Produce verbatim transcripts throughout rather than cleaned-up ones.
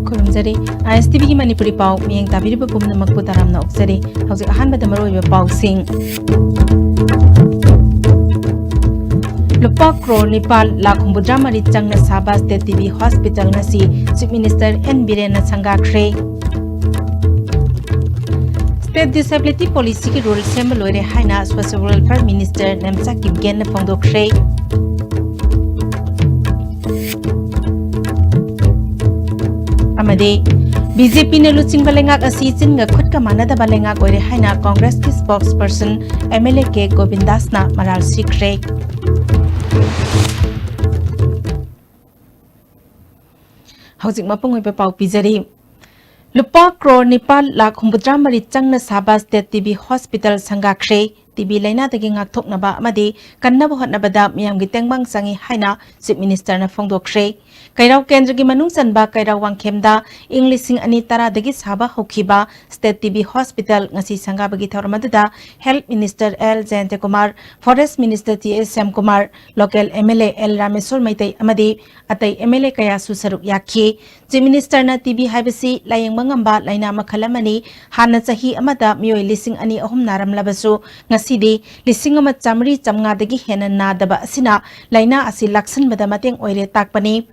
ꯈꯨꯔꯨꯝꯖꯔꯤ꯫ ꯑꯥꯏ S T ꯚꯤꯒꯤ ꯃꯅꯤꯄꯨꯔꯤ ꯄꯥꯎ ꯃꯤꯠꯌꯦꯡ ꯇꯥꯕꯤꯔꯤꯕ ꯄꯨꯝꯅꯃꯛꯄꯨ ꯇꯔꯥꯝꯅ ꯑꯣꯛꯆꯔꯤ꯫ ꯍꯧꯖꯤꯛ ꯑꯍꯥꯟꯕꯗ ꯃꯔꯨꯑꯣꯏꯕ ꯄꯥꯎꯁꯤꯡ꯫ ꯂꯨꯄꯥ ꯀ꯭ꯔꯣꯔ ꯅꯤꯄꯥꯜ ꯂꯥꯈ ꯍꯨꯝꯐꯨꯇꯔꯥ ꯃꯔꯤ ꯆꯪꯅ ꯁꯥꯕ ꯁ꯭ꯇꯦꯠ ꯇꯤ ꯕꯤ ꯍꯣꯁꯄꯤꯇꯥꯜ ꯉꯁꯤ ꯆꯤꯐ ꯃꯤꯅꯤꯁꯇꯔ ꯑꯦꯟ ꯕꯤꯔꯦꯟꯅ ꯁꯪꯒꯥꯈ꯭ꯔꯦ꯫ ꯁ꯭ꯇꯦꯠ ꯗꯤꯁꯦꯕꯤꯂꯤꯇꯤ ꯄꯣꯂꯤꯁꯤꯒꯤ ꯔꯨꯜ ꯁꯦꯝꯕ ꯂꯣꯏꯔꯦ ꯍꯥꯏꯅ ꯁꯣꯁꯤꯌꯦꯜ ꯋꯦꯜꯐꯤꯌꯔ ꯃꯤꯅꯤꯁꯇꯔ ꯅꯦꯝꯆꯥ ꯀꯤꯝꯒꯦꯟꯅ ꯐꯣꯡꯗꯣꯛꯈ꯭ꯔꯦ꯫ ꯑꯃꯗꯤ ꯕꯤ ꯖꯦ ꯄꯤꯅ ꯂꯨꯆꯤꯡꯕ ꯂꯩꯉꯥꯛ ꯑꯁꯤ ꯆꯤꯟꯒ ꯈꯨꯠꯀ ꯃꯥꯟꯅꯗꯕ ꯂꯩꯉꯥꯛ ꯑꯣꯏꯔꯦ ꯍꯥꯏꯅ ꯀꯣꯡꯒ꯭ꯔꯦꯁꯀꯤ ꯁ꯭ꯄꯣꯛꯁꯄꯔꯁꯟ ꯑꯦꯝ ꯑꯦꯜ ꯑꯦ ꯀꯦ ꯒꯣꯕꯤꯟꯗꯥꯁꯅ ꯃꯔꯥꯜ ꯁꯤꯈ꯭ꯔꯦ꯫ ꯍꯧꯖꯤꯛ ꯃꯄꯨꯡ ꯑꯣꯏꯕ ꯄꯥꯎ ꯄꯤꯖꯔꯤ꯫ ꯂꯨꯄꯥ ꯀ꯭ꯔꯣꯔ ꯅꯤꯄꯥꯜ ꯂꯥꯈ ꯍꯨꯝꯐꯨꯇꯔꯥ ꯃꯔꯤ ꯆꯪꯅ ꯁꯥꯕ ꯁ꯭ꯇꯦꯠ ꯇꯤ ꯕꯤ ꯍꯣꯁꯄꯤꯇꯥꯜ ꯁꯪꯒꯥꯈ꯭ꯔꯦ꯫ ꯇꯤ ꯕꯤ ꯂꯥꯏꯅꯥꯗꯒꯤ ꯉꯥꯛꯊꯣꯛꯅꯕ ꯑꯃꯗꯤ ꯀꯟꯅꯕ ꯍꯣꯠꯅꯕꯗ ꯃꯤꯌꯥꯝꯒꯤ ꯇꯦꯡꯕꯥꯡ ꯆꯪꯏ ꯍꯥꯏꯅ ꯆꯤꯐ ꯃꯤꯅꯤꯁꯇꯔꯅ ꯐꯣꯡꯗꯣꯛꯈ꯭ꯔꯦ꯫ ꯀꯩꯔꯥꯎ ꯀꯦꯟꯗ꯭ꯔꯒꯤ ꯃꯅꯨꯡ ꯆꯟꯕ ꯀꯩꯔꯥꯎ ꯋꯥꯡꯈꯦꯝꯗ ꯏꯪ ꯂꯤꯁꯤꯡ ꯑꯅꯤ ꯇꯔꯥꯗꯒꯤ ꯁꯥꯕ ꯍꯧꯈꯤꯕ ꯁ꯭ꯇꯦꯠ ꯇꯤ ꯕꯤ ꯍꯣꯁꯄꯤꯇꯥꯜ ꯉꯁꯤ ꯁꯪꯒꯥꯕꯒꯤ ꯊꯧꯔꯝ ꯑꯗꯨꯗ ꯍꯦꯜꯊ ꯃꯤꯅꯤꯁꯇꯔ ꯑꯦꯜ ꯖꯌꯟꯇꯀꯨꯃꯥꯔ, ꯐꯣꯔꯦꯁ ꯃꯤꯅꯤꯁꯇꯔ ꯇꯤ ꯑꯦꯁ ꯁ꯭ꯌꯥꯝꯀꯨꯃꯥꯔ, local M L A L Rameshor Meitei ꯑꯃꯗꯤ ꯑꯇꯩ ꯑꯦꯝ ꯑꯦꯜ ꯑꯦ ꯀꯌꯥꯁꯨ ꯁꯔꯨꯛ ꯌꯥꯈꯤ꯫ ꯆꯤꯐ ꯃꯤꯅꯤꯁꯇꯔꯅ ꯇꯤ ꯕꯤ ꯍꯥꯏꯕꯁꯤ ꯂꯥꯌꯦꯡꯕ ꯉꯝꯕ ꯂꯥꯏꯅꯥ ꯃꯈꯜ ꯑꯃꯅꯤ꯫ ꯍꯥꯟꯅ ꯆꯍꯤ ꯑꯃꯗ ꯃꯤꯑꯣꯏ ꯂꯤꯁꯤꯡ ꯑꯅꯤ ꯑꯍꯨꯝ ꯅꯥꯔꯝꯂꯕꯁꯨ, ꯉꯁꯤꯗꯤ ꯂꯤꯁꯤꯡ ꯑꯃ ꯆꯥꯃꯔꯤ ꯆꯥꯃꯉꯥꯗꯒꯤ ꯍꯦꯟꯅ ꯅꯥꯗꯕ ꯑꯁꯤꯅ ꯂꯥꯏꯅꯥ ꯑꯁꯤ ꯂꯥꯛꯁꯤꯟꯕꯗ ꯃꯇꯦꯡ ꯑꯣꯏꯔꯦ ꯇꯥꯛꯄꯅꯤ꯫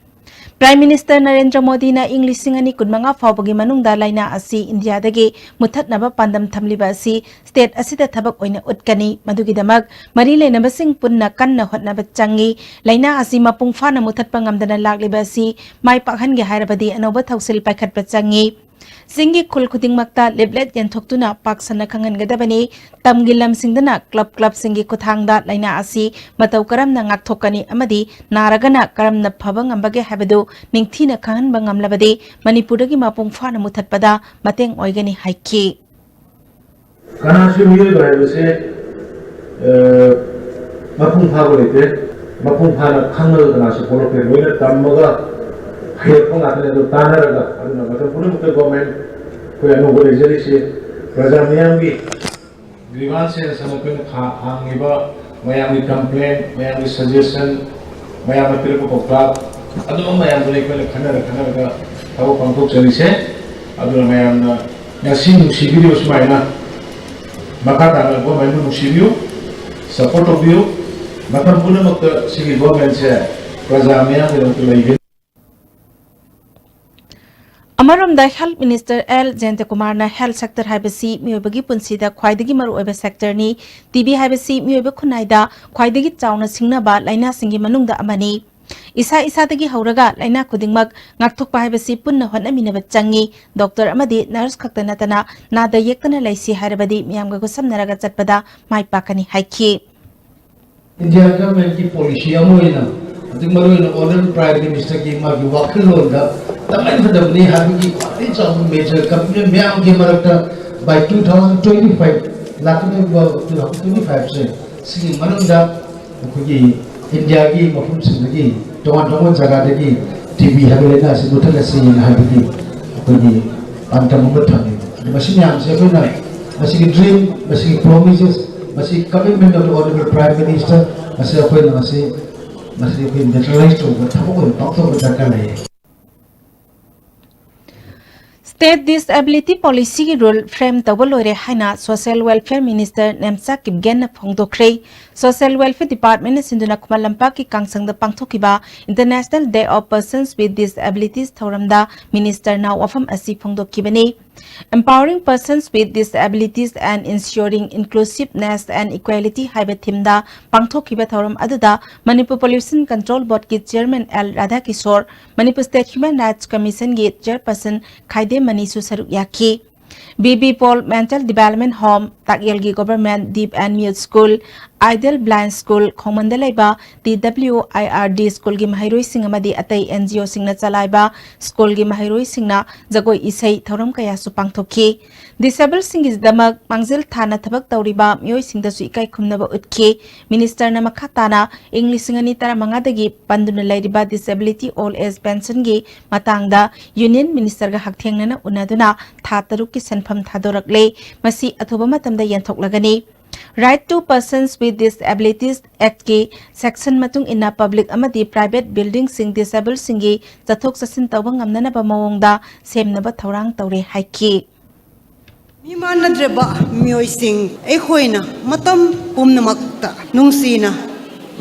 ꯄ꯭ꯔꯥꯏꯝ ꯃꯤꯅꯤꯁꯇꯔ ꯅꯔꯦꯟꯗ꯭ꯔ ꯃꯣꯗꯤꯅ ꯏꯪ ꯂꯤꯁꯤꯡ ꯑꯅꯤ ꯀꯨꯟꯃꯉꯥ ꯐꯥꯎꯕꯒꯤ ꯃꯅꯨꯡꯗ ꯂꯥꯏꯅꯥ ꯑꯁꯤ ꯏꯟꯗꯤꯌꯥꯗꯒꯤ ꯃꯨꯠꯊꯠꯅꯕ ꯄꯥꯟꯗꯝ ꯊꯝꯂꯤꯕ ꯑꯁꯤ ꯁ꯭ꯇꯦꯠ ꯑꯁꯤꯗ ꯊꯕꯛ ꯑꯣꯏꯅ ꯎꯠꯀꯅꯤ꯫ ꯃꯗꯨꯒꯤꯗꯃꯛ ꯃꯔꯤ ꯂꯩꯅꯕꯁꯤꯡ ꯄꯨꯟꯅ ꯀꯟꯅ ꯍꯣꯠꯅꯕ ꯆꯪꯏ꯫ ꯂꯥꯏꯅꯥ ꯑꯁꯤ ꯃꯄꯨꯡ ꯐꯥꯅ ꯃꯨꯠꯊꯠꯄ ꯉꯝꯗꯅ ꯂꯥꯛꯂꯤꯕ ꯑꯁꯤ ꯃꯥꯏ ꯄꯥꯛꯍꯟꯒꯦ ꯍꯥꯏꯔꯕꯗꯤ ꯑꯅꯧꯕ ꯊꯧꯁꯤꯜ ꯄꯥꯏꯈꯠꯄ ꯆꯪꯏ꯫ ꯆꯤꯡꯒꯤ ꯈꯨꯜ ꯈꯨꯗꯤꯡꯃꯛꯇ ꯂꯤꯞꯂꯦꯠ ꯌꯦꯟꯊꯣꯛꯇꯨꯅ ꯄꯥꯛ ꯁꯟꯅ ꯈꯪꯍꯟꯒꯗꯕꯅꯤ꯫ ꯇꯝꯒꯤ ꯂꯝꯁꯤꯡꯗꯅ ꯀ꯭ꯂꯕ ꯀ꯭ꯂꯕꯁꯤꯡꯒꯤ ꯈꯨꯠꯊꯥꯡꯗ ꯂꯥꯏꯅꯥ ꯑꯁꯤ ꯃꯇꯧ ꯀꯔꯝꯅ ꯉꯥꯛꯊꯣꯛꯀꯅꯤ ꯑꯃꯗꯤ ꯅꯥꯔꯒꯅ ꯀꯔꯝꯅ ꯐꯕ ꯉꯝꯕꯒꯦ ꯍꯥꯏꯕꯗꯨ ꯅꯤꯡꯊꯤꯅ ꯈꯪꯍꯟꯕ ꯉꯝꯂꯕꯗꯤ ꯃꯅꯤꯄꯨꯔꯗꯒꯤ ꯃꯄꯨꯡ ꯐꯥꯅ ꯃꯨꯠꯊꯠꯄꯗ ꯃꯇꯦꯡ ꯑꯣꯏꯒꯅꯤ ꯍꯥꯏꯈꯤ꯫ ꯀꯅꯥꯁꯨ ꯃꯤꯑꯣꯏꯕ ꯍꯥꯏꯕꯁꯦ, ꯑ, ꯃꯄꯨꯡ ꯐꯥꯕ ꯂꯩꯇꯦ꯫ ꯃꯄꯨꯡ ꯐꯥꯅ ꯈꯪꯉꯒ ꯀꯅꯥꯁꯨ ꯄꯣꯛꯂꯛꯇꯦ꯫ ꯂꯣꯏꯅ ꯇꯝꯃꯒ ꯍꯩꯔꯛꯄ ꯉꯥꯛꯇꯅꯤ꯫ ꯑꯗꯨ ꯇꯥꯟꯅꯔꯒ, ꯑꯗꯨꯅ ꯃꯇꯝ ꯄꯨꯝꯅꯃꯛꯇ ꯒꯣꯔꯃꯦꯟ ꯑꯩꯈꯣꯏ ꯑꯅꯧꯕ ꯂꯩꯖꯔꯤꯁꯤ ꯄ꯭ꯔꯖꯥ ꯃꯤꯌꯥꯝꯒꯤ ꯒ꯭ꯔꯤꯚꯥꯟꯁ ꯍꯥꯏꯅ ꯁꯝꯅ ꯑꯩꯈꯣꯏꯅ ꯈꯥ-, ꯍꯥꯡꯉꯤꯕ ꯃꯌꯥꯝꯒꯤ ꯀꯝꯄ꯭ꯂꯦꯟ, ꯃꯌꯥꯝꯒꯤ ꯁꯖꯦꯁꯟ, ꯃꯌꯥꯝꯅ ꯄꯤꯔꯛꯄ ꯄꯥꯎꯇꯥꯛ, ꯑꯗꯨꯝꯕ ꯃꯌꯥꯝꯗꯨꯅ ꯑꯩꯈꯣꯏꯅ ꯈꯟꯅꯔ ꯈꯟꯅꯔꯒ ꯊꯕꯛ ꯄꯥꯡꯊꯣꯛꯆꯔꯤꯁꯦ꯫ ꯑꯗꯨꯅ ꯃꯌꯥꯝꯅ ꯉꯁꯤ ꯅꯨꯡꯁꯤꯕꯤꯔꯤꯕ ꯁꯨꯃꯥꯏꯅ ꯃꯈꯥ ꯇꯥꯅ ꯒꯣꯔꯃꯦꯟꯕꯨ ꯅꯨꯡꯁꯤꯕꯤꯌꯨ, ꯁꯄꯣꯔꯠ ꯇꯧꯕꯤꯌꯨ꯫ ꯃꯇꯝ ꯄꯨꯝꯅꯃꯛꯇ ꯁꯤꯒꯤ ꯒꯣꯔꯃꯦꯟꯁꯦ ꯄ꯭ꯔꯖꯥ ꯃꯤꯌꯥꯝꯒꯤꯗꯃꯛꯇ ꯂꯩꯒꯅꯤ꯫ ꯑꯃꯔꯣꯝꯗ Health Minister ꯑꯦꯜ ꯖꯌꯟꯇꯀꯨꯃꯥꯔꯅ health sector ꯍꯥꯏꯕꯁꯤ ꯃꯤꯑꯣꯏꯕꯒꯤ ꯄꯨꯟꯁꯤꯗ ꯈ꯭ꯋꯥꯏꯗꯒꯤ ꯃꯔꯨꯑꯣꯏꯕ sectorꯅꯤ꯫ ꯇꯤ ꯕꯤ ꯍꯥꯏꯕꯁꯤ ꯃꯤꯑꯣꯏꯕ ꯈꯨꯟꯅꯥꯏꯗ ꯈ꯭ꯋꯥꯏꯗꯒꯤ ꯆꯥꯎꯅ ꯁꯤꯡꯅꯕ ꯂꯥꯏꯅꯥꯁꯤꯡꯒꯤ ꯃꯅꯨꯡꯗ ꯑꯃꯅꯤ꯫ ꯏꯁꯥ ꯏꯁꯥꯗꯒꯤ ꯍꯧꯔꯒ ꯂꯥꯏꯅꯥ ꯈꯨꯗꯤꯡꯃꯛ ꯉꯥꯛꯊꯣꯛꯄ ꯍꯥꯏꯕꯁꯤ ꯄꯨꯟꯅ ꯍꯣꯠꯅꯃꯤꯟꯅꯕ ꯆꯪꯏ꯫ ꯗꯣꯛꯇꯔ ꯑꯃꯗꯤ ꯅꯔꯁ ꯈꯛꯇ ꯅꯠꯇꯅ ꯅꯥꯗ ꯌꯦꯛꯇꯅ ꯂꯩꯁꯤ ꯍꯥꯏꯔꯕꯗꯤ ꯃꯤꯌꯥꯝꯒ ꯈꯨꯠꯁꯝꯅꯔꯒ ꯆꯠꯄꯗ ꯃꯥꯏ ꯄꯥꯛꯀꯅꯤ ꯍꯥꯏꯈꯤ꯫ ꯏꯟꯗꯤꯌꯥ ꯒꯚꯔꯟꯃꯦꯟꯠꯀꯤ ꯄꯣꯂꯤꯁꯤ ꯑꯃ ꯑꯣꯏꯅ, ꯍꯧꯖꯤꯛ ꯃꯔꯨꯑꯣꯏꯅ ꯑꯣꯅꯔꯦꯕꯜ ꯄ꯭ꯔꯥꯏꯝ ꯃꯤꯅꯤꯁꯇꯔꯒꯤ ꯃꯥꯒꯤ ꯋꯥꯈꯜꯂꯣꯟꯗ ꯇꯉꯥꯏ ꯐꯗꯕꯅꯤ ꯍꯥꯏꯕꯒꯤ ꯈ꯭ꯋꯥꯏꯗꯒꯤ ꯆꯥꯎꯕ ꯃꯦꯖꯔ ꯀꯃꯤꯠꯃꯦꯟꯠ ꯃꯌꯥꯝꯒꯤ ꯃꯔꯛꯇ by two thousand twenty five, ꯂꯥꯛꯀꯗꯧꯔꯤꯕ two thousand twenty five ꯁꯦ, ꯁꯤꯒꯤ ꯃꯅꯨꯡꯗ ꯑꯩꯈꯣꯏꯒꯤ ꯏꯟꯗꯤꯌꯥꯒꯤ ꯃꯐꯝꯁꯤꯡꯗꯒꯤ, ꯇꯣꯉꯥꯟ ꯇꯣꯉꯥꯟꯕ ꯖꯒꯥꯗꯒꯤ ꯇꯤ ꯕꯤ ꯍꯥꯏꯕ ꯂꯥꯏꯅꯥ ꯑꯁꯤ ꯃꯨꯊꯠꯂꯁꯤꯅ ꯍꯥꯏꯕꯒꯤ ꯑꯩꯈꯣꯏꯒꯤ ꯄꯥꯟꯗꯝ ꯑꯃ ꯊꯝꯃꯤ꯫ ꯑꯗꯨ ꯃꯁꯤ ꯃꯌꯥꯝꯁꯦ ꯑꯩꯈꯣꯏꯅ ꯃꯁꯤꯒꯤ dream, ꯃꯁꯤꯒꯤ promises, ꯃꯁꯤ commitment of the honorable prime minister, ꯃꯁꯤ ꯑꯩꯈꯣꯏꯅ ꯃꯁꯤ, ꯃꯁꯤ ꯑꯩꯈꯣꯏ materialize ꯇꯧꯕ ꯊꯕꯛ ꯑꯣꯏꯅ ꯄꯥꯡꯊꯣꯛꯄ ꯗꯔꯀꯥꯔ ꯂꯩꯌꯦ꯫ State Disability Policyꯒꯤ rule frame ꯇꯧꯕ ꯂꯣꯏꯔꯦ ꯍꯥꯏꯅ Social Welfare Minister Nemcha ꯀꯤꯞꯒꯦꯟꯅ ꯐꯣꯡꯗꯣꯛꯈ꯭ꯔꯦ꯫ Social Welfare Departmentꯅ ꯁꯤꯟꯗꯨꯅ ꯈꯨꯃꯟ ꯂꯝꯄꯥꯛꯀꯤ ꯀꯥꯡꯁꯪꯗ ꯄꯥꯡꯊꯣꯛꯈꯤꯕ International Day of Persons with Disabilities ꯊꯧꯔꯝꯗ ministerꯅ ꯋꯥꯐꯝ ꯑꯁꯤ ꯐꯣꯡꯗꯣꯛꯈꯤꯕꯅꯤ꯫ Empowering Persons with Disabilities and Ensuring Inclusiveness and Equality ꯍꯥꯏꯕ themeꯗ ꯄꯥꯡꯊꯣꯛꯈꯤꯕ ꯊꯧꯔꯝ ꯑꯗꯨꯗ ꯃꯅꯤꯄꯨꯔ Pollution Control Boardꯀꯤ chairman ꯑꯦꯜ ꯔꯥꯙꯥꯀꯤꯁꯣꯔ, ꯃꯅꯤꯄꯨꯔ State Human Rights Commissionꯒꯤ chairperson ꯈꯥꯏꯗꯦꯝ ꯃꯅꯤꯁꯨ ꯁꯔꯨꯛ ꯌꯥꯈꯤ꯫ B B Paul Mental Development Home, ꯇꯥꯛꯌꯦꯜꯒꯤ Government Deaf and Mute School, Ideal Blind School, ꯈꯣꯡꯃꯟꯗ ꯂꯩꯕ T W I R D ꯁ꯭ꯀꯨꯜꯒꯤ ꯃꯍꯩꯔꯣꯏꯁꯤꯡ ꯑꯃꯗꯤ ꯑꯇꯩ ꯑꯦꯟ ꯖꯤ ꯑꯣꯁꯤꯡꯅ ꯆꯂꯥꯏꯕ ꯁ꯭ꯀꯨꯜꯒꯤ ꯃꯍꯩꯔꯣꯏꯁꯤꯡꯅ ꯖꯒꯣꯏ ꯏꯁꯩ ꯊꯧꯔꯝ ꯀꯌꯥꯁꯨ ꯄꯥꯡꯊꯣꯛꯈꯤ꯫ ꯗꯤꯁꯦꯕꯜꯁꯤꯡꯒꯤꯗꯃꯛ ꯃꯥꯡꯖꯤꯜ ꯊꯥꯅ ꯊꯕꯛ ꯇꯧꯔꯤꯕ ꯃꯤꯑꯣꯏꯁꯤꯡꯗꯁꯨ ꯏꯀꯥꯏ ꯈꯨꯝꯅꯕ ꯎꯠꯈꯤ꯫ ꯃꯤꯅꯤꯁꯇꯔꯅ ꯃꯈꯥ ꯇꯥꯅ ꯏꯪ ꯂꯤꯁꯤꯡ ꯑꯅꯤ ꯇꯔꯥꯃꯉꯥꯗꯒꯤ ꯄꯟꯗꯨꯅ ꯂꯩꯔꯤꯕ Disability Old Age Pensionꯒꯤ ꯃꯇꯥꯡꯗ ꯌꯨꯅꯤꯌꯟ ꯃꯤꯅꯤꯁꯇꯔꯒ ꯍꯛꯊꯦꯡꯅꯅ ꯎꯅꯗꯨꯅ ꯊꯥ ꯇꯔꯨꯛꯀꯤ ꯁꯦꯟꯐꯝ ꯊꯥꯗꯣꯔꯛꯂꯦ꯫ ꯃꯁꯤ ꯑꯊꯨꯕ ꯃꯇꯝꯗ ꯌꯦꯟꯊꯣꯛꯂꯒꯅꯤ꯫ Right to Persons with Disabilities Actꯀꯤ section ꯃꯇꯨꯡ ꯏꯟꯅ public ꯑꯃꯗꯤ private buildingꯁꯤꯡ disabledꯁꯤꯡꯒꯤ ꯆꯠꯊꯣꯛ ꯆꯠꯁꯤꯟ ꯇꯧꯕ ꯉꯝꯅꯅꯕ ꯃꯑꯣꯡꯗ ꯁꯦꯝꯅꯕ ꯊꯧꯔꯥꯡ ꯇꯧꯔꯦ ꯍꯥꯏꯈꯤ꯫ ꯃꯤꯃꯥꯟꯅꯗ꯭ꯔꯕ ꯃꯤꯑꯣꯏꯁꯤꯡ ꯑꯩꯈꯣꯏꯅ ꯃꯇꯝ ꯄꯨꯝꯅꯃꯛꯇ ꯅꯨꯡꯁꯤꯅ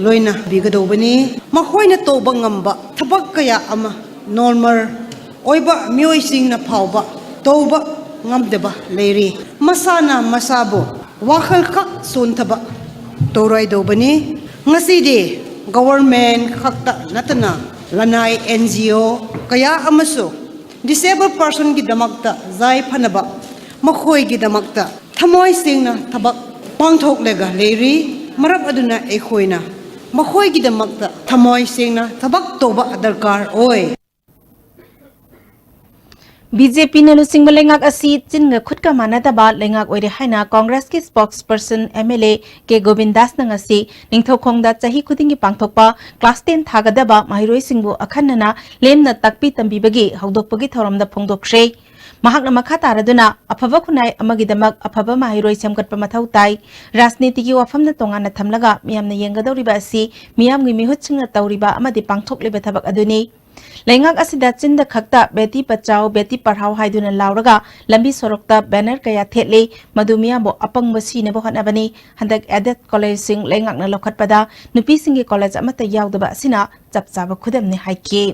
ꯂꯣꯏꯅꯕꯤꯒꯗꯧꯕꯅꯤ꯫ ꯃꯈꯣꯏꯅ ꯇꯧꯕ ꯉꯝꯕ ꯊꯕꯛ ꯀꯌꯥ ꯑꯃ normal ꯑꯣꯏꯕ ꯃꯤꯑꯣꯏꯁꯤꯡꯅ ꯐꯥꯎꯕ ꯇꯧꯕ ꯉꯝꯗꯕ ꯂꯩꯔꯤ꯫ ꯃꯁꯥꯅ ꯃꯁꯥꯕꯨ ꯋꯥꯈꯜ ꯈꯛ ꯁꯣꯟꯊꯕ ꯇꯧꯔꯣꯏꯗꯧꯕꯅꯤ꯫ ꯉꯁꯤꯗꯤ government ꯈꯛꯇ ꯅꯠꯇꯅ ꯂꯅꯥꯏ N G O ꯀꯌꯥ ꯑꯃꯁꯨ disabled personꯒꯤꯗꯃꯛꯇ ꯌꯥꯏꯐꯅꯕ ꯃꯈꯣꯏꯒꯤꯗꯃꯛꯇ ꯊꯃꯣꯏ ꯁꯦꯡꯅ ꯊꯕꯛ ꯄꯥꯡꯊꯣꯛꯂꯒ ꯂꯩꯔꯤ꯫ ꯃꯔꯝ ꯑꯗꯨꯅ ꯑꯩꯈꯣꯏꯅ ꯃꯈꯣꯏꯒꯤꯗꯃꯛꯇ ꯊꯃꯣꯏ ꯁꯦꯡꯅ ꯊꯕꯛ ꯇꯧꯕ ꯗꯔꯀꯥꯔ ꯑꯣꯏ꯫ ꯕꯤ ꯖꯦ ꯄꯤꯅ ꯂꯨꯆꯤꯡꯕ ꯂꯩꯉꯥꯛ ꯑꯁꯤ ꯆꯤꯟꯒ ꯈꯨꯠꯀ ꯃꯥꯟꯅꯗꯕ ꯂꯩꯉꯥꯛ ꯑꯣꯏꯔꯦ ꯍꯥꯏꯅ ꯀꯣꯡꯒ꯭ꯔꯦꯁꯀꯤ spokesperson M L A ꯀꯦ ꯒꯣꯕꯤꯟꯗꯥꯁꯅ ꯉꯁꯤ ꯅꯤꯡꯊꯧꯈꯣꯡꯗ ꯆꯍꯤ ꯈꯨꯗꯤꯡꯒꯤ ꯄꯥꯡꯊꯣꯛꯄ class ten ꯊꯥꯒꯗꯕ ꯃꯍꯩꯔꯣꯏꯁꯤꯡꯕꯨ ꯑꯈꯟꯅꯅ ꯂꯦꯝꯅ ꯇꯥꯛꯄꯤ ꯇꯝꯕꯤꯕꯒꯤ ꯍꯧꯗꯣꯛꯄꯒꯤ ꯊꯧꯔꯝꯗ ꯐꯣꯡꯗꯣꯛꯈ꯭ꯔꯦ꯫ ꯃꯍꯥꯛꯅ ꯃꯈꯥ ꯇꯥꯔꯗꯨꯅ, ꯑꯐꯕ ꯈꯨꯟꯅꯥꯏ ꯑꯃꯒꯤꯗꯃꯛ ꯑꯐꯕ ꯃꯍꯩꯔꯣꯏ ꯁꯦꯝꯒꯠꯄ ꯃꯊꯧ ꯇꯥꯏ꯫ ꯔꯥꯖꯅꯤꯇꯤꯒꯤ ꯋꯥꯐꯝꯅ ꯇꯣꯉꯥꯟꯅ ꯊꯝꯂꯒ ꯃꯤꯌꯥꯝꯅ ꯌꯦꯡꯒꯗꯧꯔꯤꯕ ꯑꯁꯤ ꯃꯤꯌꯥꯝꯒꯤ ꯃꯤꯍꯨꯠꯁꯤꯡꯅ ꯇꯧꯔꯤꯕ ꯑꯃꯗꯤ ꯄꯥꯡꯊꯣꯛꯂꯤꯕ ꯊꯕꯛ ꯑꯗꯨꯅꯤ꯫ ꯂꯩꯉꯥꯛ ꯑꯁꯤꯗ ꯆꯤꯟꯗ ꯈꯛꯇ "ꯕꯦꯇꯤ ꯕꯆꯥꯎ, ꯕꯦꯇꯤ ꯄꯔꯍꯥꯎ" ꯍꯥꯏꯗꯨꯅ ꯂꯥꯎꯔꯒ ꯂꯝꯕꯤ ꯁꯣꯔꯣꯛꯇ banner ꯀꯌꯥ ꯊꯦꯠꯂꯤ꯫ ꯃꯗꯨ ꯃꯤꯌꯥꯝꯕꯨ ꯑꯄꯪꯕ ꯁꯤꯅꯕ ꯍꯣꯠꯅꯕꯅꯤ꯫ ꯍꯟꯗꯛ aided collegeꯁꯤꯡ ꯂꯩꯉꯥꯛꯅ ꯂꯧꯈꯠꯄꯗ ꯅꯨꯄꯤꯁꯤꯡꯒꯤ college ꯑꯃꯠꯇ ꯌꯥꯎꯗꯕ ꯑꯁꯤꯅ ꯆꯞ ꯆꯥꯕ ꯈꯨꯗꯝꯅꯤ ꯍꯥꯏꯈꯤ꯫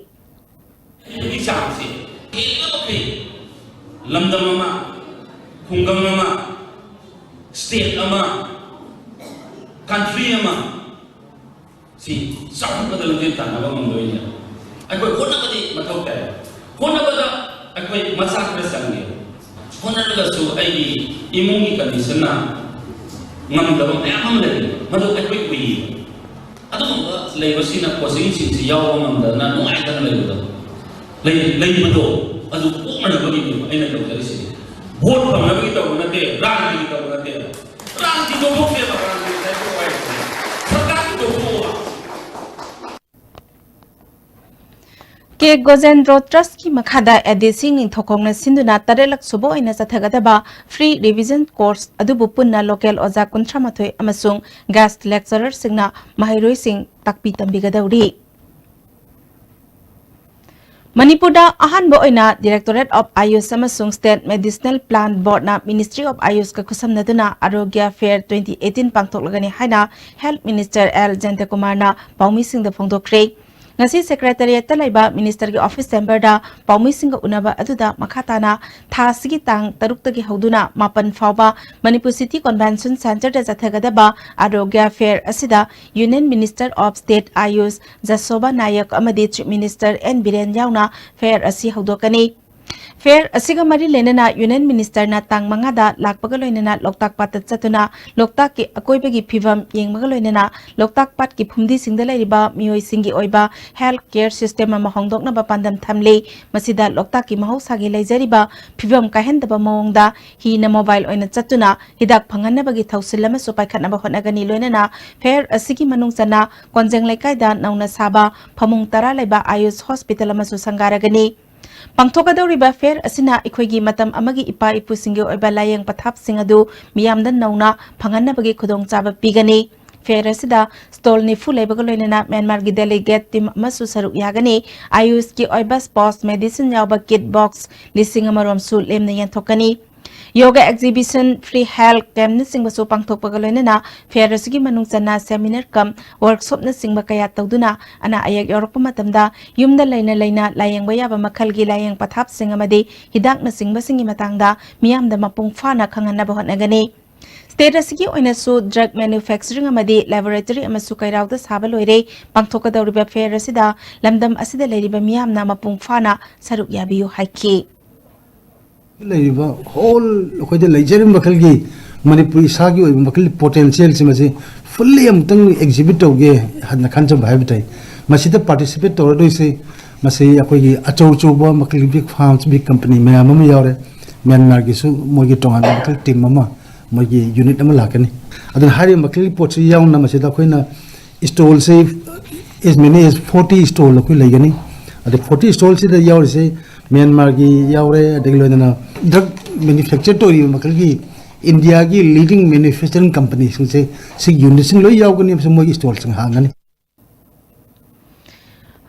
ꯍꯩꯕꯒꯤ ꯆꯥꯡꯁꯦ ꯍꯦꯟꯅ ꯃꯈꯩ ꯂꯝꯗꯝ ꯑꯃ, ꯈꯨꯡꯒꯪ ꯑꯃ, state ꯑꯃ, country ꯑꯃ ꯁꯤ ꯆꯥꯎꯈꯠꯄꯗ ꯂꯝꯖꯦꯜ ꯇꯥꯟꯅꯕ ꯉꯝꯗꯣꯏꯅꯦ꯫ ꯑꯩꯈꯣꯏ ꯍꯣꯠꯅꯕꯗꯤ ꯃꯊꯧ ꯇꯥꯏ꯫ ꯍꯣꯠꯅꯕꯗ ꯑꯩꯈꯣꯏ ꯃꯆꯥꯛ ꯈꯔ ꯆꯪꯉꯦ꯫ ꯍꯣꯠꯅꯔꯒꯁꯨ ꯑꯩꯒꯤ ꯏꯃꯨꯡꯒꯤ conditionꯅ ꯉꯝꯗꯕ ꯃꯌꯥꯝ ꯑꯃ ꯂꯩꯔꯤ꯫ ꯃꯗꯨ ꯑꯩꯈꯣꯏ ꯎꯏꯌꯦꯕ꯫ ꯑꯗꯨꯒꯨꯝꯕ ꯂꯩꯕꯁꯤꯡꯅ ꯀꯣꯆꯤꯡꯁꯤꯡꯁꯤ ꯌꯥꯎꯕ ꯉꯝꯗꯗꯅ ꯅꯨꯡꯉꯥꯏꯇꯅ ꯂꯩꯕꯗꯣ, ꯂꯩ-, ꯂꯩꯕꯗꯣ ꯑꯗꯨ ꯀꯣꯛꯅꯅꯕꯒꯤꯅꯦꯕ ꯑꯩꯅ ꯇꯧꯖꯔꯤꯁꯤꯗꯤ꯫ ꯚꯣꯠ ꯐꯪꯅꯕꯒꯤ ꯇꯧꯕ ꯅꯠꯇꯦ, ꯔꯥꯟꯒꯤ ꯇꯧꯕ ꯅꯠꯇꯦꯕ꯫ ꯔꯥꯟꯒꯤ ꯇꯣꯛꯊꯣꯛꯁꯦꯕ, ꯔꯥꯟꯒꯤ ꯇꯣꯛꯊꯣꯛꯑꯣ ꯍꯥꯏꯁꯦ꯫ ꯁꯔꯀꯥꯔꯒꯤ ꯇꯣꯛꯊꯣꯛꯑꯣꯕ꯫ ꯀꯦ ꯒꯣꯖꯦꯟꯗ꯭ꯔꯣ ꯇ꯭ꯔꯁꯀꯤ ꯃꯈꯥꯗ ꯑꯦ ꯗꯤ ꯁꯤ ꯅꯤꯡꯊꯧꯈꯣꯡꯅ ꯁꯤꯟꯗꯨꯅ ꯇꯔꯦꯠꯂꯛ ꯁꯨꯕ ꯑꯣꯏꯅ ꯆꯠꯊꯒꯗꯕ ꯐ꯭ꯔꯤ ꯔꯤꯚꯤꯖꯟ ꯀꯣꯔꯁ ꯑꯗꯨꯕꯨ ꯄꯨꯟꯅ ꯂꯣꯀꯦꯜ ꯑꯣꯖꯥ ꯀꯨꯟꯊ꯭ꯔꯥ ꯃꯥꯊꯣꯏ ꯑꯃꯁꯨꯡ ꯒꯦꯁ꯭ꯠ ꯂꯦꯛꯆꯔꯔꯁꯤꯡꯅ ꯃꯍꯩꯔꯣꯏꯁꯤꯡ ꯇꯥꯛꯄꯤ ꯇꯝꯕꯤꯒꯗꯧꯔꯤ꯫ ꯃꯅꯤꯄꯨꯔꯗ ꯑꯍꯥꯟꯕ ꯑꯣꯏꯅ Directorate of Ayush ꯑꯃꯁꯨꯡ State Medicinal Plant Boardꯅ Ministry of Ayushꯀ ꯈꯨꯠꯁꯝꯅꯗꯨꯅ Aarogya ꯐꯦꯌꯔ twenty eighteen ꯄꯥꯡꯊꯣꯛꯂꯒꯅꯤ ꯍꯥꯏꯅ Health Minister ꯑꯦꯜ ꯖꯌꯟꯇꯀꯨꯃꯥꯔꯅ ꯄꯥꯎꯃꯤꯁꯤꯡꯗ ꯐꯣꯡꯗꯣꯛꯈ꯭ꯔꯦ꯫ ꯉꯁꯤ ꯁꯦꯀ꯭ꯔꯦꯇꯔꯤꯌꯦꯠꯇ ꯂꯩꯕ ꯃꯤꯅꯤꯁꯇꯔꯒꯤ ꯑꯣꯐꯤꯁ ꯆꯦꯝꯕꯔꯗ ꯄꯥꯎꯃꯤꯁꯤꯡꯒ ꯎꯅꯕ ꯑꯗꯨꯗ ꯃꯈꯥ ꯇꯥꯅ ꯊꯥ ꯑꯁꯤꯒꯤ ꯇꯥꯡ ꯇꯔꯨꯛꯇꯒꯤ ꯍꯧꯗꯨꯅ ꯃꯥꯄꯟ ꯐꯥꯎꯕ ꯃꯅꯤꯄꯨꯔ ꯁꯤꯇꯤ ꯀꯣꯟꯚꯦꯟꯁꯟ ꯁꯦꯟꯇꯔꯗ ꯆꯠꯊꯒꯗꯕ ꯑꯥꯔꯣꯒ꯭ꯌ ꯐꯦꯌꯔ ꯑꯁꯤꯗ Union Minister of State ꯑꯥꯌꯨꯁ ꯖꯁꯣꯕꯥ Nayak ꯑꯃꯗꯤ ꯆꯤꯐ ꯃꯤꯅꯤꯁꯇꯔ ꯑꯦꯟ ꯕꯤꯔꯦꯟ ꯌꯥꯎꯅ ꯐꯦꯌꯔ ꯑꯁꯤ ꯍꯧꯗꯣꯛꯀꯅꯤ꯫ ꯐꯦꯌꯔ ꯑꯁꯤꯒ ꯃꯔꯤ ꯂꯩꯅꯅ ꯌꯨꯅꯤꯌꯟ ꯃꯤꯅꯤꯁꯇꯔꯅ ꯇꯥꯡ ꯃꯉꯥꯗ ꯂꯥꯛꯄꯒ ꯂꯣꯏꯅꯅ ꯂꯣꯛꯇꯥꯛ ꯄꯥꯠꯇ ꯆꯠꯇꯨꯅ ꯂꯣꯛꯇꯥꯛꯀꯤ ꯑꯀꯣꯏꯕꯒꯤ ꯐꯤꯕꯝ ꯌꯦꯡꯕꯒ ꯂꯣꯏꯅꯅ ꯂꯣꯛꯇꯥꯛ ꯄꯥꯠꯀꯤ ꯐꯨꯝꯗꯤꯁꯤꯡꯗ ꯂꯩꯔꯤꯕ ꯃꯤꯑꯣꯏꯁꯤꯡꯒꯤ ꯑꯣꯏꯕ health care system ꯑꯃ ꯍꯣꯡꯗꯣꯛꯅꯕ ꯄꯥꯟꯗꯝ ꯊꯝꯂꯤ꯫ ꯃꯁꯤꯗ ꯂꯣꯛꯇꯥꯛꯀꯤ ꯃꯍꯧꯁꯥꯒꯤ ꯂꯩꯖꯔꯤꯕ ꯐꯤꯕꯝ ꯀꯥꯏꯍꯟꯗꯕ ꯃꯑꯣꯡꯗ ꯍꯤꯅ mobile ꯑꯣꯏꯅ ꯆꯠꯇꯨꯅ ꯍꯤꯗꯥꯛ ꯐꯪꯍꯟꯅꯕꯒꯤ ꯊꯧꯁꯤꯜ ꯑꯃꯁꯨ ꯄꯥꯏꯈꯠꯅꯕ ꯍꯣꯠꯅꯒꯅꯤ꯫ ꯂꯣꯏꯅꯅ ꯐꯦꯌꯔ ꯑꯁꯤꯒꯤ ꯃꯅꯨꯡ ꯆꯟꯅ ꯀꯣꯟꯖꯦꯡ ꯂꯩꯀꯥꯏꯗ ꯅꯧꯅ ꯁꯥꯕ ꯐꯃꯨꯡ ꯇꯔꯥ ꯂꯩꯕ ꯑꯥꯌꯨꯁ ꯍꯣꯁꯄꯤꯇꯥꯜ ꯑꯃꯁꯨ ꯁꯪꯒꯥꯔꯒꯅꯤ꯫ ꯄꯥꯡꯊꯣꯛꯀꯗꯧꯔꯤꯕ ꯐꯦꯌꯔ ꯑꯁꯤꯅ ꯑꯩꯈꯣꯏꯒꯤ ꯃꯇꯝ ꯑꯃꯒꯤ ꯏꯄꯥ ꯏꯄꯨꯁꯤꯡꯒꯤ ꯑꯣꯏꯕ ꯂꯥꯌꯦꯡ ꯄꯊꯥꯞꯁꯤꯡ ꯑꯗꯨ ꯃꯤꯌꯥꯝꯗ ꯅꯧꯅ ꯐꯪꯍꯟꯅꯕꯒꯤ ꯈꯨꯗꯣꯡꯆꯥꯕ ꯄꯤꯒꯅꯤ꯫ ꯐꯦꯌꯔ ꯑꯁꯤꯗ stall ꯅꯤꯐꯨ ꯂꯩꯕꯒ ꯂꯣꯏꯅꯅ ꯃ꯭ꯌꯥꯟꯃꯥꯔꯒꯤ delegate team ꯑꯃꯁꯨ ꯁꯔꯨꯛ ꯌꯥꯒꯅꯤ꯫ ꯑꯥꯌꯨꯁꯀꯤ ꯑꯣꯏꯕ sports medicine ꯌꯥꯎꯕ kit box ꯂꯤꯁꯤꯡ ꯑꯃꯔꯣꯝꯁꯨ ꯂꯦꯝꯅ ꯌꯦꯟꯊꯣꯛꯀꯅꯤ꯫ ꯌꯣꯒꯥ exhibition, free health campꯅꯆꯤꯡꯕꯁꯨ ꯄꯥꯡꯊꯣꯛꯄꯒ ꯂꯣꯏꯅꯅ ꯐꯦꯌꯔ ꯑꯁꯤꯒꯤ ꯃꯅꯨꯡ ꯆꯟꯅ seminar cum workshopꯅꯆꯤꯡꯕ ꯀꯌꯥ ꯇꯧꯗꯨꯅ ꯑꯅꯥ ꯑꯌꯦꯛ ꯌꯥꯎꯔꯛꯄ ꯃꯇꯝꯗ ꯌꯨꯝꯗ ꯂꯩꯅ ꯂꯩꯅ ꯂꯥꯌꯦꯡꯕ ꯌꯥꯕ ꯃꯈꯜꯒꯤ ꯂꯥꯌꯦꯡ ꯄꯊꯥꯞꯁꯤꯡ ꯑꯃꯗꯤ ꯍꯤꯗꯥꯛꯅꯆꯤꯡꯕꯁꯤꯡꯒꯤ ꯃꯇꯥꯡꯗ ꯃꯤꯌꯥꯝꯗ ꯃꯄꯨꯡ ꯐꯥꯅ ꯈꯪꯍꯟꯅꯕ ꯍꯣꯠꯅꯒꯅꯤ꯫ State ꯑꯁꯤꯒꯤ ꯑꯣꯏꯅꯁꯨ drug manufacturing ꯑꯃꯗꯤ laboratory ꯑꯃꯁꯨ ꯀꯩꯔꯥꯎꯗ ꯁꯥꯕ ꯂꯣꯏꯔꯦ꯫ ꯄꯥꯡꯊꯣꯛꯀꯗꯧꯔꯤꯕ ꯐꯦꯌꯔ ꯑꯁꯤꯗ ꯂꯝꯗꯝ ꯑꯁꯤꯗ ꯂꯩꯔꯤꯕ ꯃꯤꯌꯥꯝꯅ ꯃꯄꯨꯡ ꯐꯥꯅ ꯁꯔꯨꯛ ꯌꯥꯕꯤꯌꯨ ꯍꯥꯏꯈꯤ꯫ ꯂꯩꯔꯤꯕ whole ꯑꯩꯈꯣꯏꯗ ꯂꯩꯖꯔꯤꯕ ꯃꯈꯜꯒꯤ ꯃꯅꯤꯄꯨꯔ ꯏꯁꯥꯒꯤ ꯑꯣꯏꯕ ꯃꯈꯜꯒꯤ ꯄꯣꯇꯦꯟꯁꯤꯌꯦꯜꯁꯤ ꯃꯁꯤ ꯐꯨꯜꯂꯤ ꯑꯃꯨꯛꯇꯪ ꯑꯦꯛꯖꯤꯕꯤꯠ ꯇꯧꯒꯦ ꯍꯥꯏꯅ ꯈꯟꯖꯕ ꯍꯥꯏꯕ ꯇꯥꯏ꯫ ꯃꯁꯤꯗ ꯄꯥꯔꯇꯤꯁꯤꯄꯦꯠ ꯇꯧꯔꯗꯣꯏꯁꯤ ꯃꯁꯤ ꯑꯩꯈꯣꯏꯒꯤ ꯑꯆꯧ ꯑꯆꯧꯕ ꯃꯈꯜꯒꯤ ꯕꯤꯛ ꯐꯥꯔꯝꯁ, ꯕꯤꯛ ꯀꯝꯄꯅꯤ ꯃꯌꯥꯝ ꯑꯃ ꯌꯥꯎꯔꯦ꯫ ꯃ꯭ꯌꯥꯟꯃꯥꯔꯒꯤꯁꯨ ꯃꯣꯏꯒꯤ ꯇꯣꯉꯥꯟꯕ ꯃꯈꯜ ꯇꯤꯝ ꯑꯃ, ꯃꯣꯏꯒꯤ ꯌꯨꯅꯤꯠ ꯑꯃ ꯂꯥꯛꯀꯅꯤ꯫ ꯑꯗꯨꯅ ꯍꯥꯏꯔꯤꯕ ꯃꯈꯜꯒꯤ ꯄꯣꯠꯁꯤ ꯌꯥꯎꯅ ꯃꯁꯤꯗ ꯑꯩꯈꯣꯏꯅ ꯏꯁꯇꯣꯜꯁꯦ as many as forty ꯏꯁꯇꯣꯜ ꯑꯩꯈꯣꯏ ꯂꯩꯒꯅꯤ꯫ ꯑꯗ ꯐꯣꯔꯇꯤ ꯏꯁꯇꯣꯜꯁꯤꯗ ꯌꯥꯎꯔꯤꯁꯦ ꯃ꯭ꯌꯥꯟꯃꯥꯔꯒꯤ ꯌꯥꯎꯔꯦ, ꯑꯗꯒꯤ ꯂꯣꯏꯅꯅ ꯗ꯭ꯔꯒ ꯃꯦꯅꯨꯐꯦꯛꯆꯔ ꯇꯧꯔꯤꯕ ꯃꯈꯜꯒꯤ ꯏꯟꯗꯤꯌꯥꯒꯤ ꯂꯤꯗꯤꯡ ꯃꯦꯅꯨꯐꯦꯛꯆꯔꯤꯡ ꯀꯝꯄꯅꯤꯁꯤꯡꯁꯦ ꯁꯤꯒꯤ ꯌꯨꯅꯤꯠꯁꯤꯡ ꯂꯣꯏ ꯌꯥꯎꯒꯅꯤ꯫ ꯑꯃꯁꯨꯡ ꯃꯣꯏꯒꯤ ꯏꯁꯇꯣꯜꯁꯤꯡ ꯍꯥꯡꯒꯅꯤ꯫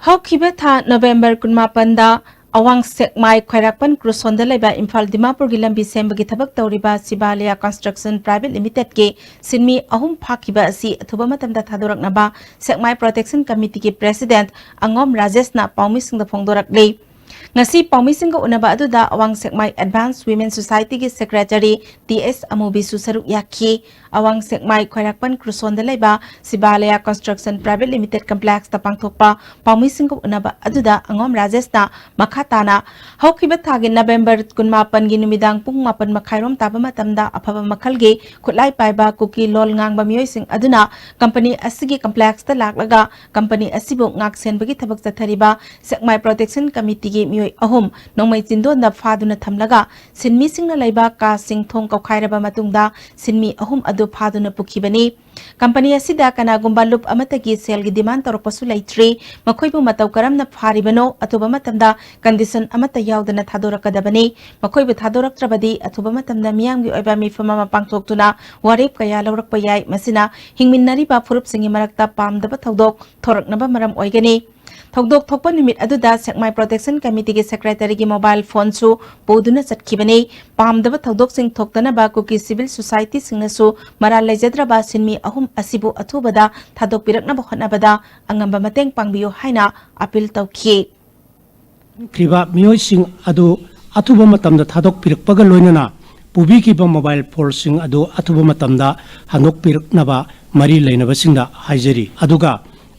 ꯍꯧꯈꯤꯕ ꯊꯥ ꯅꯣꯕꯦꯝꯕꯔ ꯀꯨꯟꯃꯥꯄꯟꯗ ꯑꯋꯥꯡ ꯁꯦꯛꯃꯥꯏ ꯈ꯭ꯋꯥꯏꯔꯥꯛꯄꯟ ꯀ꯭ꯔꯨꯁꯣꯟꯗ ꯂꯩꯕ ꯏꯝꯐꯥꯜ ꯗꯤꯃꯥꯄꯨꯔꯒꯤ ꯂꯝꯕꯤ ꯁꯦꯝꯕꯒꯤ ꯊꯕꯛ ꯇꯧꯔꯤꯕ ꯁꯤꯕꯥꯂꯌꯥ ꯀꯟꯁꯇ꯭ꯔꯛꯁꯟ ꯄ꯭ꯔꯥꯏꯚꯦꯠ ꯂꯤꯃꯤꯇꯦꯗꯀꯤ ꯁꯤꯟꯃꯤ ꯑꯍꯨꯝ ꯐꯥꯈꯤꯕ ꯑꯁꯤ ꯑꯊꯨꯕ ꯃꯇꯝꯗ ꯊꯥꯗꯣꯔꯛꯅꯕ ꯁꯦꯛꯃꯥꯏ ꯄ꯭ꯔꯣꯇꯦꯛꯁꯟ ꯀꯃꯤꯇꯤꯒꯤ ꯄ꯭ꯔꯦꯁꯤꯗꯦꯟꯠ ꯑꯉꯣꯝ ꯔꯥꯖꯦꯁꯅ ꯄꯥꯎꯃꯤꯁꯤꯡꯗ ꯐꯣꯡꯗꯣꯔꯛꯂꯤ꯫ ꯉꯁꯤ ꯄꯥꯎꯃꯤꯁꯤꯡꯒ ꯎꯅꯕ ꯑꯗꯨꯗ ꯑꯋꯥꯡ ꯁꯦꯛꯃꯥꯏ ꯑꯦꯗꯚꯥꯟꯁ ꯋꯤꯃꯦꯟ ꯁꯣꯁꯥꯏꯇꯤꯒꯤ ꯁꯦꯀ꯭ꯔꯦꯇꯔꯤ ꯇꯤ ꯑꯦꯁ ꯑꯃꯨꯕꯤꯁꯨ ꯁꯔꯨꯛ ꯌꯥꯈꯤ꯫ ꯑꯋꯥꯡ ꯁꯦꯛꯃꯥꯏ ꯈ꯭ꯋꯥꯏꯔꯥꯛꯄꯟ ꯀ꯭ꯔꯨꯁꯣꯟꯗ ꯂꯩꯕ ꯁꯤꯕꯥꯂꯌꯥ ꯀꯟꯁꯇ꯭ꯔꯛꯁꯟ ꯄ꯭ꯔꯥꯏꯚꯦꯠ ꯂꯤꯃꯤꯇꯦꯗ ꯀꯝꯄ꯭ꯂꯦꯛꯁꯇ ꯄꯥꯡꯊꯣꯛꯄ ꯄꯥꯎꯃꯤꯁꯤꯡꯒ ꯎꯅꯕ ꯑꯗꯨꯗ ꯑꯉꯣꯝ ꯔꯥꯖꯦꯁꯅ ꯃꯈꯥ ꯇꯥꯅ ꯍꯧꯈꯤꯕ ꯊꯥꯒꯤ ꯅꯕꯦꯝꯕꯔ ꯀꯨꯟꯃꯥꯄꯟꯒꯤ ꯅꯨꯃꯤꯗꯥꯡ ꯄꯨꯡ ꯃꯥꯄꯟ ꯃꯈꯥꯏꯔꯣꯝ ꯇꯥꯕ ꯃꯇꯝꯗ ꯑꯐꯕ ꯃꯈꯜꯒꯤ ꯈꯨꯠꯂꯥꯏ ꯄꯥꯏꯕ ꯀꯨꯀꯤ ꯂꯣꯜ ꯉꯥꯡꯕ ꯃꯤꯑꯣꯏꯁꯤꯡ ꯑꯗꯨꯅ ꯀꯝꯄꯅꯤ ꯑꯁꯤꯒꯤ ꯀꯝꯄ꯭ꯂꯦꯛꯁꯇ ꯂꯥꯛꯂꯒ ꯀꯝꯄꯅꯤ ꯑꯁꯤꯕꯨ ꯉꯥꯛ ꯁꯦꯟꯕꯒꯤ ꯊꯕꯛ ꯆꯠꯊꯔꯤꯕ ꯁꯦꯛꯃꯥꯏ ꯄ꯭ꯔꯣꯇꯦꯛꯁꯟ ꯀꯃꯤꯇꯤꯒꯤ ꯃꯤꯑꯣꯏ ꯑꯍꯨꯝ ꯅꯣꯡꯃꯩ ꯆꯤꯟꯗꯣꯟꯗ ꯐꯥꯗꯨꯅ ꯊꯝꯂꯒ ꯁꯤꯟꯃꯤꯁꯤꯡꯅ ꯂꯩꯕ ꯀꯥꯁꯤꯡ ꯊꯣꯡ ꯀꯧꯈꯥꯏꯔꯕ ꯃꯇꯨꯡꯗ ꯁꯤꯟꯃꯤ ꯑꯍꯨꯝ ꯑꯗꯨ ꯐꯥꯗꯨꯅ ꯄꯨꯈꯤꯕꯅꯤ꯫ ꯀꯝꯄꯅꯤ ꯑꯁꯤꯗ ꯀꯅꯥꯒꯨꯝꯕ ꯂꯨꯞ ꯑꯃꯠꯇꯒꯤ ꯁꯦꯜꯒꯤ ꯗꯤꯃꯥꯟ ꯇꯧꯔꯛꯄꯁꯨ ꯂꯩꯇ꯭ꯔꯤ꯫ ꯃꯈꯣꯏꯕꯨ ꯃꯇꯧ ꯀꯔꯝꯅ ꯐꯥꯔꯤꯕꯅꯣ, ꯑꯊꯨꯕ ꯃꯇꯝꯗ ꯀꯟꯗꯤꯁꯟ ꯑꯃꯠꯇ ꯌꯥꯎꯗꯅ ꯊꯥꯗꯣꯔꯛꯀꯗꯕꯅꯤ꯫ ꯃꯈꯣꯏꯕꯨ ꯊꯥꯗꯣꯔꯛꯇ꯭ꯔꯕꯗꯤ ꯑꯊꯨꯕ ꯃꯇꯝꯗ ꯃꯤꯌꯥꯝꯒꯤ ꯑꯣꯏꯕ ꯃꯤꯐꯝ ꯑꯃ ꯄꯥꯡꯊꯣꯛꯇꯨꯅ ꯋꯥꯔꯦꯞ ꯀꯌꯥ ꯂꯧꯔꯛꯄ ꯌꯥꯏ꯫ ꯃꯁꯤꯅ ꯍꯤꯡꯃꯤꯟꯅꯔꯤꯕ ꯐꯨꯔꯨꯞꯁꯤꯡꯒꯤ ꯃꯔꯛꯇ ꯄꯥꯝꯗꯕ ꯊꯧꯗꯣꯛ ꯊꯣꯔꯛꯅꯕ ꯃꯔꯝ ꯑꯣꯏꯒꯅꯤ꯫ ꯊꯧꯗꯣꯛ ꯊꯣꯛꯄ ꯅꯨꯃꯤꯠ ꯑꯗꯨꯗ ꯁꯦꯛꯃꯥꯏ ꯄ꯭ꯔꯣꯇꯦꯛꯁꯟ ꯀꯃꯤꯇꯤꯒꯤ ꯁꯦꯀ꯭ꯔꯦꯇꯔꯤꯒꯤ ꯃꯣꯕꯥꯏꯜ ꯐꯣꯟꯁꯨ ꯄꯨꯗꯨꯅ ꯆꯠꯈꯤꯕꯅꯤ꯫ ꯄꯥꯝꯗꯕ ꯊꯧꯗꯣꯛꯁꯤꯡ ꯊꯣꯛꯇꯅꯕ ꯀꯨꯀꯤ ꯁꯤꯚꯤꯜ ꯁꯣꯁꯥꯏꯇꯤꯁꯤꯡꯅꯁꯨ ꯃꯔꯥꯜ ꯂꯩꯖꯗ꯭ꯔꯕ ꯁꯤꯟꯃꯤ ꯑꯍꯨꯝ ꯑꯁꯤꯕꯨ ꯑꯊꯨꯕꯗ ꯊꯥꯗꯣꯛꯄꯤꯔꯛꯅꯕ ꯍꯣꯠꯅꯕꯗ ꯑꯉꯝꯕ ꯃꯇꯦꯡ ꯄꯥꯡꯕꯤꯌꯨ ꯍꯥꯏꯅ ꯑꯄꯤꯜ ꯇꯧꯈꯤ꯫ ꯈ꯭ꯔꯤꯕ ꯃꯤꯑꯣꯏꯁꯤꯡ ꯑꯗꯨ ꯑꯊꯨꯕ ꯃꯇꯝꯗ ꯊꯥꯗꯣꯛꯄꯤꯔꯛꯄꯒ ꯂꯣꯏꯅꯅ ꯄꯨꯕꯤꯈꯤꯕ ꯃꯣꯕꯥꯏꯜ ꯐꯣꯟꯁꯤꯡ ꯑꯗꯨ ꯑꯊꯨꯕ ꯃꯇꯝꯗ ꯍꯟꯗꯣꯛꯄꯤꯔꯛꯅꯕ ꯃꯔꯤ ꯂꯩꯅꯕꯁꯤꯡꯗ ꯍꯥꯏꯖꯔꯤ꯫ ꯑꯗꯨꯒ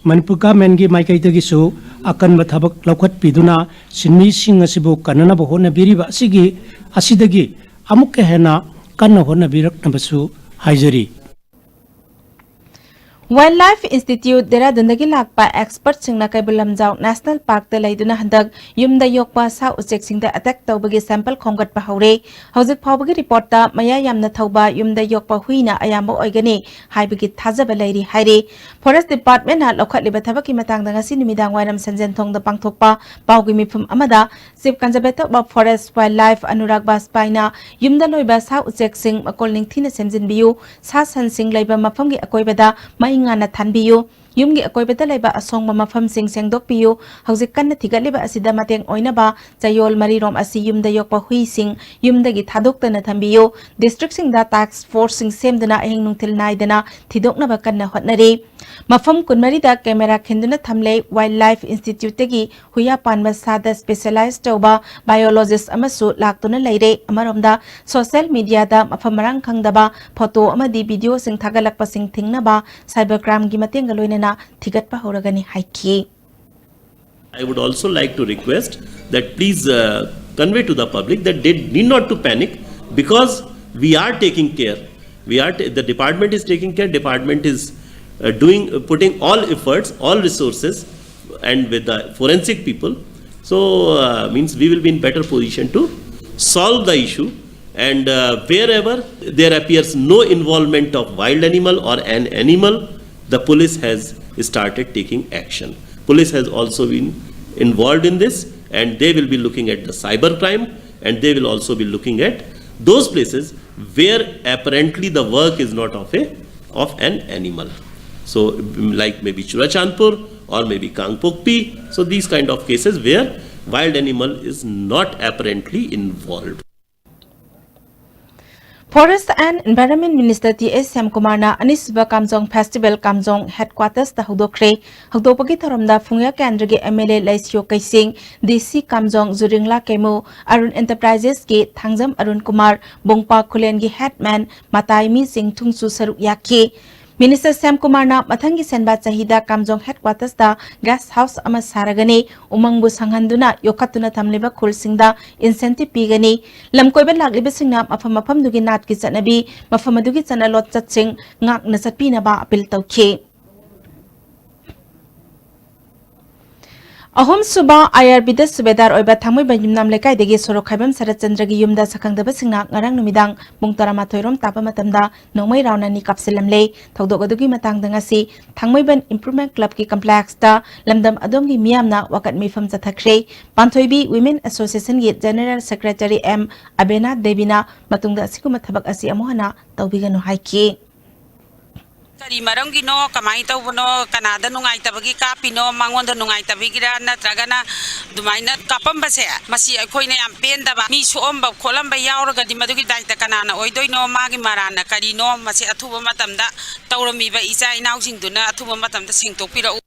ꯃꯅꯤꯄꯨꯔ ꯒꯚꯔꯟꯃꯦꯟꯒꯤ ꯃꯥꯏꯀꯩꯗꯒꯤꯁꯨ ꯑꯀꯟꯕ ꯊꯕꯛ ꯂꯧꯈꯠꯄꯤꯗꯨꯅ ꯁꯤꯟꯃꯤꯁꯤꯡ ꯑꯁꯤꯕꯨ ꯀꯟꯅꯅꯕ ꯍꯣꯠꯅꯕꯤꯔꯤꯕ ꯑꯁꯤꯒꯤ, ꯑꯁꯤꯗꯒꯤ ꯑꯃꯨꯛꯀ ꯍꯦꯟꯅ ꯀꯟꯅ ꯍꯣꯠꯅꯕꯤꯔꯛꯅꯕꯁꯨ ꯍꯥꯏꯖꯔꯤ꯫ Wildlife Institute ꯗꯦꯔꯥꯗꯨꯟꯗꯒꯤ ꯂꯥꯛꯄ expertꯁꯤꯡꯅ ꯀꯩꯕꯨꯜ ꯂꯝꯖꯥꯎ National Parkꯇ ꯂꯩꯗꯨꯅ ꯍꯟꯗꯛ ꯌꯨꯝꯗ ꯌꯣꯛꯄ ꯁꯥ ꯎꯆꯦꯛꯁꯤꯡꯗ attack ꯇꯧꯕꯒꯤ sample ꯈꯣꯝꯒꯠꯄ ꯍꯧꯔꯦ꯫ ꯍꯧꯖꯤꯛ ꯐꯥꯎꯕꯒꯤ reportꯇ ꯃꯌꯥ ꯌꯥꯝꯅ ꯊꯧꯕ ꯌꯨꯝꯗ ꯌꯣꯛꯄ ꯍꯨꯏꯅ ꯑꯌꯥꯝꯕ ꯑꯣꯏꯒꯅꯤ ꯍꯥꯏꯕꯒꯤ ꯊꯥꯖꯕ ꯂꯩꯔꯤ ꯍꯥꯏꯔꯤ꯫ Forest Departmentꯅ ꯂꯧꯈꯠꯂꯤꯕ ꯊꯕꯛꯀꯤ ꯃꯇꯥꯡꯗ ꯉꯁꯤ ꯅꯨꯃꯤꯗꯥꯡ ꯋꯥꯏꯔꯝ ꯁꯟꯖꯦꯟꯊꯣꯡꯗ ꯄꯥꯡꯊꯣꯛꯄ ꯄꯥꯎꯒꯤ ꯃꯤꯐꯝ ꯑꯃꯗ Chief Conservator of Forest Wildlife Anurag ꯕꯥꯖꯄꯥꯏꯅ ꯌꯨꯝꯗ ꯂꯣꯏꯕ ꯁꯥ ꯎꯆꯦꯛꯁꯤꯡ ꯃꯀꯣꯜ ꯅꯤꯡꯊꯤꯅ ꯁꯦꯝꯖꯤꯟꯕꯤꯌꯨ, ꯁꯥ ꯁꯟꯁꯤꯡ ꯂꯩꯕ ꯃꯐꯝꯒꯤ ꯑꯀꯣꯏꯕꯗ ꯃꯩ ꯉꯥꯟꯅ ꯊꯥꯟꯕꯤꯌꯨ, ꯌꯨꯝꯒꯤ ꯑꯀꯣꯏꯕꯗ ꯂꯩꯕ ꯑꯁꯣꯡꯕ ꯃꯐꯝꯁꯤꯡ ꯁꯦꯡꯗꯣꯛꯄꯤꯌꯨ, ꯍꯧꯖꯤꯛ ꯀꯟꯅ ꯊꯤꯒꯠꯂꯤꯕ ꯑꯁꯤꯗ ꯃꯇꯦꯡ ꯑꯣꯏꯅꯕ ꯆꯌꯣꯜ ꯃꯔꯤꯔꯣꯝ ꯑꯁꯤ ꯌꯨꯝꯗ ꯌꯣꯛꯄ ꯍꯨꯏꯁꯤꯡ ꯌꯨꯝꯗꯒꯤ ꯊꯥꯗꯣꯛꯇꯅ ꯊꯝꯕꯤꯌꯨ, districtꯁꯤꯡꯗ task forceꯁꯤꯡ ꯁꯦꯝꯗꯨꯅ ꯑꯍꯤꯡ ꯅꯨꯡꯊꯤꯜ ꯅꯥꯏꯗꯅ ꯊꯤꯗꯣꯛꯅꯕ ꯀꯟꯅ ꯍꯣꯠꯅꯔꯤ꯫ ꯃꯐꯝ ꯀꯨꯟꯃꯔꯤꯗ camera ꯈꯤꯟꯗꯨꯅ ꯊꯝꯂꯦ꯫ Wildlife Instituteꯇꯒꯤ ꯍꯨꯏꯌꯥ ꯄꯥꯟꯕ ꯁꯥꯗ specialize ꯇꯧꯕ biologist ꯑꯃꯁꯨ ꯂꯥꯛꯇꯨꯅ ꯂꯩꯔꯦ꯫ ꯑꯃꯔꯣꯝꯗ social mediaꯗ ꯃꯐꯝ ꯃꯔꯥꯡ ꯈꯪꯗꯕ photo ꯑꯃꯗꯤ videoꯁꯤꯡ ꯊꯥꯒꯠꯂꯛꯄꯁꯤꯡ ꯊꯤꯡꯅꯕ cyber crimeꯒꯤ ꯃꯇꯦꯡꯒ ꯂꯣꯏꯅꯅ ꯊꯤꯒꯠꯄ ꯍꯧꯔꯒꯅꯤ ꯍꯥꯏꯈꯤ꯫ I would also like to request that please uh, convey to the public that they need not to panic, because we are taking care. We are t- the department is taking care. Department is uh, doing uh, putting all efforts, all resources, and with the forensic people. So uh, means we will be in better position to solve the issue. And uh, wherever there appears no involvement of wild animal or an animal, the police has started taking action. Police has also been involved in this, and they will be looking at the cyber crime, and they will also be looking at those places where apparently the work is not of a of an animal. So, like maybe Churachandpur or maybe Kangpokpi. So these kind of cases where wild animal is not apparently involved. Forest and Environment Minister T S Shyamkumarꯅ ꯑꯅꯤꯁꯨꯕ ꯀꯥꯝꯖꯣꯡ Festival ꯀꯥꯝꯖꯣꯡ headquartersꯇ ꯍꯧꯗꯣꯛꯈ꯭ꯔꯦ꯫ ꯍꯧꯗꯣꯛꯄꯒꯤ ꯊꯧꯔꯝꯗ ꯐꯨꯡꯌꯥ ꯀꯦꯟꯗ꯭ꯔꯒꯤ MLA ꯂꯩꯁꯤꯌꯣ ꯀꯩꯁꯤꯡ, DC ꯀꯥꯝꯖꯣꯡ ꯖꯨꯔꯤꯡꯂꯥ ꯀꯦꯃꯨ, Arun Enterprisesꯀꯤ Thangjam Arun Kumar, ꯕꯣꯡꯄꯥ ꯈꯨꯂꯦꯟꯒꯤ headman ꯃꯇꯥꯏ ꯃꯤꯁꯤꯡ ꯊꯨꯡꯁꯨ ꯁꯔꯨꯛ ꯌꯥꯈꯤ꯫ Minister Shyam ꯀꯨꯃꯥꯔꯅ ꯃꯊꯪꯒꯤ ꯁꯦꯟꯕꯥ ꯆꯍꯤꯗ ꯀꯥꯝꯖꯣꯡ ꯍꯦꯗꯀ꯭ꯋꯥꯇꯔꯁꯇ ꯒꯦꯁ ꯍꯥꯎꯁ ꯑꯃ ꯁꯥꯔꯒꯅꯤ, ꯎꯃꯪꯕꯨ ꯁꯪꯍꯟꯗꯨꯅ ꯌꯣꯛꯈꯠꯇꯨꯅ ꯊꯝꯂꯤꯕ ꯈꯨꯜꯁꯤꯡꯗ ꯏꯟꯁꯦꯟꯇꯤꯚ ꯄꯤꯒꯅꯤ꯫ ꯂꯝꯀꯣꯏꯕ ꯂꯥꯛꯂꯤꯕꯁꯤꯡꯅ ꯃꯐꯝ ꯃꯐꯝꯗꯨꯒꯤ ꯅꯥꯠꯀꯤ ꯆꯠꯅꯕꯤ, ꯃꯐꯝ ꯑꯗꯨꯒꯤ ꯆꯠꯅ ꯂꯣꯟꯆꯠꯁꯤꯡ ꯉꯥꯛꯅ ꯆꯠꯄꯤꯅꯕ ꯑꯄꯤꯜ ꯇꯧꯈꯤ꯫ ꯑꯍꯨꯝꯁꯨꯕ ꯑꯥꯏ ꯑꯥꯔ ꯕꯤꯗ ꯁꯨꯕꯦꯗꯥꯔ ꯑꯣꯏꯕ ꯊꯥꯡꯃꯩꯕꯟ ꯌꯨꯝꯅꯥꯝ ꯂꯩꯀꯥꯏꯗꯒꯤ ꯁꯣꯔꯣꯛ ꯈꯥꯏꯕꯝ ꯁꯔꯠꯆꯟꯗ꯭ꯔꯒꯤ ꯌꯨꯝꯗ ꯁꯛꯈꯪꯗꯕꯁꯤꯡꯅ ꯉꯔꯥꯡ ꯅꯨꯃꯤꯗꯥꯡ ꯄꯨꯡ ꯇꯔꯥꯃꯥꯊꯣꯏ ꯔꯣꯝ ꯇꯥꯕ ꯃꯇꯝꯗ ꯅꯣꯡꯃꯩ ꯔꯥꯎꯟ ꯑꯅꯤ ꯀꯥꯞꯁꯤꯜꯂꯝꯂꯦ꯫ ꯊꯧꯗꯣꯛ ꯑꯗꯨꯒꯤ ꯃꯇꯥꯡꯗ ꯉꯁꯤ ꯊꯥꯡꯃꯩꯕꯟ ꯏꯝꯄ꯭ꯔꯨꯚꯃꯦꯟ ꯀ꯭ꯂꯕꯀꯤ ꯀꯝꯄ꯭ꯂꯦꯛꯁꯇ ꯂꯝꯗꯝ ꯑꯗꯣꯝꯒꯤ ꯃꯤꯌꯥꯝꯅ ꯋꯥꯀꯠ ꯃꯤꯐꯝ ꯆꯠꯊꯈ꯭ꯔꯦ꯫ ꯄꯥꯟꯊꯣꯏꯕꯤ ꯋꯤꯃꯦꯟ ꯑꯦꯁꯣꯁꯤꯌꯦꯁꯟꯒꯤ ꯖꯦꯅꯦꯔꯦꯜ ꯁꯦꯀ꯭ꯔꯦꯇꯔꯤ ꯑꯦꯝ ꯑꯕꯦꯅꯥ ꯗꯦꯕꯤꯅ ꯃꯇꯨꯡꯗ ꯑꯁꯤꯒꯨꯝꯕ ꯊꯕꯛ ꯑꯁꯤ ꯑꯃꯨꯛ ꯍꯟꯅ ꯇꯧꯕꯤꯒꯅꯨ ꯍꯥꯏꯈꯤ꯫ ꯀꯔꯤ ꯃꯔꯝꯒꯤꯅꯣ, ꯀꯃꯥꯏꯅ ꯇꯧꯕꯅꯣ, ꯀꯅꯥꯗ ꯅꯨꯡꯉꯥꯏꯇꯕꯒꯤ ꯀꯥꯞꯄꯤꯅꯣ, ꯃꯉꯣꯟꯗ ꯅꯨꯡꯉꯥꯏꯇꯕꯒꯤꯔ ꯅꯠꯇ꯭ꯔꯒꯅ ꯑꯗꯨꯃꯥꯏꯅ ꯀꯥꯞꯄꯝꯕꯁꯦ, ꯃꯁꯤ ꯑꯩꯈꯣꯏꯅ ꯌꯥꯝ ꯄꯦꯟꯗꯕ꯫ ꯃꯤ ꯁꯣꯛꯑꯝꯕ ꯈꯣꯠꯂꯝꯕ ꯌꯥꯎꯔꯒꯗꯤ ꯃꯗꯨꯒꯤ ꯗꯥꯏꯇ ꯀꯅꯥꯅ ꯑꯣꯏꯗꯣꯏꯅꯣ, ꯃꯥꯒꯤ ꯃꯔꯥꯟꯅ ꯀꯔꯤꯅꯣ, ꯃꯁꯤ ꯑꯊꯨꯕ ꯃꯇꯝꯗ ꯇꯧꯔꯝꯃꯤꯕ ꯏꯆꯥ ꯏꯅꯥꯎꯁꯤꯡꯗꯨꯅ ꯑꯊꯨꯕ ꯃꯇꯝꯗ ꯁꯦꯡꯗꯣꯛꯄꯤꯔꯛꯎ꯫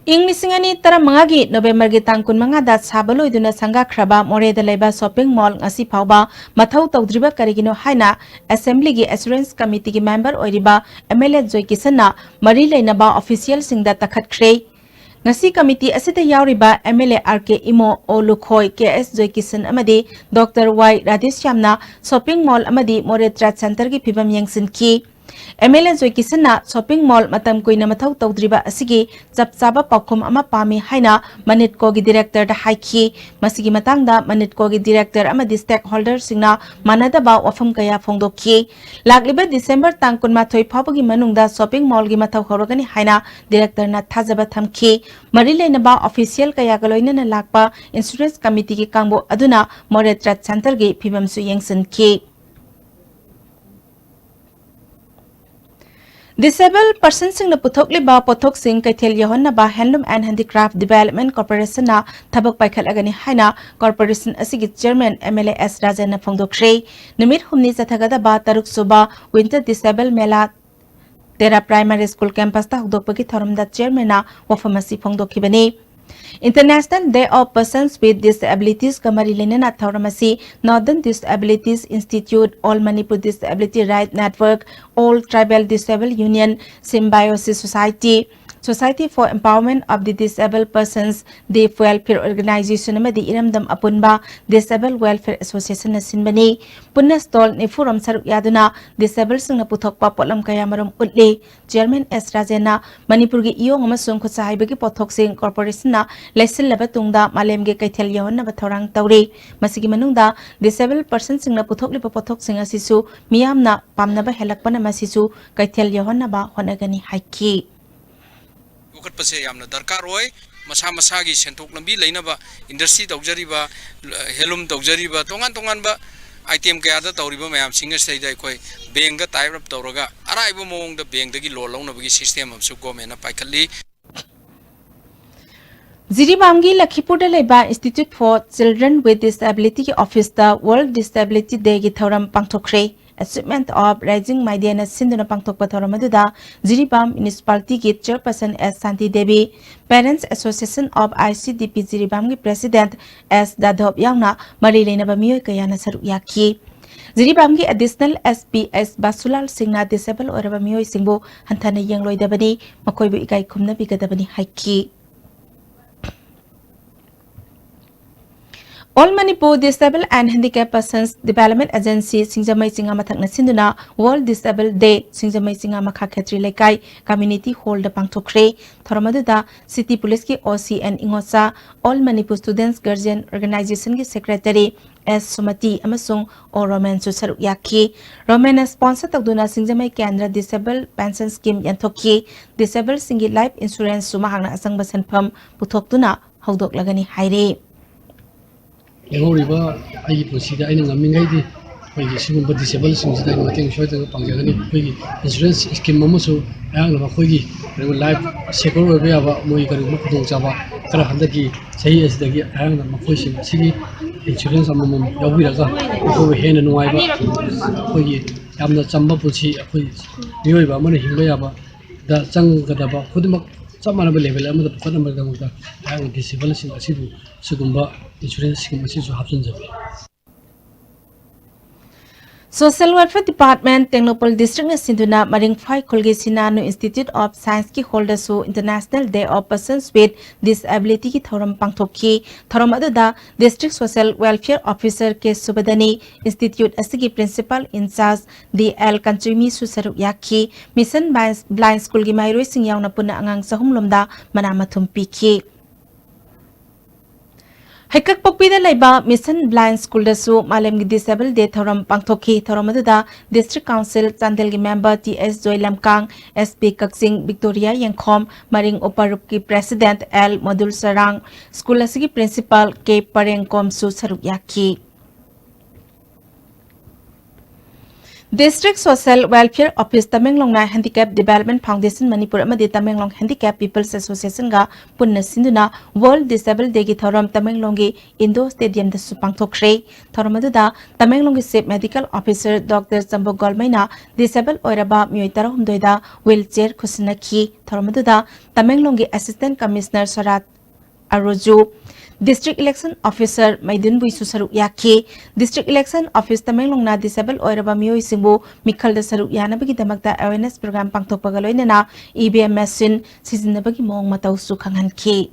ꯏꯪ ꯂꯤꯁꯤꯡ ꯑꯅꯤ ꯇꯔꯥꯃꯉꯥꯒꯤ ꯅꯣꯕꯦꯝꯕꯔꯒꯤ ꯇꯥꯡ ꯀꯨꯟꯃꯉꯥꯗ ꯁꯥꯕ ꯂꯣꯏꯗꯨꯅ ꯁꯪꯒꯥꯈ꯭ꯔꯕ ꯃꯣꯔꯦꯗ ꯂꯩꯕ ꯁꯣꯄꯤꯡ ꯃꯣꯜ ꯉꯁꯤ ꯐꯥꯎꯕ ꯃꯊꯧ ꯇꯧꯗ꯭ꯔꯤꯕ ꯀꯔꯤꯒꯤꯅꯣ ꯍꯥꯏꯅ ꯑꯦꯁꯦꯝꯕ꯭ꯂꯤꯒꯤ ꯑꯦꯁꯨꯔꯦꯟꯁ ꯀꯃꯤꯇꯤꯒꯤ ꯃꯦꯝꯕꯔ ꯑꯣꯏꯔꯤꯕ ꯑꯦꯝ ꯑꯦꯜ ꯑꯦ ꯖꯣꯏꯀꯤꯁꯟꯅ ꯃꯔꯤ ꯂꯩꯅꯕ ꯑꯣꯐꯤꯁꯤꯌꯦꯜꯁꯤꯡꯗ ꯇꯛꯈꯠꯈ꯭ꯔꯦ꯫ ꯉꯁꯤ ꯀꯃꯤꯇꯤ ꯑꯁꯤꯗ ꯌꯥꯎꯔꯤꯕ ꯑꯦꯝ ꯑꯦꯜ ꯑꯦ ꯑꯥꯔ ꯀꯦ ꯏꯃꯣ, ꯑꯣ ꯂꯨꯈꯣꯏ, ꯀꯦ ꯑꯦꯁ ꯖꯣꯏꯀꯤꯁꯟ ꯑꯃꯗꯤ ꯗꯣꯛꯇꯔ ꯋꯥꯏ ꯔꯥꯙꯦꯁ꯭ꯌꯥꯝꯅ ꯁꯣꯄꯤꯡ ꯃꯣꯜ ꯑꯃꯗꯤ ꯃꯣꯔꯦ ꯇ꯭ꯔꯦꯗ ꯁꯦꯟꯇꯔꯒꯤ ꯐꯤꯕꯝ ꯌꯦꯡꯁꯤꯟꯈꯤ꯫ ꯑꯦꯝ ꯑꯦꯜ ꯑꯦ ꯖꯣꯏꯀꯤꯁꯟꯅ ꯁꯣꯄꯤꯡ ꯃꯣꯜ ꯃꯇꯝ ꯀꯨꯏꯅ ꯃꯊꯧ ꯇꯧꯗ꯭ꯔꯤꯕ ꯑꯁꯤꯒꯤ ꯆꯞ ꯆꯥꯕ ꯄꯥꯎꯈꯨꯝ ꯑꯃ ꯄꯥꯝꯃꯤ ꯍꯥꯏꯅ ꯃꯅꯤꯠꯀꯣꯒꯤ ꯗꯤꯔꯦꯛꯇꯔꯗ ꯍꯥꯏꯈꯤ꯫ ꯃꯁꯤꯒꯤ ꯃꯇꯥꯡꯗ ꯃꯅꯤꯠꯀꯣꯒꯤ ꯗꯤꯔꯦꯛꯇꯔ ꯑꯃꯗꯤ ꯁ꯭ꯇꯦꯛ ꯍꯣꯜꯗꯔꯁꯤꯡꯅ ꯃꯥꯟꯅꯗꯕ ꯋꯥꯐꯝ ꯀꯌꯥ ꯐꯣꯡꯗꯣꯛꯈꯤ꯫ ꯂꯥꯛꯂꯤꯕ ꯗꯤꯁꯦꯝꯕꯔ ꯇꯥꯡ ꯀꯨꯟꯃꯥꯊꯣꯏ ꯐꯥꯎꯕꯒꯤ ꯃꯅꯨꯡꯗ ꯁꯣꯄꯤꯡ ꯃꯣꯜꯒꯤ ꯃꯊꯧ ꯍꯧꯔꯒꯅꯤ ꯍꯥꯏꯅ ꯗꯤꯔꯦꯛꯇꯔꯅ ꯊꯥꯖꯕ ꯊꯝꯈꯤ꯫ ꯃꯔꯤ ꯂꯩꯅꯕ ꯑꯣꯐꯤꯁꯤꯌꯦꯜ ꯀꯌꯥꯒ ꯂꯣꯏꯅꯅ ꯂꯥꯛꯄ ꯏꯟꯁꯨꯔꯦꯟꯁ ꯀꯃꯤꯇꯤꯒꯤ ꯀꯥꯡꯕꯨ ꯑꯗꯨꯅ ꯃꯣꯔꯦ ꯇ꯭ꯔꯦꯗ ꯁꯦꯟꯇꯔꯒꯤ ꯐꯤꯕꯝꯁꯨ ꯌꯦꯡꯁꯤꯟꯈꯤ꯫ ꯗꯤꯁꯦꯕꯜ ꯄꯔꯁꯟꯁꯤꯡꯅ ꯄꯨꯊꯣꯛꯂꯤꯕ ꯄꯣꯠꯊꯣꯛꯁꯤꯡ ꯀꯩꯊꯦꯜ ꯌꯧꯍꯟꯅꯕ Handloom and Handicraft Development Corporationꯅ ꯊꯕꯛ ꯄꯥꯏꯈꯠꯂꯒꯅꯤ ꯍꯥꯏꯅ ꯀꯣꯔꯄꯣꯔꯦꯁꯟ ꯑꯁꯤꯒꯤ chairman M L A S ꯔꯥꯖꯦꯟꯅ ꯐꯣꯡꯗꯣꯛꯈ꯭ꯔꯦ꯫ ꯅꯨꯃꯤꯠ ꯍꯨꯝꯅꯤ ꯆꯠꯊꯒꯗꯕ ꯇꯔꯨꯛ ꯁꯨꯕ ꯋꯤꯟꯇꯔ ꯗꯤꯁꯦꯕꯜ ꯃꯦꯂꯥ ꯇꯦꯔꯥ ꯄ꯭ꯔꯥꯏꯃꯥꯔꯤ ꯁ꯭ꯀꯨꯜ ꯀꯦꯝꯄꯁꯇ ꯍꯧꯗꯣꯛꯄꯒꯤ ꯊꯧꯔꯝꯗ ꯆꯤꯌꯔꯃꯦꯟꯅ ꯋꯥꯐꯝ ꯑꯁꯤ ꯐꯣꯡꯗꯣꯛꯈꯤꯕꯅꯤ꯫ International Day of Persons with Disabilities ꯀ ꯃꯔꯤ ꯂꯩꯅꯅ ꯊꯧꯔꯝ ꯑꯁꯤ Northern Disabilities Institute, All Manipur Disability Right Network, All Tribal Disabled Union, Symbiosis Society, Society for Empowerment of the Disabled Persons, Deaf Welfare Organization ꯑꯃꯗꯤ ꯏꯔꯝꯗꯝ ꯑꯄꯨꯟꯕ Disabled Welfare Association ꯅ ꯁꯤꯟꯕꯅꯤ꯫ ꯄꯨꯟꯅ stall ꯅꯤꯐꯨ ꯔꯣꯝ ꯁꯔꯨꯛ ꯌꯥꯗꯨꯅ disabled ꯁꯤꯡꯅ ꯄꯨꯊꯣꯛꯄ ꯄꯣꯠꯂꯝ ꯀꯌꯥ ꯃꯔꯨꯝ ꯎꯠꯂꯤ꯫ Chairman ꯑꯦꯁ ꯔꯥꯖꯦꯟꯅ ꯃꯅꯤꯄꯨꯔꯒꯤ ꯏꯌꯣꯡ ꯑꯃꯁꯨꯡ ꯈꯨꯠꯁꯥ ꯍꯩꯕꯒꯤ ꯄꯣꯠꯊꯣꯛꯁꯤꯡ corporation ꯅ ꯂꯩꯁꯤꯜꯂꯕ ꯇꯨꯡꯗ ꯃꯥꯂꯦꯝꯒꯤ ꯀꯩꯊꯦꯜ ꯌꯧꯍꯟꯅꯕ ꯊꯧꯔꯥꯡ ꯇꯧꯔꯤ꯫ ꯃꯁꯤꯒꯤ ꯃꯅꯨꯡꯗ disabled person ꯁꯤꯡꯅ ꯄꯨꯊꯣꯛꯂꯤꯕ ꯄꯣꯠꯊꯣꯛꯁꯤꯡ ꯑꯁꯤꯁꯨ ꯃꯤꯌꯥꯝꯅ ꯄꯥꯝꯅꯕ ꯍꯦꯜꯂꯛꯄꯅ ꯃꯁꯤꯁꯨ ꯀꯩꯊꯦꯜ ꯌꯧꯍꯟꯅꯕ ꯍꯣꯠꯅꯒꯅꯤ ꯍꯥꯏꯈꯤ꯫ ꯌꯣꯛꯈꯠꯄꯁꯦ ꯌꯥꯝꯅ ꯗꯔꯀꯥꯔ ꯑꯣꯏ꯫ ꯃꯁꯥ ꯃꯁꯥꯒꯤ ꯁꯦꯟꯊꯣꯛ ꯂꯝꯕꯤ ꯂꯩꯅꯕ industry ꯇꯧꯖꯔꯤꯕ, handloom ꯇꯧꯖꯔꯤꯕ, ꯇꯣꯉꯥꯟ ꯇꯣꯉꯥꯟꯕ item ꯀꯌꯥꯗ ꯇꯧꯔꯤꯕ ꯃꯌꯥꯝꯁꯤꯡ ꯑꯁꯤꯗꯩꯗ ꯑꯩꯈꯣꯏ bank ꯇ tie up ꯇꯧꯔꯒ ꯑꯔꯥꯏꯕ ꯃꯑꯣꯡꯗ bank ꯇꯒꯤ loan ꯂꯧꯅꯕꯒꯤ system ꯑꯃꯁꯨ government ꯅ ꯄꯥꯏꯈꯠꯂꯤ꯫ ꯖꯤꯔꯤꯕꯥꯝꯒꯤ ꯂꯈꯤꯄꯨꯔꯗ ꯂꯩꯕ Institute for Children with Disability ꯒꯤ office ꯇ World Disability Day ꯒꯤ ꯊꯧꯔꯝ ꯄꯥꯡꯊꯣꯛꯈ꯭ꯔꯦ꯫ Achievement of Raising Maidei ꯅ ꯁꯤꯟꯗꯨꯅ ꯄꯥꯡꯊꯣꯛꯄ ꯊꯧꯔꯝ ꯑꯗꯨꯗ ꯖꯤꯔꯤꯕꯥꯝ municipality ꯒꯤ chairperson S Shanti Devi, Parents Association of I C D P ꯖꯤꯔꯤꯕꯥꯝꯒꯤ president ꯑꯦꯁ ꯗꯥꯙꯣꯞ ꯌꯥꯎꯅ ꯃꯔꯤ ꯂꯩꯅꯕ ꯃꯤꯑꯣꯏ ꯀꯌꯥꯅ ꯁꯔꯨꯛ ꯌꯥꯈꯤ꯫ ꯖꯤꯔꯤꯕꯥꯝꯒꯤ additional S P ꯑꯦꯁ ꯕꯥꯁꯨꯂꯥꯜ ꯁꯤꯡꯅ disabled ꯑꯣꯏꯔꯕ ꯃꯤꯑꯣꯏꯁꯤꯡꯕꯨ ꯍꯟꯊꯅ ꯌꯦꯡꯂꯣꯏꯗꯕꯅꯤ, ꯃꯈꯣꯏꯕꯨ ꯏꯀꯥꯏ ꯈꯨꯝꯅꯕꯤꯒꯗꯕꯅꯤ ꯍꯥꯏꯈꯤ꯫ All Manipur Disable and Handicap Persons Development Agency ꯁꯤꯡꯖꯃꯩ ꯆꯤꯉꯥ ꯃꯊꯛꯅ ꯁꯤꯟꯗꯨꯅ World Disable Day ꯁꯤꯡꯖꯃꯩ ꯆꯤꯉꯥ ꯃꯈꯥ ꯈꯦꯇ꯭ꯔꯤ ꯂꯩꯀꯥꯏ community hall ꯗ ꯄꯥꯡꯊꯣꯛꯈ꯭ꯔꯦ꯫ ꯊꯧꯔꯝ ꯑꯗꯨꯗ city police ꯀꯤ O C N ꯏꯉꯣꯆꯥ, All Manipur Students Guardian Organization ꯒꯤ secretary ꯑꯦꯁ ꯁꯨꯃꯇꯤ ꯑꯃꯁꯨꯡ ꯑꯣ ꯔꯣꯃꯦꯟꯁꯨ ꯁꯔꯨꯛ ꯌꯥꯈꯤ꯫ ꯔꯣꯃꯦꯟꯅ sponsor ꯇꯧꯗꯨꯅ ꯁꯤꯡꯖꯃꯩ ꯀꯦꯟꯗ꯭ꯔ Disable Pension Scheme ꯌꯦꯟꯊꯣꯛꯈꯤ꯫ Disabled ꯁꯤꯡꯒꯤ life insurance ꯁꯨ ꯃꯍꯥꯛꯅ ꯑꯆꯪꯕ ꯁꯦꯟꯐꯝ ꯄꯨꯊꯣꯛꯇꯨꯅ ꯍꯧꯗꯣꯛꯂꯒꯅꯤ ꯍꯥꯏꯔꯤ꯫ ꯂꯦꯝꯍꯧꯔꯤꯕ ꯑꯩꯒꯤ ꯄꯨꯟꯁꯤꯗ ꯑꯩꯅ ꯉꯝꯃꯤꯉꯩꯗꯤ ꯑꯩꯈꯣꯏꯒꯤ ꯁꯤꯒꯨꯝꯕ disable ꯁꯤꯡꯁꯤꯗ ꯑꯩꯅ ꯃꯇꯦꯡ ꯁꯣꯏꯗꯅ ꯄꯥꯡꯖꯒꯅꯤ꯫ ꯑꯩꯈꯣꯏꯒꯤ insurance scheme ꯑꯃꯁꯨ ꯑꯩꯍꯥꯛꯅ ꯃꯈꯣꯏꯒꯤ ꯀꯔꯤꯒꯨꯝꯕ life secure ꯑꯣꯏꯕ ꯌꯥꯕ, ꯃꯣꯏꯒꯤ ꯀꯔꯤꯒꯨꯝꯕ ꯈꯨꯗꯣꯡꯆꯥꯕ ꯈꯔ ꯍꯟꯗꯛꯀꯤ ꯆꯍꯤ ꯑꯁꯤꯗꯒꯤ ꯑꯩꯍꯥꯛꯅ ꯃꯈꯣꯏꯁꯤꯡ ꯑꯁꯤꯒꯤ insurance ꯑꯃꯃꯝ ꯌꯥꯎꯕꯤꯔꯒ ꯃꯈꯣꯏꯕꯨ ꯍꯦꯟꯅ ꯅꯨꯡꯉꯥꯏꯕ, ꯑꯩꯈꯣꯏꯒꯤ ꯌꯥꯝꯅ ꯆꯝꯕ ꯄꯨꯟꯁꯤ, ꯑꯩꯈꯣꯏ ꯃꯤꯑꯣꯏꯕ ꯑꯃꯅ ꯍꯤꯡꯕ ꯌꯥꯕꯗ ꯆꯪꯒꯗꯕ ꯈꯨꯗꯤꯡꯃꯛ ꯆꯞ ꯃꯥꯟꯅꯕ ꯂꯦꯚꯦꯜ ꯑꯃꯗ ꯄꯨꯈꯠꯅꯕꯒꯤꯗꯃꯛꯇ ꯑꯩꯍꯥꯛꯅ ꯗꯤꯁꯦꯕꯜꯁꯤꯡ ꯑꯁꯤꯕꯨ ꯁꯤꯒꯨꯝꯕ ꯏꯟꯁꯨꯔꯦꯟꯁ ꯁ꯭ꯀꯤꯝ ꯑꯁꯤꯁꯨ ꯍꯥꯞꯆꯤꯟꯖꯕꯅꯤ꯫ Social Welfare Department, ꯇꯦꯡꯅꯧꯄꯜ ꯗꯤꯁꯇ꯭ꯔꯤꯛꯅ ꯁꯤꯟꯗꯨꯅ ꯃꯔꯤꯡꯐꯥꯏ ꯈꯨꯜꯒꯤ ꯁꯤꯅꯥꯅꯨ Institute of Scienceꯀꯤ ꯍꯣꯜꯗꯁꯨ International Day of Persons with Disabilityꯒꯤ ꯊꯧꯔꯝ ꯄꯥꯡꯊꯣꯛꯈꯤ꯫ ꯊꯧꯔꯝ ꯑꯗꯨꯗ District Social Welfare Officer K ꯁꯨꯕꯗꯅꯤ, Institute ꯑꯁꯤꯒꯤ Principal in Charge D L ꯀꯟꯆꯨꯏꯃꯤꯁꯨ ꯁꯔꯨꯛ ꯌꯥꯈꯤ꯫ Mission Blind Schoolꯒꯤ ꯃꯍꯩꯔꯣꯏꯁꯤꯡ ꯌꯥꯎꯅ ꯄꯨꯟꯅ ꯑꯉꯥꯡ ꯆꯍꯨꯝ ꯂꯣꯝꯗ ꯃꯅꯥ ꯃꯊꯨꯝ ꯄꯤꯈꯤ꯫ ꯍꯩꯀꯛꯄꯣꯛꯄꯤꯗ ꯂꯩꯕ Mission Blind Schoolꯗꯁꯨ ꯃꯥꯂꯦꯝꯒꯤ Disable Day ꯊꯧꯔꯝ ꯄꯥꯡꯊꯣꯛꯈꯤ꯫ ꯊꯧꯔꯝ ꯑꯗꯨꯗ District Council ꯆꯥꯟꯗꯦꯜꯒꯤ member ꯇꯤ ꯑꯦꯁ ꯖꯣꯏꯂꯝꯀꯥꯡ, ꯑꯦꯁ ꯄꯤ ꯀꯛꯆꯤꯡ ꯕꯤꯛꯇꯣꯔꯤꯌꯥ ꯌꯦꯡꯈꯣꯝ, ꯃꯔꯤꯡ ꯎꯄꯔꯨꯞꯀꯤ President ꯑꯦꯜ ꯃꯣꯗꯨꯜ ꯁꯔꯥꯡ, school ꯑꯁꯤꯒꯤ Principal ꯀꯦ ꯄꯔꯦꯡꯀꯣꯝꯁꯨ ꯁꯔꯨꯛ ꯌꯥꯈꯤ꯫ District Social Welfare Office ꯇꯃꯦꯡꯂꯣꯡꯅ Handicap Development Foundation Manipur ꯑꯃꯗꯤ ꯇꯃꯦꯡꯂꯣꯡ Handicap People's Associationꯒ ꯄꯨꯟꯅ ꯁꯤꯟꯗꯨꯅ World Disable Dayꯒꯤ ꯊꯧꯔꯝ ꯇꯃꯦꯡꯂꯣꯡꯒꯤ Indoor Stadiumꯗꯁꯨ ꯄꯥꯡꯊꯣꯛꯈ꯭ꯔꯦ꯫ ꯊꯧꯔꯝ ꯑꯗꯨꯗ ꯇꯃꯦꯡꯂꯣꯡꯒꯤ Chief Medical Officer Doctor ꯆꯝꯕꯨ ꯒꯣꯜꯃꯩꯅ disable ꯑꯣꯏꯔꯕ ꯃꯤꯑꯣꯏ ꯇꯔꯥꯍꯨꯝꯗꯣꯏꯗ wheelchair ꯈꯨꯠꯁꯤꯟꯅꯈꯤ꯫ ꯊꯧꯔꯝ ꯑꯗꯨꯗ ꯇꯃꯦꯡꯂꯣꯡꯒꯤ Assistant Commissioner ꯁꯣꯔꯥꯠ ꯑꯔꯨꯖꯨ, District Election Officer ꯃꯩꯗꯨꯟꯕꯨꯏꯁꯨ ꯁꯔꯨꯛ ꯌꯥꯈꯤ꯫ District Election Office ꯇꯃꯦꯡꯂꯣꯡꯅ disable ꯑꯣꯏꯔꯕ ꯃꯤꯑꯣꯏꯁꯤꯡꯕꯨ ꯃꯤꯈꯜꯗ ꯁꯔꯨꯛ ꯌꯥꯅꯕꯒꯤꯗꯃꯛꯇ awareness program ꯄꯥꯡꯊꯣꯛꯄꯒ ꯂꯣꯏꯅꯅ E V M machine ꯁꯤꯖꯤꯟꯅꯕꯒꯤ ꯃꯑꯣꯡ ꯃꯇꯧꯁꯨ ꯈꯪꯍꯟꯈꯤ꯫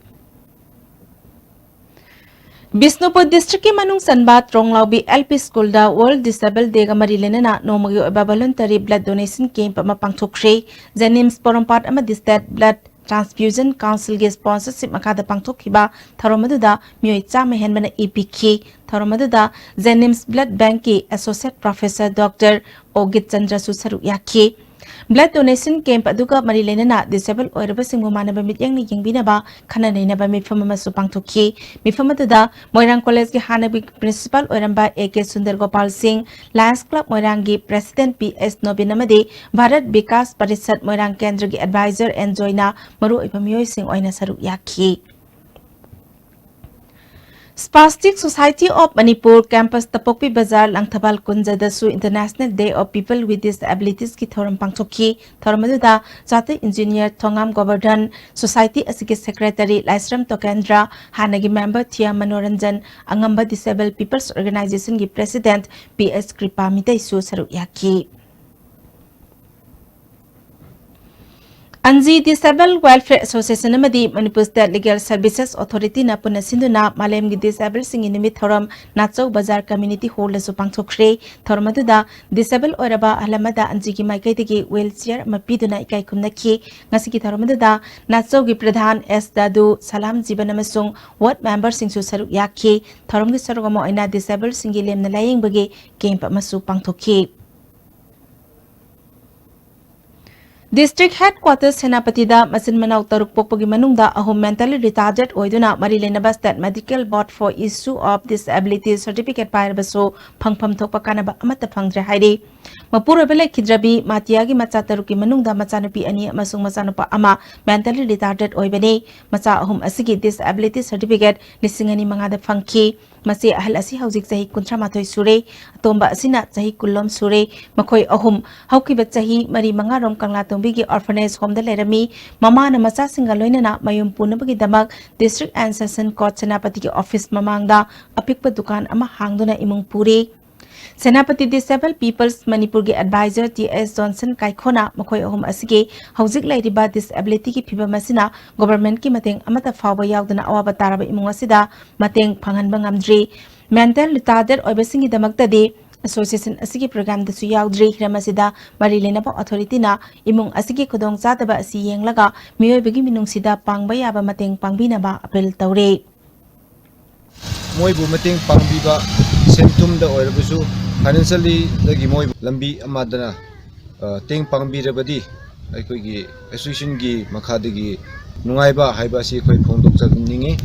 ꯕꯤꯁꯅꯨꯄꯨꯔ districtꯀꯤ ꯃꯅꯨꯡ ꯆꯟꯕ ꯇ꯭ꯔꯣꯡꯂꯥꯎꯕꯤ L P Schoolꯗ World Disable Dayꯒ ꯃꯔꯤ ꯂꯩꯅꯅ ꯅꯣꯡꯃꯒꯤ ꯑꯣꯏꯕ voluntary blood donation camp ꯑꯃ ꯄꯥꯡꯊꯣꯛꯈ꯭ꯔꯦ꯫ JNIMS ꯄꯣꯔꯣꯝꯄꯥꯠ ꯑꯃꯗꯤ State Blood Transfusion Councilꯒꯤ sponsorship ꯃꯈꯥꯗ ꯄꯥꯡꯊꯣꯛꯈꯤꯕ ꯊꯧꯔꯝ ꯑꯗꯨꯗ ꯃꯤꯑꯣꯏ ꯆꯥꯝꯃ ꯍꯦꯟꯕꯅ ꯏ ꯄꯤꯈꯤ꯫ ꯊꯧꯔꯝ ꯑꯗꯨꯗ JNIMS Blood Bankꯀꯤ Associate Professor Doctor ꯑꯣ ꯒꯤꯠꯆꯟꯗ꯭ꯔꯁꯨ ꯁꯔꯨꯛ ꯌꯥꯈꯤ꯫ Blood donation camp ꯑꯗꯨꯒ ꯃꯔꯤ ꯂꯩꯅꯅ disable ꯑꯣꯏꯔꯕꯁꯤꯡꯕꯨ ꯃꯥꯟꯅꯕ ꯃꯤꯠꯌꯦꯡꯅ ꯌꯦꯡꯕꯤꯅꯕ ꯈꯟꯅ ꯅꯩꯅꯕ ꯃꯤꯐꯝ ꯑꯃꯁꯨ ꯄꯥꯡꯊꯣꯛꯈꯤ꯫ ꯃꯤꯐꯝ ꯑꯗꯨꯗ ꯃꯣꯏꯔꯥꯡ Collegeꯀꯤ ꯍꯥꯟꯅꯒꯤ Principal ꯑꯣꯏꯔꯝꯕ ꯑꯦ ꯀꯦ ꯁꯨꯟꯗꯔ ꯒꯣꯄꯥꯜ ꯁꯤꯡ, Lions Club ꯃꯣꯏꯔꯥꯡꯒꯤ President ꯄꯤ ꯑꯦꯁ ꯅꯣꯕꯤꯟ ꯑꯃꯗꯤ ꯚꯥꯔꯠ ꯕꯤꯀꯥꯁ ꯄꯔꯤꯁꯠ ꯃꯣꯏꯔꯥꯡ ꯀꯦꯟꯗ꯭ꯔꯒꯤ Advisor ꯑꯦꯟ ꯖꯣꯏꯅ ꯃꯔꯨꯑꯣꯏꯕ ꯃꯤꯑꯣꯏꯁꯤꯡ ꯑꯣꯏꯅ ꯁꯔꯨꯛ ꯌꯥꯈꯤ꯫ Spastic Society of Manipur campus ꯇꯄꯣꯛꯄꯤ ꯕꯖꯥꯔ Langthabal ꯀꯨꯟꯖꯗꯁꯨ International Day of People with Disabilitiesꯀꯤ ꯊꯧꯔꯝ ꯄꯥꯡꯊꯣꯛꯈꯤ꯫ ꯊꯧꯔꯝ ꯑꯗꯨꯗ ꯆꯥꯇꯩ ꯏꯟꯖꯤꯅꯤꯌꯔ ꯊꯣꯉꯥꯝ ꯒꯣꯕꯔꯙꯟ, ꯁꯣꯁꯥꯏꯇꯤ ꯑꯁꯤꯒꯤ ꯁꯦꯀ꯭ꯔꯦꯇꯔꯤ ꯂꯥꯏꯁ꯭ꯔꯝ ꯇꯣꯀꯦꯟꯗ꯭ꯔ, ꯍꯥꯟꯅꯒꯤ ꯃꯦꯝꯕꯔ ꯊꯤꯌꯥ ꯃꯅꯣꯔꯟꯖꯟ, ꯑꯉꯝꯕ Disabled People's Organizationꯒꯤ president P S ꯀ꯭ꯔꯤꯄꯥ ꯃꯤꯇꯩꯁꯨ ꯁꯔꯨꯛ ꯌꯥꯈꯤ꯫ ꯑꯟꯖꯤ Disabled Welfare Association ꯑꯃꯗꯤ Manipur State Legal Services Authorityꯅ ꯄꯨꯟꯅ ꯁꯤꯟꯗꯨꯅ ꯃꯥꯂꯦꯝꯒꯤ Disablesꯁꯤꯡꯒꯤ ꯅꯨꯃꯤꯠ ꯊꯧꯔꯝ ꯅꯥꯆꯧ ꯕꯖꯥꯔ Community Hallꯗꯁꯨ ꯄꯥꯡꯊꯣꯛꯈ꯭ꯔꯦ꯫ ꯊꯧꯔꯝ ꯑꯗꯨꯗ Disable ꯑꯣꯏꯔꯕ ꯑꯍꯜ ꯑꯃꯗ ꯑꯟꯖꯤꯒꯤ ꯃꯥꯏꯀꯩꯗꯒꯤ wheelchair ꯑꯃ ꯄꯤꯗꯨꯅ ꯏꯀꯥꯏ ꯈꯨꯝꯅꯈꯤ꯫ ꯉꯁꯤꯒꯤ ꯊꯧꯔꯝ ꯑꯗꯨꯗ ꯅꯥꯆꯧꯒꯤ ꯄ꯭ꯔꯙꯥꯟ ꯑꯦꯁ ꯗꯥꯗꯨ, ꯁꯂꯥꯝ ꯖꯤꯕꯟ ꯑꯃꯁꯨꯡ ward memberꯁꯤꯡꯁꯨ ꯁꯔꯨꯛ ꯌꯥꯈꯤ꯫ ꯊꯧꯔꯝꯒꯤ ꯁꯔꯨꯛ ꯑꯃ ꯑꯣꯏꯅ Disabledꯁꯤꯡꯒꯤ ꯂꯦꯝꯅ ꯂꯥꯌꯦꯡꯕꯒꯤ camp ꯑꯃꯁꯨ ꯄꯥꯡꯊꯣꯛꯈꯤ꯫ District Headquarters ꯁꯦꯅꯥꯄꯇꯤꯗ ꯃꯆꯤꯟ ꯃꯅꯥꯎ ꯇꯔꯨꯛ ꯄꯣꯛꯄꯒꯤ ꯃꯅꯨꯡꯗ ꯑꯍꯨꯝ mentally retarded ꯑꯣꯏꯗꯨꯅ ꯃꯔꯤ ꯂꯩꯅꯕ State Medical Board for Issue of Disability Certificate ꯄꯥꯏꯔꯕꯁꯨ ꯐꯪꯐꯝ ꯊꯣꯛꯄ ꯀꯥꯟꯅꯕ ꯑꯃꯠꯇ ꯐꯪꯗ꯭ꯔꯦ ꯍꯥꯏꯔꯤ꯫ ꯃꯄꯨꯔꯣꯏꯕ ꯂꯩꯈꯤꯗ꯭ꯔꯕꯤ ꯃꯥꯇꯤꯌꯥꯒꯤ ꯃꯆꯥ ꯇꯔꯨꯛꯀꯤ ꯃꯅꯨꯡꯗ ꯃꯆꯥꯅꯨꯄꯤ ꯑꯅꯤ ꯑꯃꯁꯨꯡ ꯃꯆꯥꯅꯨꯄꯥ ꯑꯃ mentally retarded ꯑꯣꯏꯕꯅꯤ꯫ ꯃꯆꯥ ꯑꯍꯨꯝ ꯑꯁꯤꯒꯤ disability certificate ꯂꯤꯁꯤꯡ ꯑꯅꯤ ꯃꯉꯥꯗ ꯐꯪꯈꯤ꯫ ꯃꯆꯦ ꯑꯍꯜ ꯑꯁꯤ ꯍꯧꯖꯤꯛ ꯆꯍꯤ ꯀꯨꯟꯊ꯭ꯔꯥ ꯃꯥꯊꯣꯏ ꯁꯨꯔꯦ꯫ ꯑꯇꯣꯝꯕ ꯑꯁꯤꯅ ꯆꯍꯤ ꯀꯨꯟꯂꯣꯝ ꯁꯨꯔꯦ꯫ ꯃꯈꯣꯏ ꯑꯍꯨꯝ ꯍꯧꯈꯤꯕ ꯆꯍꯤ ꯃꯔꯤ ꯃꯉꯥꯔꯣꯝ ꯀꯪꯂꯥꯇꯣꯡꯕꯤꯒꯤ orphanage homeꯗ ꯂꯩꯔꯝꯃꯤ꯫ ꯃꯃꯥꯅ ꯃꯆꯥꯁꯤꯡꯒ ꯂꯣꯏꯅꯅ ꯃꯌꯨꯝ ꯄꯨꯅꯕꯒꯤꯗꯃꯛ District and Session Court ꯁꯦꯅꯥꯄꯇꯤꯒꯤ office ꯃꯃꯥꯡꯗ ꯑꯄꯤꯛꯄ ꯗꯨꯀꯥꯟ ꯑꯃ ꯍꯥꯡꯗꯨꯅ ꯏꯃꯨꯡ ꯄꯨꯔꯤ꯫ ꯁꯦꯅꯥꯄꯇꯤ Disabled People's ꯃꯅꯤꯄꯨꯔꯒꯤ advisor ꯇꯤ ꯑꯦꯁ ꯖꯣꯟꯁꯟ ꯀꯥꯏꯈꯣꯅ ꯃꯈꯣꯏ ꯑꯍꯨꯝ ꯑꯁꯤꯒꯤ ꯍꯧꯖꯤꯛ ꯂꯩꯔꯤꯕ disabilityꯒꯤ ꯐꯤꯚꯝ ꯑꯁꯤꯅ governmentꯀꯤ ꯃꯇꯦꯡ ꯑꯃꯠꯇ ꯐꯥꯎꯕ ꯌꯥꯎꯗꯅ ꯑꯋꯥꯕ ꯇꯥꯔꯕ ꯏꯃꯨꯡ ꯑꯁꯤꯗ ꯃꯇꯦꯡ ꯐꯪꯍꯟꯕ ꯉꯝꯗ꯭ꯔꯤ꯫ Mental retarded ꯑꯣꯏꯕꯁꯤꯡꯒꯤꯗꯃꯛꯇꯗꯤ association ꯑꯁꯤꯒꯤ programꯗꯁꯨ ꯌꯥꯎꯗ꯭ꯔꯤ꯫ ꯍꯤꯔꯝ ꯑꯁꯤꯗ ꯃꯔꯤ ꯂꯩꯅꯕ authorityꯅ ꯏꯃꯨꯡ ꯑꯁꯤꯒꯤ ꯈꯨꯗꯣꯡꯆꯥꯗꯕ ꯑꯁꯤ ꯌꯦꯡꯂꯒ ꯃꯤꯑꯣꯏꯕꯒꯤ ꯃꯤꯅꯨꯡꯁꯤꯗ ꯄꯥꯡꯕ ꯌꯥꯕ ꯃꯇꯦꯡ ꯄꯥꯡꯕꯤꯅꯕ appeal ꯇꯧꯔꯤ꯫ ꯃꯣꯏꯕꯨ ꯃꯇꯦꯡ ꯄꯥꯡꯕꯤꯕ, ꯁꯦꯟ ꯊꯨꯝꯗ ꯑꯣꯏꯔꯕꯁꯨ, financiallyꯗꯒꯤ ꯃꯣꯏꯕꯨ ꯂꯝꯕꯤ ꯑꯃꯗꯅ, ꯑ, ꯇꯦꯡ ꯄꯥꯡꯕꯤꯔꯕꯗꯤ ꯑꯩꯈꯣꯏꯒꯤ associationꯒꯤ ꯃꯈꯥꯗꯒꯤ ꯅꯨꯡꯉꯥꯏꯕ ꯍꯥꯏꯕ ꯑꯁꯤ ꯑꯩꯈꯣꯏ ꯐꯣꯡꯗꯣꯛꯆꯅꯤꯡꯉꯤ꯫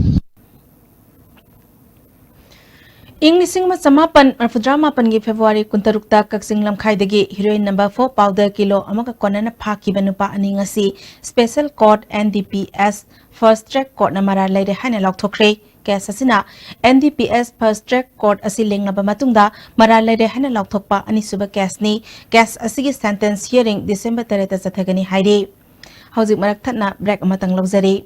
ꯏꯪ ꯂꯤꯁꯤꯡ ꯑꯃ ꯆꯃꯥꯄꯟ ꯃꯔꯤꯐꯨꯇꯔꯥ ꯃꯥꯄꯟꯒꯤ February ꯀꯨꯟꯇꯔꯨꯛꯇ ꯀꯛꯆꯤꯡ ꯂꯝꯈꯥꯏꯗꯒꯤ heroin number four powder kilo ꯑꯃꯒ ꯀꯣꯟꯅꯅ ꯐꯥꯈꯤꯕ ꯅꯨꯄꯥ ꯑꯅꯤ ꯉꯁꯤ Special Court, N D P S, Fast Track Courtꯅ ꯃꯔꯥꯜ ꯂꯩꯔꯦ ꯍꯥꯏꯅ ꯂꯥꯎꯊꯣꯛꯈ꯭ꯔꯦ꯫ ꯀꯦꯁ ꯑꯁꯤꯅ N D P S fast track court ꯑꯁꯤ ꯂꯦꯡꯂꯕ ꯃꯇꯨꯡꯗ ꯃꯔꯥꯜ ꯂꯩꯔꯦ ꯍꯥꯏꯅ ꯂꯥꯎꯊꯣꯛꯄ ꯑꯅꯤꯁꯨꯕ ꯀꯦꯁꯅꯤ꯫ ꯀꯦꯁ ꯑꯁꯤꯒꯤ sentence hearing December ꯇꯔꯦꯠꯇ ꯆꯠꯊꯒꯅꯤ ꯍꯥꯏꯔꯤ꯫ ꯍꯧꯖꯤꯛ ꯃꯔꯛ ꯊꯠꯅ break ꯑꯃꯇꯪ ꯂꯧꯖꯔꯤ꯫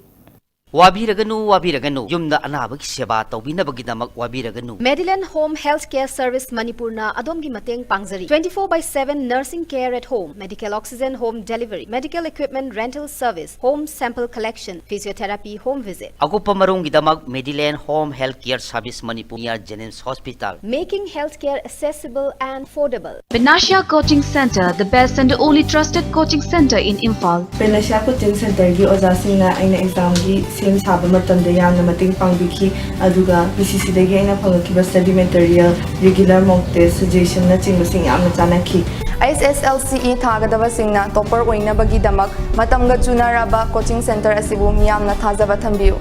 ꯋꯥꯕꯤꯔꯒꯅꯨ, ꯋꯥꯕꯤꯔꯒꯅꯨ꯫ ꯌꯨꯝꯗ ꯑꯅꯥꯕꯒꯤ ꯁꯦꯕꯥ ꯇꯧꯕꯤꯅꯕꯒꯤꯗꯃꯛ ꯋꯥꯕꯤꯔꯒꯅꯨ꯫ Mediland Home Health Care Service ꯃꯅꯤꯄꯨꯔꯅ ꯑꯗꯣꯝꯒꯤ ꯃꯇꯦꯡ ꯄꯥꯡꯖꯔꯤ꯫ Twenty four by seven nursing care at home, medical oxygen home delivery, medical equipment rental service, home sample collection, physiotherapy home visit. ꯑꯀꯨꯞꯄ ꯃꯔꯣꯜꯒꯤꯗꯃꯛ Mediland Home Health Care Service Manipur near Jenims Hospital. Making healthcare accessible and affordable. Panacea Coaching Center, the best and only trusted coaching center in Imphal. Panacea Coaching Centerꯒꯤ ꯑꯣꯖꯥꯁꯤꯡꯅ ꯑꯩꯅ examꯒꯤ ꯁꯦꯝ ꯁꯥꯕ ꯃꯇꯝꯗ ꯌꯥꯝꯅ ꯃꯇꯦꯡ ꯄꯥꯡꯕꯤꯈꯤ, ꯑꯗꯨꯒ P C Cꯗꯒꯤ ꯑꯩꯅ ꯐꯪꯂꯛꯈꯤꯕ study material, regular mock test, suggestionꯅꯆꯤꯡꯕꯁꯤꯡ ꯌꯥꯝꯅ ꯆꯥꯟꯅꯈꯤ꯫ H S L C E ꯊꯥꯒꯗꯕꯁꯤꯡꯅ topper ꯑꯣꯏꯅꯕꯒꯤꯗꯃꯛ ꯃꯇꯝꯒ ꯆꯨꯅꯔꯕ coaching center ꯑꯁꯤꯕꯨ ꯃꯤꯌꯥꯝꯅ ꯊꯥꯖꯕ ꯊꯝꯕꯤꯌꯨ꯫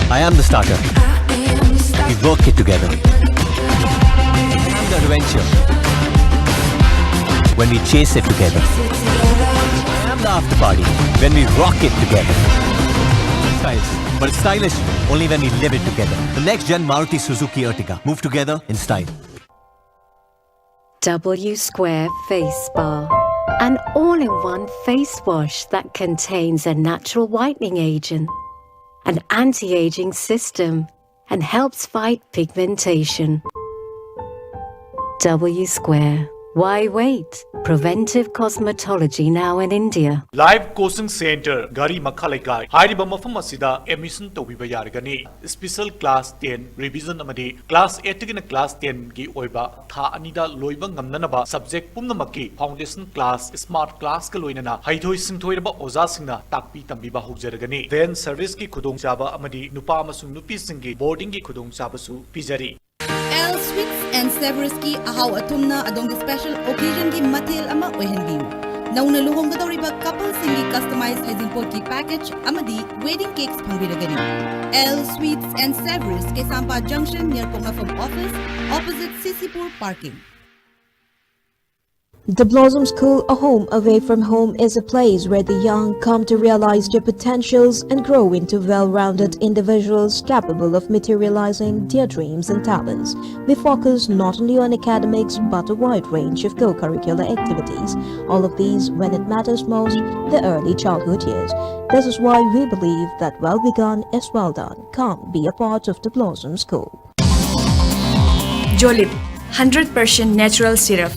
I am the starter. We work it together. I am the adventure. When we chase it together. I am the after party. When we rock it together. Styles, but it's stylish only when we live it together. The next gen Maruti Suzuki Ertiga. Move together in style. W Square Face Bar, an all-in-one face wash that contains a natural whitening agent, an anti-aging system, and helps fight pigmentation. W Square. Why wait? Preventive cosmetology now in India. Live Coaching Center, ꯘꯔꯤ ꯃꯈꯥ ꯂꯩꯀꯥꯏ꯫ ꯍꯥꯏꯔꯤꯕ ꯃꯐꯝ ꯑꯁꯤꯗ admission ꯇꯧꯕꯤꯕ ꯌꯥꯔꯒꯅꯤ꯫ Special class ten revision ꯑꯃꯗꯤ class eight ꯇꯒꯤꯅ class ten ꯒꯤ ꯑꯣꯏꯕ ꯊꯥ ꯑꯅꯤꯗ ꯂꯣꯏꯕ ꯉꯝꯅꯅꯕ subject ꯄꯨꯝꯅꯃꯛꯀꯤ foundation class, smart classꯀ ꯂꯣꯏꯅꯅ ꯍꯩꯊꯣꯏ ꯁꯤꯡꯊꯣꯏꯔꯕ ꯑꯣꯖꯥꯁꯤꯡꯅ ꯇꯥꯛꯄꯤ ꯇꯝꯕꯤꯕ ꯍꯧꯖꯔꯒꯅꯤ꯫ Van serviceꯀꯤ ꯈꯨꯗꯣꯡꯆꯥꯕ ꯑꯃꯗꯤ ꯅꯨꯄꯥ ꯑꯃꯁꯨꯡ ꯅꯨꯄꯤꯁꯤꯡꯒꯤ boardingꯒꯤ ꯈꯨꯗꯣꯡꯆꯥꯕꯁꯨ ꯄꯤꯖꯔꯤ꯫ L Sweets and Savoursꯀꯤ ꯑꯍꯥꯎ ꯑꯊꯨꯝꯅ ꯑꯗꯣꯝꯒꯤ special occasionꯒꯤ ꯃꯊꯦꯜ ꯑꯃ ꯑꯣꯏꯍꯟꯕꯤꯌꯨ꯫ ꯅꯧꯅ ꯂꯨꯍꯣꯡꯒꯗꯧꯔꯤꯕ coupleꯁꯤꯡꯒꯤ customize ꯍꯩꯖꯤꯡꯄꯣꯠꯀꯤ package ꯑꯃꯗꯤ wedding cakes ꯐꯪꯕꯤꯔꯒꯅꯤ꯫ L Sweets and Savoursꯀꯩꯁꯥꯝꯄꯥꯠ junction near ꯄꯣꯛꯅꯐꯝ office, opposite C C Pur parking. The Blossom School, a home away from home, is a place where the young come to realize their potentials and grow into well-rounded individuals capable of materializing their dreams and talents. We focus not only on academics but a wide range of co-curricular activities. All of these when it matters most, the early childhood years. This is why we believe that well begun is well done. Come be a part of the Blossom School. Jolib, hundred percent natural syrup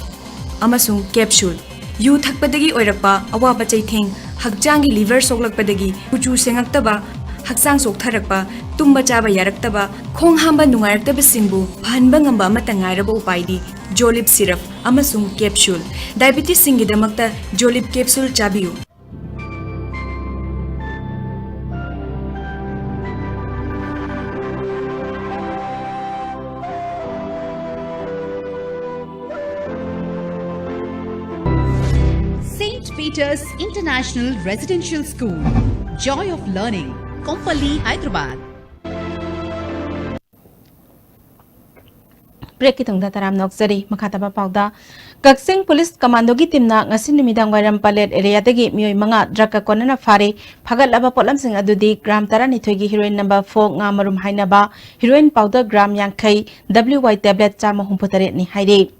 ꯑꯃꯁꯨꯡ capsule꯫ U ꯊꯛꯄꯗꯒꯤ ꯑꯣꯏꯔꯛꯄ ꯑꯋꯥꯕ ꯆꯩꯊꯦꯡ, ꯍꯛꯆꯥꯡꯒꯤ liver ꯁꯣꯛꯂꯛꯄꯗꯒꯤ ꯀꯨꯆꯨ ꯁꯦꯡꯉꯛꯇꯕ, ꯍꯛꯆꯥꯡ ꯆꯣꯛꯊꯔꯛꯄ, ꯇꯨꯝꯕ ꯆꯥꯕ ꯌꯥꯔꯛꯇꯕ, ꯈꯣꯡ ꯍꯥꯝꯕ ꯅꯨꯡꯉꯥꯏꯔꯛꯇꯕꯁꯤꯡꯕꯨ ꯐꯍꯟꯕ ꯉꯝꯕ ꯑꯃꯠꯇ ꯉꯥꯏꯔꯕ ꯎꯄꯥꯏꯗꯤ Jolib syrup ꯑꯃꯁꯨꯡ capsule꯫ Diabetesꯁꯤꯡꯒꯤꯗꯃꯛꯇ Jolib capsule ꯆꯥꯕꯤꯌꯨ꯫ Saint Peter's International Residential School, Joy of Learning, Kompally, Hyderabad. Breakꯀꯤ ꯇꯨꯡꯗ ꯇꯔꯥꯝꯅ ꯑꯣꯛꯆꯔꯤ꯫ ꯃꯈꯥ ꯇꯥꯕ ꯄꯥꯎꯗ, ꯀꯛꯆꯤꯡ ꯄꯨꯂꯤꯁ ꯀꯃꯥꯟꯗꯣꯒꯤ ꯇꯤꯝꯅ ꯉꯁꯤ ꯅꯨꯃꯤꯗꯥꯡ ꯋꯥꯏꯔꯝ ꯄꯂꯦꯠ ꯑꯦꯔꯤꯌꯥꯗꯒꯤ ꯃꯤꯑꯣꯏ ꯃꯉꯥ ꯗ꯭ꯔꯒꯀ ꯀꯣꯟꯅꯅ ꯐꯥꯔꯦ꯫ ꯐꯥꯒꯠꯂꯕ ꯄꯣꯠꯂꯝꯁꯤꯡ ꯑꯗꯨꯗꯤ ꯒ꯭ꯔꯥꯝ ꯇꯔꯥꯅꯤꯊꯣꯏꯒꯤ ꯍꯤꯔꯣꯏꯟ ꯅꯝꯕꯔ ꯐꯣꯔ ꯉꯥ ꯃꯔꯨꯝ ꯍꯥꯏꯅꯕ, ꯍꯤꯔꯣꯏꯟ ꯄꯥꯎꯗꯔ ꯒ꯭ꯔꯥꯝ ꯌꯥꯡꯈꯩ, ꯗꯕ꯭ꯂꯤꯌꯨ ꯋꯥꯏ ꯇꯦꯕ꯭ꯂꯦꯠ ꯆꯥꯝꯃ ꯍꯨꯝꯐꯨ ꯇꯔꯦꯠꯅꯤ ꯍꯥꯏꯔꯤ꯫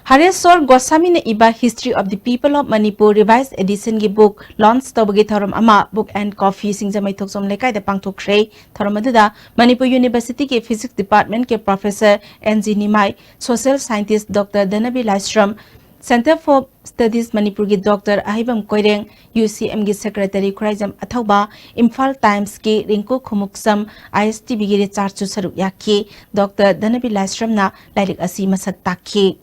ꯍꯔꯦꯁ꯭ꯋꯔ ꯒꯣꯁꯥꯃꯤꯅ ꯏꯕ History of the People of Manipur Revised Editionꯒꯤ book launch ꯇꯧꯕꯒꯤ ꯊꯧꯔꯝ ꯑꯃ Book and Coffee ꯁꯤꯡꯖꯃꯩ ꯊꯣꯛꯆꯣꯝ ꯂꯩꯀꯥꯏꯗ ꯄꯥꯡꯊꯣꯛꯈ꯭ꯔꯦ꯫ ꯊꯧꯔꯝ ꯑꯗꯨꯗ ꯃꯅꯤꯄꯨꯔ ꯌꯨꯅꯤꯚꯔꯁꯤꯇꯤꯒꯤ Physics Departmentꯀꯤ Professor N G Nimai, Social Scientist Doctor Dhanabir Laishram, Center for Studies ꯃꯅꯤꯄꯨꯔꯒꯤ Doctor Aheibam Koireng, U C ꯑꯦꯝꯒꯤ Secretary ꯈꯨꯔꯥꯏꯖꯝ ꯑꯊꯧꯕ, ꯏꯝꯐꯥꯜ ꯇꯥꯏꯝꯁꯀꯤ Rinku Khumukcham, I S T ꯚꯤꯒꯤ ꯔꯤꯆꯥꯔꯗꯁꯨ ꯁꯔꯨꯛ ꯌꯥꯈꯤ꯫ ꯗꯣꯛꯇꯔ ꯙꯅꯕꯤ ꯂꯥꯏꯁ꯭ꯔꯝꯅ ꯂꯥꯏꯔꯤꯛ ꯑꯁꯤ ꯃꯁꯛ ꯇꯥꯛꯈꯤ꯫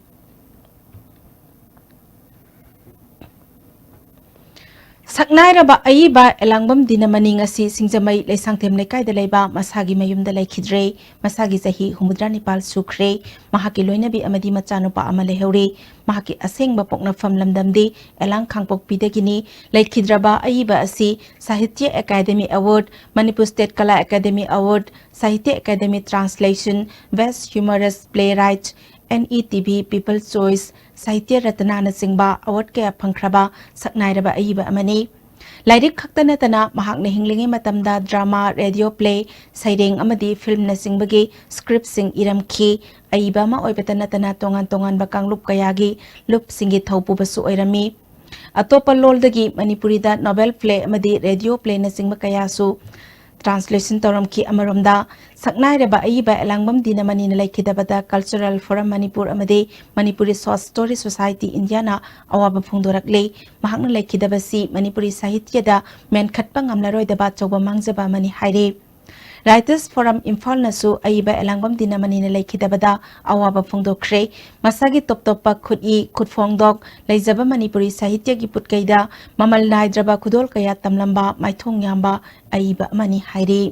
ꯁꯛꯅꯥꯏꯔꯕ ꯑꯏꯕ ꯑꯦꯂꯥꯡꯕꯝ ꯗꯤꯅꯃꯅꯤ ꯉꯁꯤ ꯁꯤꯡꯖꯃꯩ ꯂꯩꯁꯥꯡꯊꯦꯝ ꯂꯩꯀꯥꯏꯗ ꯂꯩꯕ ꯃꯁꯥꯒꯤ ꯃꯌꯨꯝꯗ ꯂꯩꯈꯤꯗ꯭ꯔꯦ꯫ ꯃꯁꯥꯒꯤ ꯆꯍꯤ ꯍꯨꯝꯐꯨꯇꯔꯥ ꯅꯤꯄꯥꯜ ꯁꯨꯈ꯭ꯔꯦ꯫ ꯃꯍꯥꯛꯀꯤ ꯂꯣꯏꯅꯕꯤ ꯑꯃꯗꯤ ꯃꯆꯥꯅꯨꯄꯥ ꯑꯃ ꯂꯩꯍꯧꯔꯤ꯫ ꯃꯍꯥꯛꯀꯤ ꯑꯁꯦꯡꯕ ꯄꯣꯛꯅꯐꯝ ꯂꯝꯗꯝꯗꯤ ꯑꯦꯂꯥꯡ ꯈꯥꯡꯄꯣꯛꯄꯤꯗꯒꯤꯅꯤ꯫ ꯂꯩꯈꯤꯗ꯭ꯔꯕ ꯑꯏꯕ ꯑꯁꯤ Sahitya academy award, Manipur state Kala academy award, Sahitya academy translation, best humorous playwright, NETV People Choice, Sahitya Ratnanacingba award ꯀꯌꯥ ꯐꯪꯈ꯭ꯔꯕ ꯁꯛꯅꯥꯏꯔꯕ ꯑꯏꯕ ꯑꯃꯅꯤ꯫ ꯂꯥꯏꯔꯤꯛ ꯈꯛꯇ ꯅꯠꯇꯅ ꯃꯍꯥꯛꯅ ꯍꯤꯡꯂꯤꯉꯩ ꯃꯇꯝꯗ drama, radio play, ꯁꯩꯔꯦꯡ ꯑꯃꯗꯤ filmꯅꯆꯤꯡꯕꯒꯤ scriptꯁꯤꯡ ꯏꯔꯝꯈꯤ꯫ ꯑꯏꯕ ꯑꯃ ꯑꯣꯏꯕꯇ ꯅꯠꯇꯅ ꯇꯣꯉꯥꯟ ꯇꯣꯉꯥꯟꯕ ꯀꯥꯡꯂꯨꯞ ꯀꯌꯥꯒꯤ ꯂꯨꯞꯁꯤꯡꯒꯤ ꯊꯧꯄꯨꯕꯁꯨ ꯑꯣꯏꯔꯝꯃꯤ꯫ ꯑꯇꯣꯞꯄ ꯂꯣꯜꯗꯒꯤ ꯃꯅꯤꯄꯨꯔꯤꯗ novel play ꯑꯃꯗꯤ radio playꯅꯆꯤꯡꯕ ꯀꯌꯥꯁꯨ translation ꯇꯧꯔꯝꯈꯤ꯫ ꯑꯃꯔꯣꯝꯗ, ꯁꯛꯅꯥꯏꯔꯕ ꯑꯏꯕ ꯑꯦꯂꯥꯡꯕꯝ ꯗꯤꯅꯃꯅꯤꯅ ꯂꯩꯈꯤꯗꯕꯗ Cultural Forum ꯃꯅꯤꯄꯨꯔ ꯑꯃꯗꯤ Manipuri Short Story Society Indiaꯅ ꯑꯋꯥꯕ ꯐꯣꯡꯗꯣꯔꯛꯂꯤ꯫ ꯃꯍꯥꯛꯅ ꯂꯩꯈꯤꯗꯕꯁꯤ ꯃꯅꯤꯄꯨꯔꯤ ꯁꯥꯍꯤꯇ꯭ꯌꯗ ꯃꯦꯟꯈꯠꯄ ꯉꯝꯂꯔꯣꯏꯗꯕ ꯑꯆꯧꯕ ꯃꯥꯡꯖꯕ ꯑꯃꯅꯤ ꯍꯥꯏꯔꯤ꯫ Writers Forum ꯏꯝꯐꯥꯜꯅꯁꯨ ꯑꯏꯕ ꯑꯦꯂꯥꯡꯕꯝ ꯗꯤꯅꯃꯅꯤꯅ ꯂꯩꯈꯤꯗꯕꯗ ꯑꯋꯥꯕ ꯐꯣꯡꯗꯣꯛꯈ꯭ꯔꯦ꯫ ꯃꯁꯥꯒꯤ ꯇꯣꯞ ꯇꯣꯞꯄ ꯈꯨꯠꯏ, ꯈꯨꯠꯐꯣꯡꯗꯣꯛ ꯂꯩꯖꯕ ꯃꯅꯤꯄꯨꯔꯤ ꯁꯥꯍꯤꯇ꯭ꯌꯒꯤ ꯄꯨꯠꯀꯩꯗ ꯃꯃꯜ ꯅꯥꯏꯗ꯭ꯔꯕ ꯈꯨꯗꯣꯜ ꯀꯌꯥ ꯇꯝꯂꯝꯕ ꯃꯥꯏꯊꯣꯡ ꯌꯥꯝꯕ ꯑꯏꯕ ꯑꯃꯅꯤ ꯍꯥꯏꯔꯤ꯫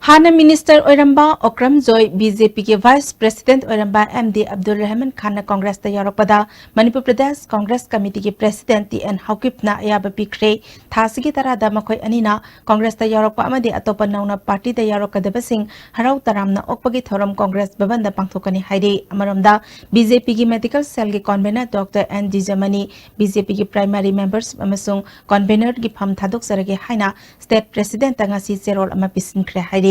ꯍꯥꯟꯅ minister ꯑꯣꯏꯔꯝꯕ ꯑꯣꯀ꯭ꯔꯝ ꯖꯣꯏ, BJPꯒꯤ vice president ꯑꯣꯏꯔꯝꯕ MD ꯑꯕꯗꯨꯜ ꯔꯍꯃꯟ ꯈꯥꯟꯅ Congressꯇ ꯌꯥꯎꯔꯛꯄꯗ ꯃꯅꯤꯄꯨꯔ ꯄ꯭ꯔꯗꯦꯁ Congress Committeeꯒꯤ president TA ꯑꯦꯟ ꯍꯥꯎꯀꯤꯞꯅ ꯑꯌꯥꯕ ꯄꯤꯈ꯭ꯔꯦ꯫ ꯊꯥ ꯑꯁꯤꯒꯤ ꯇꯔꯥꯗ ꯃꯈꯣꯏ ꯑꯅꯤꯅ Congressꯇ ꯌꯥꯎꯔꯛꯄ ꯑꯃꯗꯤ ꯑꯇꯣꯞꯄ ꯅꯧꯅ partyꯗ ꯌꯥꯎꯔꯛꯀꯗꯕꯁꯤꯡ ꯍꯔꯥꯎ ꯇꯔꯥꯝꯅ ꯑꯣꯛꯄꯒꯤ ꯊꯧꯔꯝ Congress ꯚꯕꯟꯗ ꯄꯥꯡꯊꯣꯛꯀꯅꯤ ꯍꯥꯏꯔꯤ꯫ ꯑꯃꯔꯣꯝꯗ, BJPꯒꯤ medical cellꯒꯤ convener Doctor N ꯗꯤꯖꯃꯅꯤ, BJPꯒꯤ primary membership ꯑꯃꯁꯨꯡ convenerꯒꯤ ꯐꯝ ꯊꯥꯗꯣꯛꯆꯔꯒꯦ ꯍꯥꯏꯅ state presidentꯇ ꯉꯁꯤ ꯆꯦꯔꯣꯜ ꯑꯃ ꯄꯤꯁꯤꯟꯈ꯭ꯔꯦ ꯍꯥꯏꯔꯤ꯫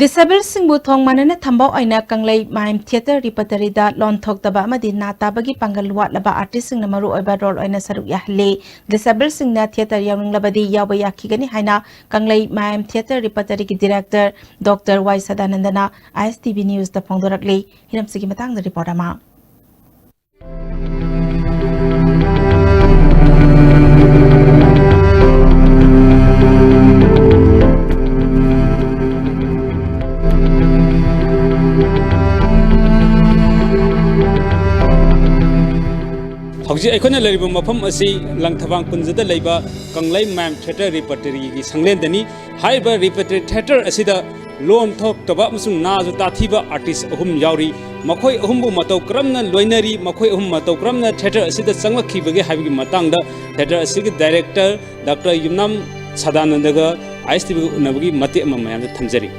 Disabledꯁꯤꯡꯕꯨ ꯊꯣꯡ ꯃꯥꯟꯅꯅ ꯊꯝꯕ ꯑꯣꯏꯅ ꯀꯪꯂꯩ ꯃꯥꯏꯝ Theatre Repertoryꯗ ꯂꯣꯟ ꯊꯣꯛꯇꯕ ꯑꯃꯗꯤ ꯅꯥ ꯇꯥꯕꯒꯤ ꯄꯥꯡꯒꯜ ꯋꯥꯠꯂꯕ artistꯁꯤꯡꯅ ꯃꯔꯨ ꯑꯣꯏꯕ role ꯑꯣꯏꯅ ꯁꯔꯨꯛ ꯌꯥꯍꯜꯂꯤ꯫ Disabledꯁꯤꯡꯅ theatre ꯌꯥꯎꯅꯤꯡꯂꯕꯗꯤ ꯌꯥꯎꯕ ꯌꯥꯈꯤꯒꯅꯤ ꯍꯥꯏꯅ ꯀꯪꯂꯩ ꯃꯥꯏꯝ Theatre Repertoryꯒꯤ director Doctor ꯋꯥꯏ ꯁꯗꯥꯅꯟꯗꯅ ISTV Newsꯇ ꯐꯣꯡꯗꯣꯔꯛꯂꯤ꯫ ꯍꯤꯔꯝꯁꯤꯒꯤ ꯃꯇꯥꯡꯗ report ꯑꯃ꯫ ꯍꯧꯖꯤꯛ ꯑꯩꯈꯣꯏꯅ ꯂꯩꯔꯤꯕ ꯃꯐꯝ ꯑꯁꯤ ꯂꯪꯊꯕꯥꯜ ꯀꯨꯟꯖꯗ ꯂꯩꯕ ꯀꯪꯂꯩ ꯃꯥꯏꯝ Theatre Repertoryꯒꯤ ꯁꯪꯂꯦꯟꯗꯅꯤ꯫ ꯍꯥꯏꯔꯤꯕ Repertory Theatre ꯑꯁꯤꯗ ꯂꯣꯟ ꯊꯣꯛꯇꯕ ꯑꯃꯁꯨꯡ ꯅꯥꯁꯨ ꯇꯥꯊꯤꯕ artist ꯑꯍꯨꯝ ꯌꯥꯎꯔꯤ꯫ ꯃꯈꯣꯏ ꯑꯍꯨꯝꯕꯨ ꯃꯇꯧ ꯀꯔꯝꯅ ꯂꯣꯏꯅꯔꯤ, ꯃꯈꯣꯏ ꯑꯍꯨꯝ ꯃꯇꯧ ꯀꯔꯝꯅ theatre ꯑꯁꯤꯗ ꯆꯪꯂꯛꯈꯤꯕꯒꯦ ꯍꯥꯏꯕꯒꯤ ꯃꯇꯥꯡꯗ theatre ꯑꯁꯤꯒꯤ director Doctor ꯌꯨꯝꯅꯥꯝ ꯁꯗꯥꯅꯟꯗꯒ ꯑꯥꯏ ꯑꯦꯁ ꯇꯤ ꯚꯤꯒ ꯎꯅꯕꯒꯤ ꯃꯇꯦꯛ ꯑꯃ ꯃꯌꯥꯝꯗ ꯊꯝꯖꯔꯤ꯫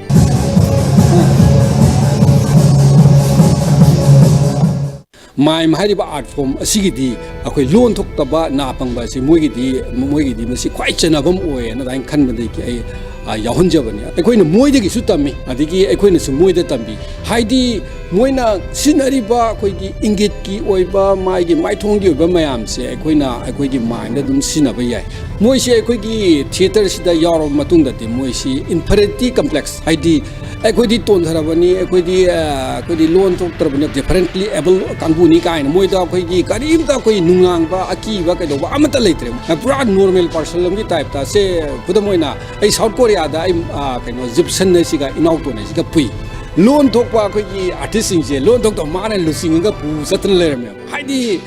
ꯃꯥꯏꯝ ꯍꯥꯏꯔꯤꯕ ꯑꯥꯔꯠ ꯐꯣꯝ ꯑꯁꯤꯒꯤꯗꯤ ꯑꯩꯈꯣꯏ ꯂꯣꯟ ꯊꯣꯛꯇꯕ ꯅꯥ ꯄꯪꯕ ꯑꯁꯤ ꯃꯣꯏꯒꯤꯗꯤ, ꯃꯣꯏꯒꯤꯗꯤ ꯃꯁꯤ ꯈ꯭ꯋꯥꯏ ꯆꯟꯅꯐꯝ ꯑꯣꯏꯌꯦꯅ ꯑꯗꯨꯃꯥꯏꯅ ꯈꯟꯕꯗꯒꯤ ꯑꯩ, ꯑ, ꯌꯥꯎꯍꯟꯖꯕꯅꯤ꯫ ꯑꯩꯈꯣꯏꯅ ꯃꯣꯏꯗꯒꯤꯁꯨ ꯇꯝꯃꯤ, ꯑꯗꯒꯤ ꯑꯩꯈꯣꯏꯅꯁꯨ ꯃꯣꯏꯗ ꯇꯝꯕꯤ꯫ ꯍꯥꯏꯗꯤ ꯃꯣꯏꯅ ꯁꯤꯖꯤꯟꯅꯔꯤꯕ ꯑꯩꯈꯣꯏꯒꯤ ꯏꯪꯒꯤꯠꯀꯤ ꯑꯣꯏꯕ, ꯃꯥꯒꯤ ꯃꯥꯏꯊꯣꯡꯒꯤ ꯑꯣꯏꯕ ꯃꯌꯥꯝꯁꯦ ꯑꯩꯈꯣꯏꯅ ꯑꯩꯈꯣꯏꯒꯤ ꯃꯥꯏꯝꯗ ꯑꯗꯨꯝ ꯁꯤꯖꯤꯟꯅꯕ ꯌꯥꯏ꯫ ꯃꯣꯏꯁꯦ ꯑꯩꯈꯣꯏꯒꯤ ꯊꯤꯌꯦꯇꯔꯁꯤꯗ ꯌꯥꯎꯔꯕ ꯃꯇꯨꯡꯗꯗꯤ ꯃꯣꯏꯁꯤ inferiority complex, ꯍꯥꯏꯗꯤ ꯑꯩꯈꯣꯏꯗꯤ ꯇꯣꯟꯊꯔꯕꯅꯤ, ꯑꯩꯈꯣꯏꯗꯤ, ꯑ, ꯑꯩꯈꯣꯏꯗꯤ ꯂꯣꯟ ꯊꯣꯛꯇ꯭ꯔꯕꯅꯤ, differently able ꯀꯥꯡꯕꯨꯅꯤ ꯀꯥꯏꯅ ꯃꯣꯏꯗ ꯑꯩꯈꯣꯏꯒꯤ ꯀꯔꯤꯝꯇ ꯑꯩꯈꯣꯏ ꯅꯨꯡꯅꯥꯡꯕ, ꯑꯀꯤꯕ ꯀꯩꯗꯧꯕ ꯑꯃꯠꯇ ꯂꯩꯇ꯭ꯔꯦ꯫ ꯄꯨꯔꯥ normal person ꯑꯃꯒꯤ type ꯇ꯫ ꯁꯦ ꯈꯨꯗꯝ ꯑꯣꯏꯅ ꯑꯩ ꯁꯥꯎꯠ ꯀꯣꯔꯤꯌꯥꯗ ꯑꯩ, ꯑ, ꯀꯩꯅꯣ, ꯖꯤꯞꯁꯟ ꯑꯁꯤꯒ ꯏꯅꯥꯎꯇꯣꯟ ꯑꯁꯤꯒ ꯄꯨꯏ꯫ ꯂꯣꯟ ꯊꯣꯛꯄ ꯑꯩꯈꯣꯏꯒꯤ ꯑꯥꯔꯇꯤꯁꯁꯤꯡꯁꯦ ꯂꯣꯟ ꯊꯣꯛꯇꯕ ꯃꯥꯅ ꯂꯨꯆꯤꯡꯉꯒ ꯄꯨ ꯆꯠꯇꯅ ꯂꯩꯔꯝꯃꯦꯕ꯫ ꯍꯥꯏꯗꯤ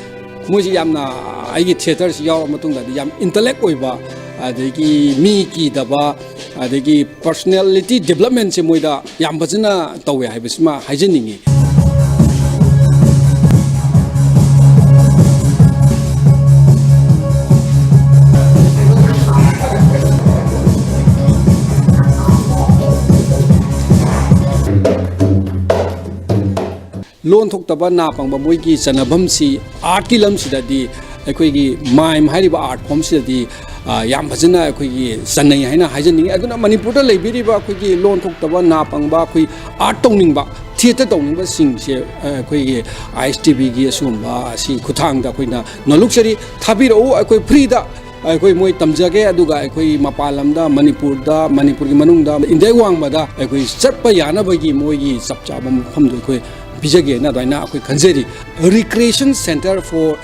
ꯃꯣꯏꯁꯤ ꯌꯥꯝꯅ, ꯑꯩꯒꯤ ꯊꯤꯌꯦꯇꯔꯁꯤ ꯌꯥꯎꯔ ꯃꯇꯨꯡꯗꯗꯤ ꯌꯥꯝ intellect ꯑꯣꯏꯕ, ꯑꯗꯒꯤ ꯃꯤ ꯀꯤꯗꯕ, ꯑꯗꯒꯤ personality development ꯁꯦ ꯃꯣꯏꯗ ꯌꯥꯝ ꯐꯖꯅ ꯇꯧꯋꯦ ꯍꯥꯏꯕꯁꯤꯃ ꯍꯥꯏꯖꯅꯤꯡꯉꯤ꯫ ꯂꯣꯟ ꯊꯣꯛꯇꯕ ꯅꯥ ꯄꯪꯕ ꯃꯣꯏꯒꯤ ꯆꯟꯅꯐꯝꯁꯤ ꯑꯥꯔꯠꯀꯤ ꯂꯝꯁꯤꯗꯗꯤ ꯑꯩꯈꯣꯏꯒꯤ ꯃꯥꯏꯝ ꯍꯥꯏꯔꯤꯕ ꯑꯥꯔꯠ ꯐꯣꯝꯁꯤꯗꯗꯤ, ꯑ, ꯌꯥꯝ ꯐꯖꯅ ꯑꯩꯈꯣꯏꯒꯤ ꯆꯟꯅꯩ ꯍꯥꯏꯅ ꯍꯥꯏꯖꯅꯤꯡꯉꯤ꯫ ꯑꯗꯨꯅ ꯃꯅꯤꯄꯨꯔꯗ ꯂꯩꯕꯤꯔꯤꯕ ꯑꯩꯈꯣꯏꯒꯤ ꯂꯣꯟ ꯊꯣꯛꯇꯕ ꯅꯥ ꯄꯪꯕ, ꯑꯩꯈꯣꯏ ꯑꯥꯔꯠ ꯇꯧꯅꯤꯡꯕ, ꯊꯤꯌꯦꯇꯔ ꯇꯧꯅꯤꯡꯕꯁꯤꯡꯁꯦ, ꯑ, ꯑꯩꯈꯣꯏꯒꯤ ꯑꯥꯏ ꯑꯦꯁ ꯇꯤ ꯚꯤꯒꯤ ꯑꯁꯤꯒꯨꯝꯕ ꯑꯁꯤ ꯈꯨꯠꯊꯥꯡꯗ ꯑꯩꯈꯣꯏꯅ ꯅꯣꯜꯂꯨꯛꯆꯔꯤ꯫ ꯊꯥꯕꯤꯔꯛꯎ, ꯑꯩꯈꯣꯏ ꯐ꯭ꯔꯤꯗ ꯑꯩꯈꯣꯏ ꯃꯣꯏ ꯇꯝꯖꯒꯦ, ꯑꯗꯨꯒ ꯑꯩꯈꯣꯏ ꯃꯄꯥꯟ ꯂꯝꯗ, ꯃꯅꯤꯄꯨꯔꯗ, ꯃꯅꯤꯄꯨꯔꯒꯤ ꯃꯅꯨꯡꯗ, ꯏꯟꯗꯤꯌꯥꯒꯤ ꯋꯥꯡꯃꯗ ꯑꯩꯈꯣꯏ ꯆꯠꯄ ꯌꯥꯅꯕꯒꯤ ꯃꯣꯏꯒꯤ ꯆꯞ ꯆꯥꯕ ꯃꯐꯝꯗꯣ ꯑꯩꯈꯣꯏ ꯄꯤꯖꯒꯦꯅ ꯑꯗꯨꯃꯥꯏꯅ ꯑꯩꯈꯣꯏ ꯈꯟꯖꯔꯤ꯫ Recreation Centre for,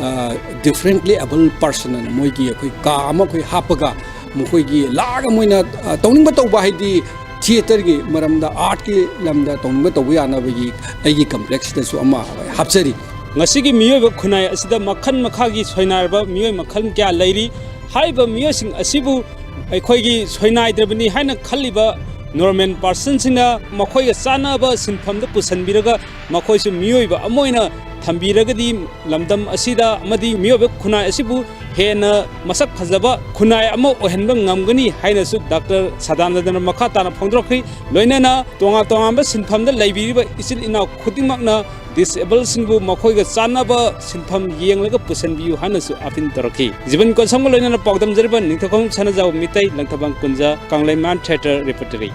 ꯑ, Differently Abled Person ꯑꯅ ꯃꯣꯏꯒꯤ ꯑꯩꯈꯣꯏ ꯀꯥ ꯑꯃ ꯑꯩꯈꯣꯏ ꯍꯥꯞꯄꯒ ꯃꯈꯣꯏꯒꯤ ꯂꯥꯛꯑꯒ ꯃꯣꯏꯅ, ꯑ, ꯇꯧꯅꯤꯡꯕ ꯇꯧꯕ, ꯍꯥꯏꯗꯤ ꯊꯤꯌꯦꯇꯔꯒꯤ ꯃꯔꯝꯗ, ꯑꯥꯔꯠꯀꯤ ꯂꯝꯗ ꯇꯧꯅꯤꯡꯕ ꯇꯧꯕ ꯌꯥꯅꯕꯒꯤ ꯑꯩꯒꯤ ꯀꯝꯄ꯭ꯂꯦꯛꯁꯇꯁꯨ ꯑꯃ ꯍꯥꯞꯆꯔꯤ꯫ ꯉꯁꯤꯒꯤ ꯃꯤꯑꯣꯏꯕ ꯈꯨꯟꯅꯥꯏ ꯑꯁꯤꯗ ꯃꯈꯜ ꯃꯈꯥꯒꯤ ꯁꯣꯏꯅꯥꯏꯔꯕ ꯃꯤꯑꯣꯏ ꯃꯈꯜ ꯀꯌꯥ ꯂꯩꯔꯤ꯫ ꯍꯥꯏꯔꯤꯕ ꯃꯤꯑꯣꯏꯁꯤꯡ ꯑꯁꯤꯕꯨ ꯑꯩꯈꯣꯏꯒꯤ ꯁꯣꯏꯅꯥꯏꯗ꯭ꯔꯕꯅꯤ ꯍꯥꯏꯅ ꯈꯜꯂꯤꯕ ꯅꯣꯔꯃꯦꯜ ꯄꯥꯔꯁꯟꯁꯤꯡꯅ ꯃꯈꯣꯏꯒ ꯆꯥꯟꯅꯕ ꯁꯤꯟꯐꯝꯗ ꯄꯨꯁꯤꯟꯕꯤꯔꯒ ꯃꯈꯣꯏꯁꯨ ꯃꯤꯑꯣꯏꯕ ꯑꯃ ꯑꯣꯏꯅ ꯊꯝꯕꯤꯔꯒꯗꯤ ꯂꯝꯗꯝ ꯑꯁꯤꯗ ꯑꯃꯗꯤ ꯃꯤꯑꯣꯏꯕ ꯈꯨꯟꯅꯥꯏ ꯑꯁꯤꯕꯨ ꯍꯦꯟꯅ ꯃꯁꯛ ꯐꯖꯕ ꯈꯨꯟꯅꯥꯏ ꯑꯃ ꯑꯣꯏꯍꯟꯕ ꯉꯝꯒꯅꯤ ꯍꯥꯏꯅꯁꯨ ꯗꯥꯛꯇꯔ ꯁꯗꯥꯅꯟꯗꯅ ꯃꯈꯥ ꯇꯥꯅ ꯐꯣꯡꯗꯣꯔꯛꯈꯤ꯫ ꯂꯣꯏꯅꯅ ꯇꯣꯉꯥꯟ ꯇꯣꯉꯥꯟꯕ ꯁꯤꯟꯐꯝꯗ ꯂꯩꯕꯤꯔꯤꯕ ꯏꯆꯤꯜ ꯏꯅꯥꯎ ꯈꯨꯗꯤꯡꯃꯛꯅ disablesꯁꯤꯡꯕꯨ ꯃꯈꯣꯏꯒ ꯆꯥꯟꯅꯕ ꯁꯤꯟꯐꯝ ꯌꯦꯡꯂꯒ ꯄꯨꯁꯤꯟꯕꯤꯌꯨ ꯍꯥꯏꯅꯁꯨ appeal ꯇꯧꯔꯛꯈꯤ꯫ ꯖꯤꯕꯟ ꯀꯣꯟꯁꯝꯒ ꯂꯣꯏꯅꯅ ꯄꯥꯎꯗꯝꯖꯔꯤꯕ Ningthoukhong ꯁꯅꯥꯖꯥꯎ Meitei, Langthabal ꯀꯨꯟꯖ, ꯀꯪꯂꯩꯃꯥꯟ Theatre Repertory꯫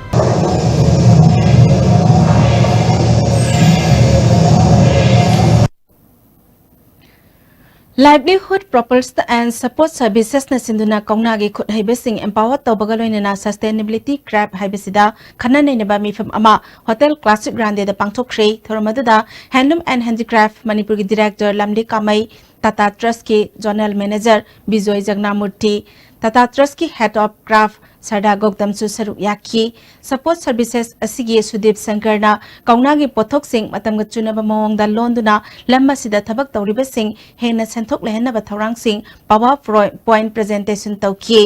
Livelihood Proposal and Support Servicesꯅ ꯁꯤꯟꯗꯨꯅ ꯀꯧꯅꯥꯒꯤ ꯈꯨꯠ ꯍꯩꯕꯁꯤꯡ empower ꯇꯧꯕꯒ ꯂꯣꯏꯅꯅ sustainability craft ꯍꯥꯏꯕꯁꯤꯗ ꯈꯟꯅ ꯅꯩꯅꯕ ꯃꯤꯐꯝ ꯑꯃ Hotel Classic Grande ꯗ ꯄꯥꯡꯊꯣꯛꯈ꯭ꯔꯦ꯫ ꯊꯧꯔꯝ ꯑꯗꯨꯗ Handloom and Handicraft ꯃꯅꯤꯄꯨꯔꯒꯤ Director ꯂꯝꯂꯤ ꯀꯥꯃꯩ, Tata Trust ꯀꯤ Zonal Manager Bijoy ꯖꯒꯅꯥꯃꯨꯔꯇꯤ, Tata Trust ꯀꯤ Head of Craft ꯁꯔꯗꯥ ꯒꯧꯇꯝꯁꯨ ꯁꯔꯨꯛ ꯌꯥꯈꯤ꯫ Support Services ꯑꯁꯤꯒꯤ ꯁꯨꯗꯤꯞ ꯁꯪꯀꯔꯅ ꯀꯧꯅꯥꯒꯤ ꯄꯣꯠꯊꯣꯛꯁꯤꯡ ꯃꯇꯝꯒ ꯆꯨꯅꯕ ꯃꯑꯣꯡꯗ ꯂꯣꯟꯗꯨꯅ ꯂꯝ ꯑꯁꯤꯗ ꯊꯕꯛ ꯇꯧꯔꯤꯕꯁꯤꯡ ꯍꯦꯟꯅ ꯁꯦꯟꯊꯣꯛ ꯂꯩꯍꯟꯅꯕ ꯊꯧꯔꯥꯡꯁꯤꯡ PowerPoint presentation ꯇꯧꯈꯤ꯫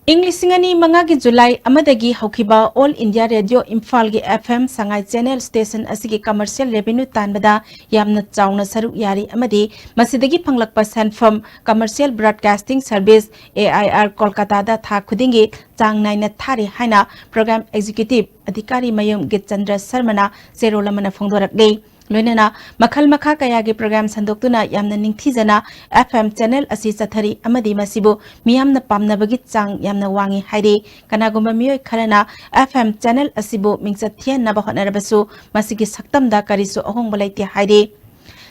ꯏꯪ ꯂꯤꯁꯤꯡ ꯑꯅꯤ ꯃꯉꯥꯒꯤ ꯖꯨꯂꯥꯏ ꯑꯃꯗꯒꯤ ꯍꯧꯈꯤꯕ All India Radio ꯏꯝꯐꯥꯜꯒꯤ F M ꯁꯉꯥꯏ channel station ꯑꯁꯤꯒꯤ commercial revenue ꯇꯥꯟꯕꯗ ꯌꯥꯝꯅ ꯆꯥꯎꯅ ꯁꯔꯨꯛ ꯌꯥꯔꯤ ꯑꯃꯗꯤ ꯃꯁꯤꯗꯒꯤ ꯐꯪꯂꯛꯄ ꯁꯦꯟꯐꯝ Commercial Broadcasting Service, A I R, ꯀꯣꯜꯀꯥꯇꯥꯗ ꯊꯥ ꯈꯨꯗꯤꯡꯒꯤ ꯆꯥꯡ ꯅꯥꯏꯅ ꯊꯥꯔꯤ ꯍꯥꯏꯅ Program Executive ꯑꯙꯤꯀꯥꯔꯤ ꯃꯌꯨꯝ ꯒꯤꯠꯆꯟꯗ꯭ꯔ ꯁꯔꯃꯅ ꯆꯦꯔꯣꯜ ꯑꯃꯅ ꯐꯣꯡꯗꯣꯔꯛꯂꯤ꯫ ꯂꯣꯏꯅꯅ ꯃꯈꯜ ꯃꯈꯥ ꯀꯌꯥꯒꯤ program ꯁꯟꯗꯣꯛꯇꯨꯅ ꯌꯥꯝꯅ ꯅꯤꯡꯊꯤꯖꯅ F M channel ꯑꯁꯤ ꯆꯠꯊꯔꯤ ꯑꯃꯗꯤ ꯃꯁꯤꯕꯨ ꯃꯤꯌꯥꯝꯅ ꯄꯥꯝꯅꯕꯒꯤ ꯆꯥꯡ ꯌꯥꯝꯅ ꯋꯥꯡꯉꯤ ꯍꯥꯏꯔꯤ꯫ ꯀꯅꯥꯒꯨꯝꯕ ꯃꯤꯑꯣꯏ ꯈꯔꯅ F M channel ꯑꯁꯤꯕꯨ ꯃꯤꯡꯆꯠ ꯊꯤꯍꯟꯅꯕ ꯍꯣꯠꯅꯔꯕꯁꯨ ꯃꯁꯤꯒꯤ ꯁꯛꯇꯝꯗ ꯀꯔꯤꯁꯨ ꯑꯍꯣꯡꯕ ꯂꯩꯇꯦ ꯍꯥꯏꯔꯤ꯫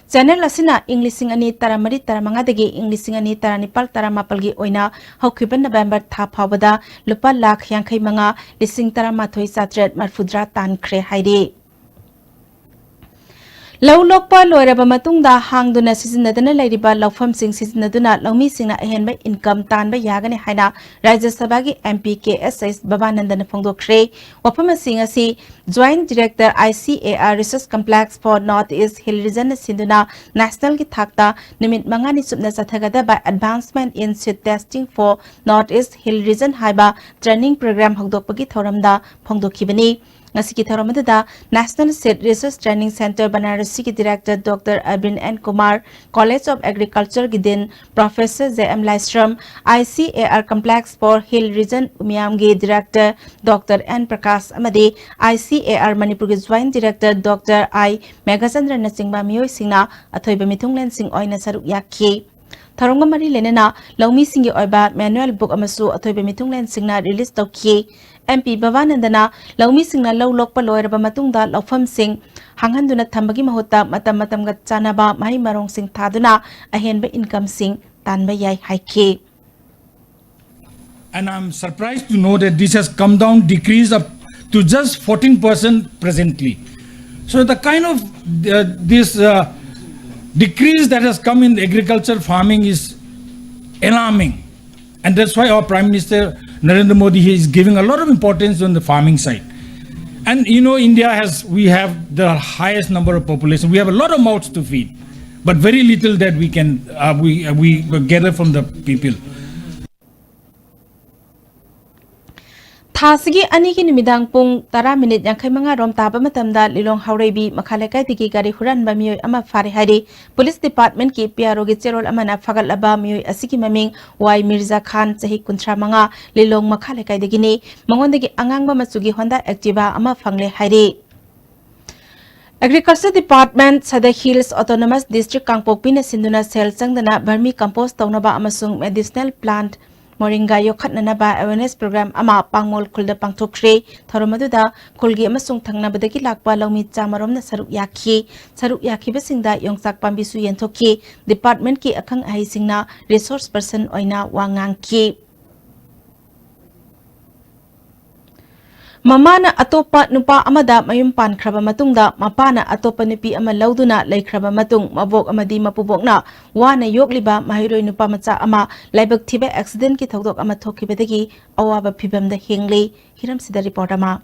Channel ꯑꯁꯤꯅ ꯏꯪ ꯂꯤꯁꯤꯡ ꯑꯅꯤ ꯇꯔꯥꯃꯔꯤ ꯇꯔꯥꯃꯉꯥꯗꯒꯤ ꯏꯪ ꯂꯤꯁꯤꯡ ꯑꯅꯤ ꯇꯔꯥꯅꯤꯄꯥꯜ ꯇꯔꯥꯃꯥꯄꯜꯒꯤ ꯑꯣꯏꯅ ꯍꯧꯈꯤꯕ ꯅꯕꯦꯝꯕꯔ ꯊꯥ ꯐꯥꯎꯕꯗ ꯂꯨꯄꯥ ꯂꯥꯈ ꯌꯥꯡꯈꯩ ꯃꯉꯥ, ꯂꯤꯁꯤꯡ ꯇꯔꯥꯃꯥꯊꯣꯏ ꯆꯥꯇ꯭ꯔꯦꯠ ꯃꯔꯤꯐꯨꯇꯔꯥ ꯇꯥꯟꯈ꯭ꯔꯦ ꯍꯥꯏꯔꯤ꯫ ꯂꯧ ꯂꯣꯛꯄ ꯂꯣꯏꯔꯕ ꯃꯇꯨꯡꯗ ꯍꯥꯡꯗꯨꯅ ꯁꯤꯖꯤꯟꯅꯗꯨꯅ ꯂꯩꯔꯤꯕ ꯂꯧꯐꯝꯁꯤꯡ ꯁꯤꯖꯤꯟꯅꯗꯨꯅ ꯂꯧꯃꯤꯁꯤꯡꯅ ꯑꯍꯦꯟꯕ income ꯇꯥꯟꯕ ꯌꯥꯒꯅꯤ ꯍꯥꯏꯅ ꯔꯥꯖ꯭ꯌ ꯁꯚꯥꯒꯤ M P K S S ꯕꯕꯥꯅꯟꯗꯅ ꯐꯣꯡꯗꯣꯛꯈ꯭ꯔꯦ꯫ ꯋꯥꯐꯝ ꯑꯁꯤ ꯉꯁꯤ Joint Director I C A R Research Complex for North East Hill Regionꯅ ꯁꯤꯟꯗꯨꯅ nationalꯒꯤ ꯊꯥꯛꯇ ꯅꯨꯃꯤꯠ ꯃꯉꯥꯅꯤ ꯆꯨꯞꯅ ꯆꯠꯊꯒꯗꯕ Advancement in Seed Testing for North East Hill Region ꯍꯥꯏꯕ training program ꯍꯧꯗꯣꯛꯄꯒꯤ ꯊꯧꯔꯝꯗ ꯐꯣꯡꯗꯣꯛꯈꯤꯕꯅꯤ꯫ ꯉꯁꯤꯒꯤ ꯊꯧꯔꯝ ꯑꯗꯨꯗ National Seed Research Training Centre ꯕꯅꯥꯔꯁꯤꯒꯤ Director Doctor Arvind N Kumar, College of Agriculture ꯒꯤ Dean Professor J M Laishram, I C A R Complex for Hill Region ꯎꯃꯤꯌꯥꯝꯒꯤ Director Doctor N Prakash ꯑꯃꯗꯤ I C A R ꯃꯅꯤꯄꯨꯔꯒꯤ Joint Director Doctor I ꯃꯦꯘꯆꯟꯗ꯭ꯔꯅꯆꯤꯡꯕ ꯃꯤꯑꯣꯏꯁꯤꯡꯅ ꯑꯊꯣꯏꯕ ꯃꯤꯊꯨꯡꯂꯦꯟꯁꯤꯡ ꯑꯣꯏꯅ ꯁꯔꯨꯛ ꯌꯥꯈꯤ꯫ ꯊꯧꯔꯝꯒ ꯃꯔꯤ ꯂꯩꯅꯅ ꯂꯧꯃꯤꯁꯤꯡꯒꯤ ꯑꯣꯏꯕ manual book ꯑꯃꯁꯨ ꯑꯊꯣꯏꯕ ꯃꯤꯊꯨꯡꯂꯦꯟꯁꯤꯡꯅ release ꯇꯧꯈꯤ꯫ M P ꯚꯕꯥꯅꯟꯗꯅ ꯂꯧꯃꯤꯁꯤꯡꯅ ꯂꯧ ꯂꯣꯛꯄ ꯂꯣꯏꯔꯕ ꯃꯇꯨꯡꯗ ꯂꯧꯐꯝꯁꯤꯡ ꯍꯥꯡꯍꯟꯗꯨꯅ ꯊꯝꯕꯒꯤ ꯃꯍꯨꯠꯇ ꯃꯇꯝ ꯃꯇꯝꯒ ꯆꯥꯟꯅꯕ ꯃꯍꯩ ꯃꯔꯣꯡꯁꯤꯡ ꯊꯥꯗꯨꯅ ꯑꯍꯦꯟꯕ incomeꯁꯤꯡ ꯇꯥꯟꯕ ꯌꯥꯏ ꯍꯥꯏꯈꯤ꯫ And I'm surprised to know that this has come down, decreased up to just fourteen percent presently. So the kind of uh, this uh, decrease that has come in agriculture farming is alarming. And that's why our Prime Minister Narendra Modi is giving a lot of importance on the farming side. And you know, India has, we have the highest number of population. We have a lot of mouths to feed, but very little that we can, uh, we, uh, we gather from the people. ꯊꯥꯁꯤꯒꯤ ꯑꯅꯤꯒꯤ ꯅꯨꯃꯤꯗꯥꯡ ꯄꯨꯡ ꯇꯔꯥ minute ꯌꯥꯡꯈꯩ ꯃꯉꯥ ꯔꯣꯝ ꯇꯥꯕ ꯃꯇꯝꯗ ꯂꯤꯂꯣꯡ ꯍꯥꯎꯔꯩꯕꯤ ꯃꯈꯥ ꯂꯩꯀꯥꯏꯗꯒꯤ ꯒꯥꯔꯤ ꯍꯨꯔꯥꯟꯕ ꯃꯤꯑꯣꯏ ꯑꯃ ꯐꯥꯔꯦ ꯍꯥꯏꯔꯤ꯫ Police Departmentꯀꯤ P R Oꯒꯤ ꯆꯦꯔꯣꯜ ꯑꯃꯅ ꯐꯥꯒꯠꯂꯕ ꯃꯤꯑꯣꯏ ꯑꯁꯤꯒꯤ ꯃꯃꯤꯡ ꯋꯥꯏ ꯃꯤꯔꯖꯥ ꯈꯥꯟ, ꯆꯍꯤ ꯀꯨꯟꯊ꯭ꯔꯥ ꯃꯉꯥ, ꯂꯤꯂꯣꯡ ꯃꯈꯥ ꯂꯩꯀꯥꯏꯗꯒꯤꯅꯤ꯫ ꯃꯉꯣꯟꯗꯒꯤ ꯑꯉꯥꯡꯕ ꯃꯆꯨꯒꯤ Honda Activa ꯑꯃ ꯐꯪꯂꯦ ꯍꯥꯏꯔꯤ꯫ Agriculture Department, Sadar Hills Autonomous District ꯀꯥꯡꯄꯣꯛꯄꯤꯅ ꯁꯤꯟꯗꯨꯅ ꯁꯦꯜ ꯆꯪꯗꯅ vermi compost ꯇꯧꯅꯕ ꯑꯃꯁꯨꯡ medicinal plant moringa ꯌꯣꯛꯈꯠꯅꯅꯕ awareness program ꯑꯃ ꯄꯥꯡꯃꯣꯜ ꯈꯨꯜꯗ ꯄꯥꯡꯊꯣꯛꯈ꯭ꯔꯦ꯫ ꯊꯧꯔꯝ ꯑꯗꯨꯗ ꯈꯨꯜꯒꯤ ꯑꯃꯁꯨꯡ ꯊꯪꯅꯕꯗꯒꯤ ꯂꯥꯛꯄ ꯂꯧꯃꯤ ꯆꯥꯃꯔꯣꯝꯅ ꯁꯔꯨꯛ ꯌꯥꯈꯤ꯫ ꯁꯔꯨꯛ ꯌꯥꯈꯤꯕꯁꯤꯡꯗ ꯌꯣꯡꯆꯥꯛ ꯄꯥꯝꯕꯤꯁꯨ ꯌꯦꯟꯊꯣꯛꯈꯤ꯫ Departmentꯀꯤ ꯑꯈꯪ ꯑꯍꯩꯁꯤꯡꯅ resource person ꯑꯣꯏꯅ ꯋꯥ ꯉꯥꯡꯈꯤ꯫ ꯃꯃꯥꯅ ꯑꯇꯣꯞꯄ ꯅꯨꯄꯥ ꯑꯃꯗ ꯃꯌꯨꯝ ꯄꯥꯟꯈ꯭ꯔꯕ ꯃꯇꯨꯡꯗ, ꯃꯄꯥꯅ ꯑꯇꯣꯞꯄ ꯅꯨꯄꯤ ꯑꯃ ꯂꯧꯗꯨꯅ ꯂꯩꯈ꯭ꯔꯕ ꯃꯇꯨꯡ, ꯃꯕꯣꯛ ꯑꯃꯗꯤ ꯃꯄꯨꯕꯣꯛꯅ ꯋꯥꯅ ꯌꯣꯛꯂꯤꯕ ꯃꯍꯩꯔꯣꯏ ꯅꯨꯄꯥ ꯃꯆꯥ ꯑꯃ ꯂꯥꯏꯕꯛ ꯊꯤꯕ accidentꯀꯤ ꯊꯧꯗꯣꯛ ꯑꯃ ꯊꯣꯛꯈꯤꯕꯗꯒꯤ ꯑꯋꯥꯕ ꯐꯤꯚꯝꯗ ꯍꯤꯡꯂꯤ꯫ ꯍꯤꯔꯝꯁꯤꯗ report ꯑꯃ꯫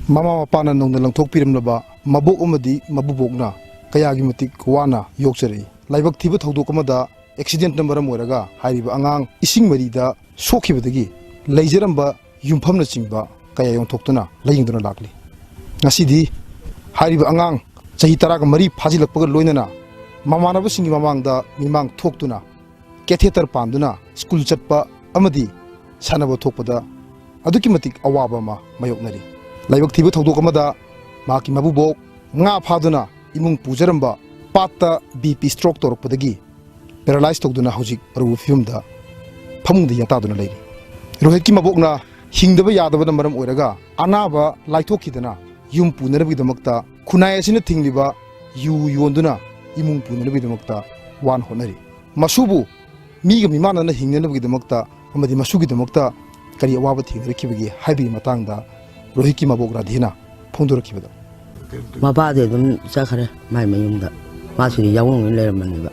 ꯃꯃꯥ ꯃꯄꯥꯅ ꯅꯧꯅ ꯂꯪꯊꯣꯛꯄꯤꯔꯝꯂꯕ ꯃꯕꯣꯛ ꯑꯃꯗꯤ ꯃꯄꯨꯕꯣꯛꯅ ꯀꯌꯥꯒꯤ ꯃꯇꯤꯛ ꯋꯥꯅ ꯌꯣꯛꯆꯔꯛꯏ꯫ ꯂꯥꯏꯕꯛ ꯊꯤꯕ ꯊꯧꯗꯣꯛ ꯑꯃꯗ accidentꯅ ꯃꯔꯝ ꯑꯣꯏꯔꯒ ꯍꯥꯏꯔꯤꯕ ꯑꯉꯥꯡ ꯏꯁꯤꯡ ꯃꯔꯤꯗ ꯁꯣꯛꯈꯤꯕꯗꯒꯤ ꯂꯩꯖꯔꯝꯕ ꯌꯨꯝꯐꯝꯅꯆꯤꯡꯕ ꯀꯌꯥ ꯌꯣꯟꯊꯣꯛꯇꯨꯅ ꯂꯥꯏꯌꯦꯡꯗꯨꯅ ꯂꯥꯛꯂꯤ꯫ ꯉꯁꯤꯗꯤ ꯍꯥꯏꯔꯤꯕ ꯑꯉꯥꯡ ꯆꯍꯤ ꯇꯔꯥꯒ ꯃꯔꯤ ꯐꯥꯖꯤꯜꯂꯛꯄꯒ ꯂꯣꯏꯅꯅ ꯃꯃꯥꯟꯅꯕꯁꯤꯡꯒꯤ ꯃꯃꯥꯡꯗ ꯃꯤꯃꯥꯡ ꯊꯣꯛꯇꯨꯅ catheter ꯄꯥꯟꯗꯨꯅ ꯁ꯭ꯀꯨꯜ ꯆꯠꯄ ꯑꯃꯗꯤ ꯁꯥꯟꯅꯕ ꯊꯣꯛꯄꯗ ꯑꯗꯨꯛꯀꯤ ꯃꯇꯤꯛ ꯑꯋꯥꯕ ꯑꯃ ꯃꯥꯌꯣꯛꯅꯔꯤ꯫ ꯂꯥꯏꯕꯛ ꯊꯤꯕ ꯊꯧꯗꯣꯛ ꯑꯃꯗ ꯃꯍꯥꯛꯀꯤ ꯃꯕꯨꯕꯣꯛ ꯉꯥ ꯐꯥꯗꯨꯅ ꯏꯃꯨꯡ ꯄꯨꯖꯔꯝꯕ ꯄꯥꯠꯇ BP stroke ꯇꯧꯔꯛꯄꯗꯒꯤ paralyze ꯇꯧꯗꯨꯅ ꯍꯧꯖꯤꯛ ꯑꯔꯨꯕ ꯐꯤꯕꯝꯗ ꯐꯃꯨꯡꯗ ꯌꯥꯟꯇꯥꯗꯨꯅ ꯂꯩꯔꯤ꯫ ꯔꯣꯍꯤꯠꯀꯤ ꯃꯕꯣꯛꯅ ꯍꯤꯡꯗꯕ ꯌꯥꯗꯕꯅ ꯃꯔꯝ ꯑꯣꯏꯔꯒ ꯑꯅꯥꯕ ꯂꯥꯏꯊꯣꯛꯈꯤꯗꯅ ꯌꯨꯝ ꯄꯨꯅꯅꯕꯒꯤꯗꯃꯛꯇ ꯈꯨꯟꯅꯥꯏ ꯑꯁꯤꯅ ꯊꯤꯡꯂꯤꯕ ꯌꯨ ꯌꯣꯟꯗꯨꯅ ꯏꯃꯨꯡ ꯄꯨꯅꯅꯕꯒꯤꯗꯃꯛꯇ ꯋꯥꯅ ꯍꯣꯠꯅꯔꯤ꯫ ꯃꯁꯨꯕꯨ ꯃꯤꯒ ꯃꯤꯃꯥꯟꯅꯅ ꯍꯤꯡꯅꯅꯕꯒꯤꯗꯃꯛꯇ ꯑꯃꯗꯤ ꯃꯁꯨꯒꯤꯗꯃꯛꯇ ꯀꯔꯤ ꯑꯋꯥꯕ ꯊꯦꯡꯅꯔꯛꯈꯤꯕꯒꯦ ꯍꯥꯏꯕꯒꯤ ꯃꯇꯥꯡꯗ ꯔꯣꯍꯤꯠꯀꯤ ꯃꯕꯣꯛ ꯔꯥꯙꯦꯅ ꯐꯣꯡꯗꯣꯔꯛꯈꯤꯕꯗ, ꯃꯄꯥꯗꯤ ꯑꯗꯨꯝ ꯆꯠꯈ꯭ꯔꯦ ꯃꯥꯏ ꯃꯌꯨꯝꯗ꯫ ꯃꯥꯁꯤꯗꯤ ꯌꯥꯑꯣꯡ ꯂꯩꯔꯝꯕꯅꯦꯕ꯫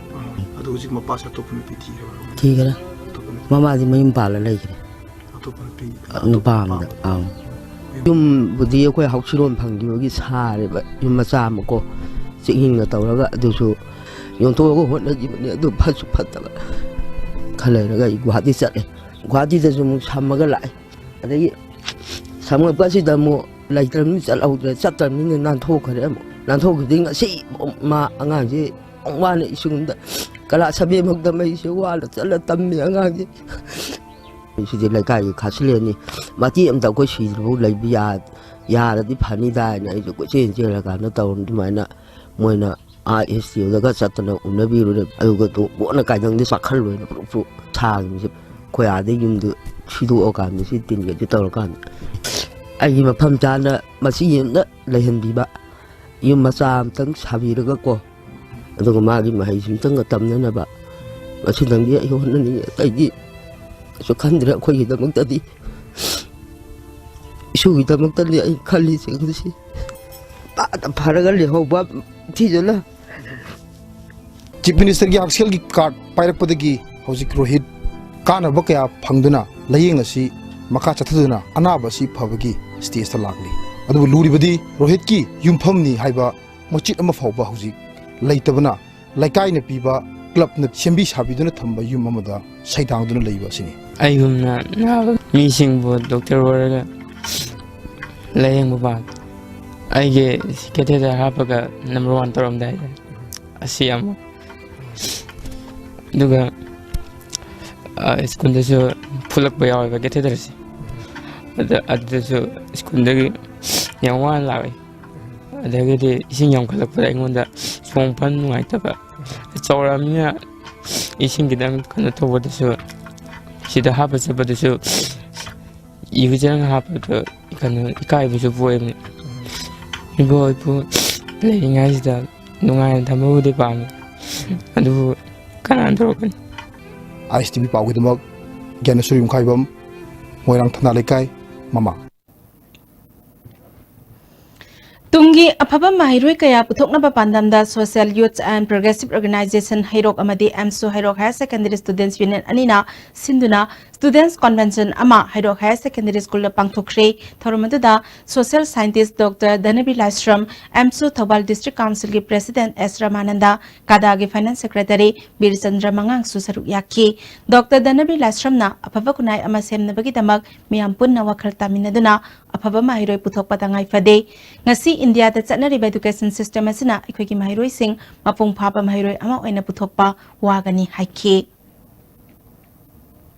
ꯑꯗꯣ ꯍꯧꯖꯤꯛ ꯃꯄꯥꯁꯦ ꯑꯇꯣꯞꯄ ꯅꯨꯄꯤ ꯊꯤꯈ꯭ꯔꯕ? ꯊꯤꯈ꯭ꯔꯦ꯫ ꯑꯇꯣꯞꯄ ꯅꯨꯄꯤ? ꯃꯃꯥꯗꯤ ꯃꯌꯨꯝ ꯄꯥꯜꯂ ꯂꯩꯈ꯭ꯔꯦ꯫ ꯑꯇꯣꯞꯄ ꯅꯨꯄꯤ? ꯅꯨꯄꯥ ꯑꯃꯗ꯫ ꯑꯥ꯫ ꯌꯨꯝꯕꯨꯗꯤ ꯑꯩꯈꯣꯏ ꯍꯥꯎꯁꯤꯔꯣꯟ ꯐꯪꯈꯤꯕꯒꯤ ꯁꯥꯔꯦꯕ, ꯌꯨꯝ ꯃꯆꯥ ꯑꯃꯀꯣ, ꯆꯦꯛꯍꯤꯡꯅ ꯇꯧꯔꯒ꯫ ꯑꯗꯨꯁꯨ ꯌꯣꯟꯊꯣꯛꯑꯒ ꯍꯣꯠꯅꯈꯤꯕꯅꯦ꯫ ꯑꯗꯨ ꯐꯠꯁꯨ ꯐꯠꯇꯕ꯫ ꯈꯔ ꯂꯩꯔꯒ ꯑꯩ ꯒꯨꯍꯥꯇꯤ ꯆꯠꯂꯦ꯫ ꯒꯨꯍꯥꯇꯤꯗꯁꯨ ꯑꯃꯨꯛ ꯁꯝꯃꯒ ꯂꯥꯛꯑꯦ꯫ ꯑꯗꯒꯤ ꯁꯝꯃꯛꯄꯁꯤꯗ ꯑꯃꯨꯛ ꯂꯩꯇ꯭ꯔꯕꯅꯤꯅ ꯆꯠꯍꯧꯗ꯭ꯔꯦ꯫ ꯆꯠꯇ꯭ꯔꯕꯅꯤꯅ ꯅꯥꯟꯊꯣꯛꯈ꯭ꯔꯦ꯫ ꯑꯃꯨꯛ ꯅꯥꯟꯊꯣꯛꯈꯤꯕꯗꯒꯤ ꯉꯁꯤ ꯃꯥ ꯑꯉꯥꯡꯁꯦ ꯌꯥꯝ ꯋꯥꯅ ꯁ꯭ꯀꯨꯜꯗ ꯀꯂꯥꯁ ꯁꯚꯦꯟ ꯐꯥꯎ ꯇꯝꯃꯛꯏꯁꯦ, ꯋꯥꯅ ꯆꯠꯂ ꯇꯝꯃꯤ ꯑꯉꯥꯡꯁꯦ꯫ ꯁꯤꯗꯤ ꯂꯩꯀꯥꯏꯒꯤ ꯈꯥꯁꯤꯂꯦꯟꯅꯤ, ꯃꯇꯦꯛ ꯑꯝꯇ ꯑꯩꯈꯣꯏ ꯁꯤꯗ꯭ꯔꯤꯐꯥꯎ ꯂꯩꯕ ꯌꯥ-, ꯌꯥꯔꯗꯤ ꯐꯅꯤꯗꯥ ꯍꯥꯏꯅ ꯑꯩꯁꯨ ꯀꯣꯏꯆꯦꯟ ꯆꯦꯜꯂꯀꯥꯟꯗ ꯇꯧꯔꯝ꯫ ꯑꯗꯨꯃꯥꯏꯅ ꯃꯣꯏꯅ ꯑꯥ SDOꯗꯒ ꯆꯠꯇꯅ ꯎꯅꯕꯤꯔꯨꯔꯦ꯫ ꯑꯗꯨꯒ ꯇꯣ-, ꯀꯣꯟꯅ ꯀꯥꯏꯗꯪꯗꯤ ꯆꯥꯛꯈꯜ ꯂꯣꯏꯅ ꯄꯨꯂꯞ ꯄꯨꯂꯞ ꯁꯥꯈꯤꯕꯁꯦ꯫ ꯑꯩꯈꯣꯏ ꯑꯥꯗꯩ ꯌꯨꯝꯗꯨ ꯁꯤꯗꯣꯛꯑꯀꯥꯟꯗ, ꯁꯤ ꯇꯤꯟꯒꯁꯦ ꯇꯧꯔꯀꯥꯟꯗ, ꯑꯩꯒꯤ ꯃꯐꯝ ꯆꯥꯅ ꯃꯁꯤ ꯌꯦꯡꯅ ꯂꯩꯍꯟꯕꯤꯕ, ꯌꯨꯝ ꯃꯆꯥ ꯑꯝꯇꯪ ꯁꯥꯕꯤꯔꯒꯀꯣ, ꯑꯗꯨꯒ ꯃꯥꯒꯤ ꯃꯍꯩꯁꯤꯝꯇꯪꯒ ꯇꯝꯅꯅꯕ, ꯃꯁꯤꯗꯪꯗꯤ ꯑꯩ ꯍꯣꯠꯅꯅꯤꯡꯉꯤ꯫ ꯑꯇꯩꯗꯤ ꯀꯩꯁꯨ ꯈꯟꯗ꯭ꯔꯦ ꯑꯩꯈꯣꯏꯒꯤꯗꯃꯛꯇꯗꯤ꯫ ꯏꯁꯨꯒꯤꯗꯃꯛꯇꯅꯤ ꯑꯩ ꯈꯜꯂꯤꯁꯦ ꯉꯁꯤ꯫ ꯄꯥꯗ ꯐꯔꯒ ꯂꯩꯍꯧꯕ ꯊꯤꯗꯨꯅ꯫ Chief Ministerꯒꯤ ꯍꯛꯁꯦꯜꯒꯤ card ꯄꯥꯏꯔꯛꯄꯗꯒꯤ ꯍꯧꯖꯤꯛ ꯔꯣꯍꯤꯠ ꯀꯥꯟꯅꯕ ꯀꯌꯥ ꯐꯪꯗꯨꯅ ꯂꯥꯌꯦꯡ ꯑꯁꯤ ꯃꯈꯥ ꯆꯠꯊꯗꯨꯅ ꯑꯅꯥꯕ ꯑꯁꯤ ꯐꯕꯒꯤ stageꯇ ꯂꯥꯛꯂꯤ꯫ ꯑꯗꯨꯕꯨ ꯂꯨꯔꯤꯕꯗꯤ ꯔꯣꯍꯤꯠꯀꯤ ꯌꯨꯝꯐꯝꯅꯤ ꯍꯥꯏꯕ ꯃꯆꯤꯠ ꯑꯃ ꯐꯥꯎꯕ ꯍꯧꯖꯤꯛ ꯂꯩꯇꯕꯅ ꯂꯩꯀꯥꯏꯅ ꯄꯤꯕ clubꯅ ꯁꯦꯝꯕꯤ ꯁꯥꯕꯤꯗꯨꯅ ꯊꯝꯕ ꯌꯨꯝ ꯑꯃꯗ ꯁꯩꯗꯥꯡꯗꯨꯅ ꯂꯩꯕ ꯑꯁꯤꯅꯤ꯫ ꯑꯩꯒꯨꯝꯅ ꯅꯥꯕ ꯃꯤꯁꯤꯡꯕꯨ doctor ꯑꯣꯏꯔꯒ ꯂꯥꯌꯦꯡꯕ ꯄꯥꯝꯃꯤ꯫ ꯑꯩꯒꯤ catheter ꯍꯥꯞꯄꯒ number one ꯇꯧꯔꯝꯗꯥꯏꯗ ꯑꯁꯤ ꯑꯃ꯫ ꯑꯗꯨꯒ, ꯑ, ꯁ꯭ꯀꯨꯜꯗꯁꯨ ꯐꯨꯂꯛꯄ ꯌꯥꯎꯋꯦꯕ catheterꯁꯦ꯫ ꯑꯗ, ꯑꯗꯨꯗꯁꯨ ꯁ꯭ꯀꯨꯜꯗꯒꯤ ꯌꯥꯝ ꯋꯥꯅ ꯂꯥꯛꯑꯦ꯫ ꯑꯗꯒꯤꯗꯤ ꯏꯁꯤꯡ ꯌꯥꯝꯈꯠꯂꯛꯄꯗ ꯑꯩꯉꯣꯟꯗ ꯆꯣꯡ ꯐꯟ ꯅꯨꯡꯉꯥꯏꯇꯕ, ꯆꯥꯎꯔꯛꯑꯃꯤꯅ ꯏꯁꯤꯡ ꯈꯤꯇꯪ ꯀꯩꯅꯣ ꯇꯧꯕꯗꯁꯨ, ꯁꯤꯗ ꯍꯥꯞꯄ ꯆꯠꯄꯗꯁꯨ ꯏꯔꯨꯖꯔꯒ ꯍꯥꯞꯄꯗꯣ ꯀꯩꯅꯣ ꯏꯀꯥꯏꯕꯁꯨ ꯄꯣꯛꯑꯦꯕ꯫ ꯏꯕꯣ ꯏꯄꯨ ꯂꯩꯔꯤꯉꯩꯁꯤꯗ ꯅꯨꯡꯉꯥꯏꯅ ꯊꯝꯕꯕꯨꯗꯤ ꯄꯥꯝꯃꯤ, ꯑꯗꯨꯕꯨ ꯀꯅꯥꯅ ꯇꯧꯔꯛꯀꯅꯤ? ꯑꯥꯏ ꯑꯦꯁ ꯇꯤ ꯚꯤ ꯄꯥꯎꯒꯤꯗꯃꯛ ꯒ꯭ꯌꯥꯅꯦꯁꯣꯔ ꯌꯨꯝꯈꯥꯏꯕꯝ, ꯃꯣꯏꯔꯥꯡ ꯊꯅꯥ ꯂꯩꯀꯥꯏ, ꯃꯃꯥ꯫ ꯇꯨꯡꯒꯤ ꯑꯐꯕ ꯃꯍꯩꯔꯣꯏ ꯀꯌꯥ ꯄꯨꯊꯣꯛꯅꯕ ꯄꯥꯟꯗꯝꯗ Social Youth and Progressive Organization ꯍꯩꯔꯣꯛ ꯑꯃꯗꯤ ꯑꯦꯝꯁꯨ ꯍꯩꯔꯣꯛ Higher Secondary Students Union ꯑꯅꯤꯅ ꯁꯤꯟꯗꯨꯅ Students Convention ꯑꯃ ꯍꯩꯔꯣꯛ Higher Secondary Schoolꯗ ꯄꯥꯡꯊꯣꯛꯈ꯭ꯔꯦ꯫ ꯊꯧꯔꯝ ꯑꯗꯨꯗ Social Scientist Doctor ꯙꯅꯕꯤ ꯂꯥꯏꯁ꯭ꯔꯝ, ꯑꯦꯝꯁꯨ ꯊꯧꯕꯥꯜ District Councilꯒꯤ President ꯑꯦꯁ ꯔꯃꯥꯅꯟꯗ, ꯀꯥꯗꯥꯒꯤ Finance Secretary ꯕꯤꯔꯆꯟꯗ꯭ꯔ ꯃꯉꯥꯡꯁꯨ ꯁꯔꯨꯛ ꯌꯥꯈꯤ꯫ ꯗꯣꯛꯇꯔ ꯙꯅꯕꯤ ꯂꯥꯏꯁ꯭ꯔꯝꯅ ꯑꯐꯕ ꯈꯨꯟꯅꯥꯏ ꯑꯃ ꯁꯦꯝꯅꯕꯒꯤꯗꯃꯛ ꯃꯤꯌꯥꯝ ꯄꯨꯟꯅ ꯋꯥꯈꯜ ꯇꯥꯃꯤꯟꯅꯗꯨꯅ ꯑꯐꯕ ꯃꯍꯩꯔꯣꯏ ꯄꯨꯊꯣꯛꯄ ꯇꯉꯥꯏ ꯐꯗꯦ꯫ ꯉꯁꯤ ꯏꯟꯗꯤꯌꯥꯗ ꯆꯠꯅꯔꯤꯕ education system ꯑꯁꯤꯅ ꯑꯩꯈꯣꯏꯒꯤ ꯃꯍꯩꯔꯣꯏꯁꯤꯡ ꯃꯄꯨꯡ ꯐꯥꯕ ꯃꯍꯩꯔꯣꯏ ꯑꯃ ꯑꯣꯏꯅ ꯄꯨꯊꯣꯛꯄ ꯋꯥꯒꯅꯤ ꯍꯥꯏꯈꯤ꯫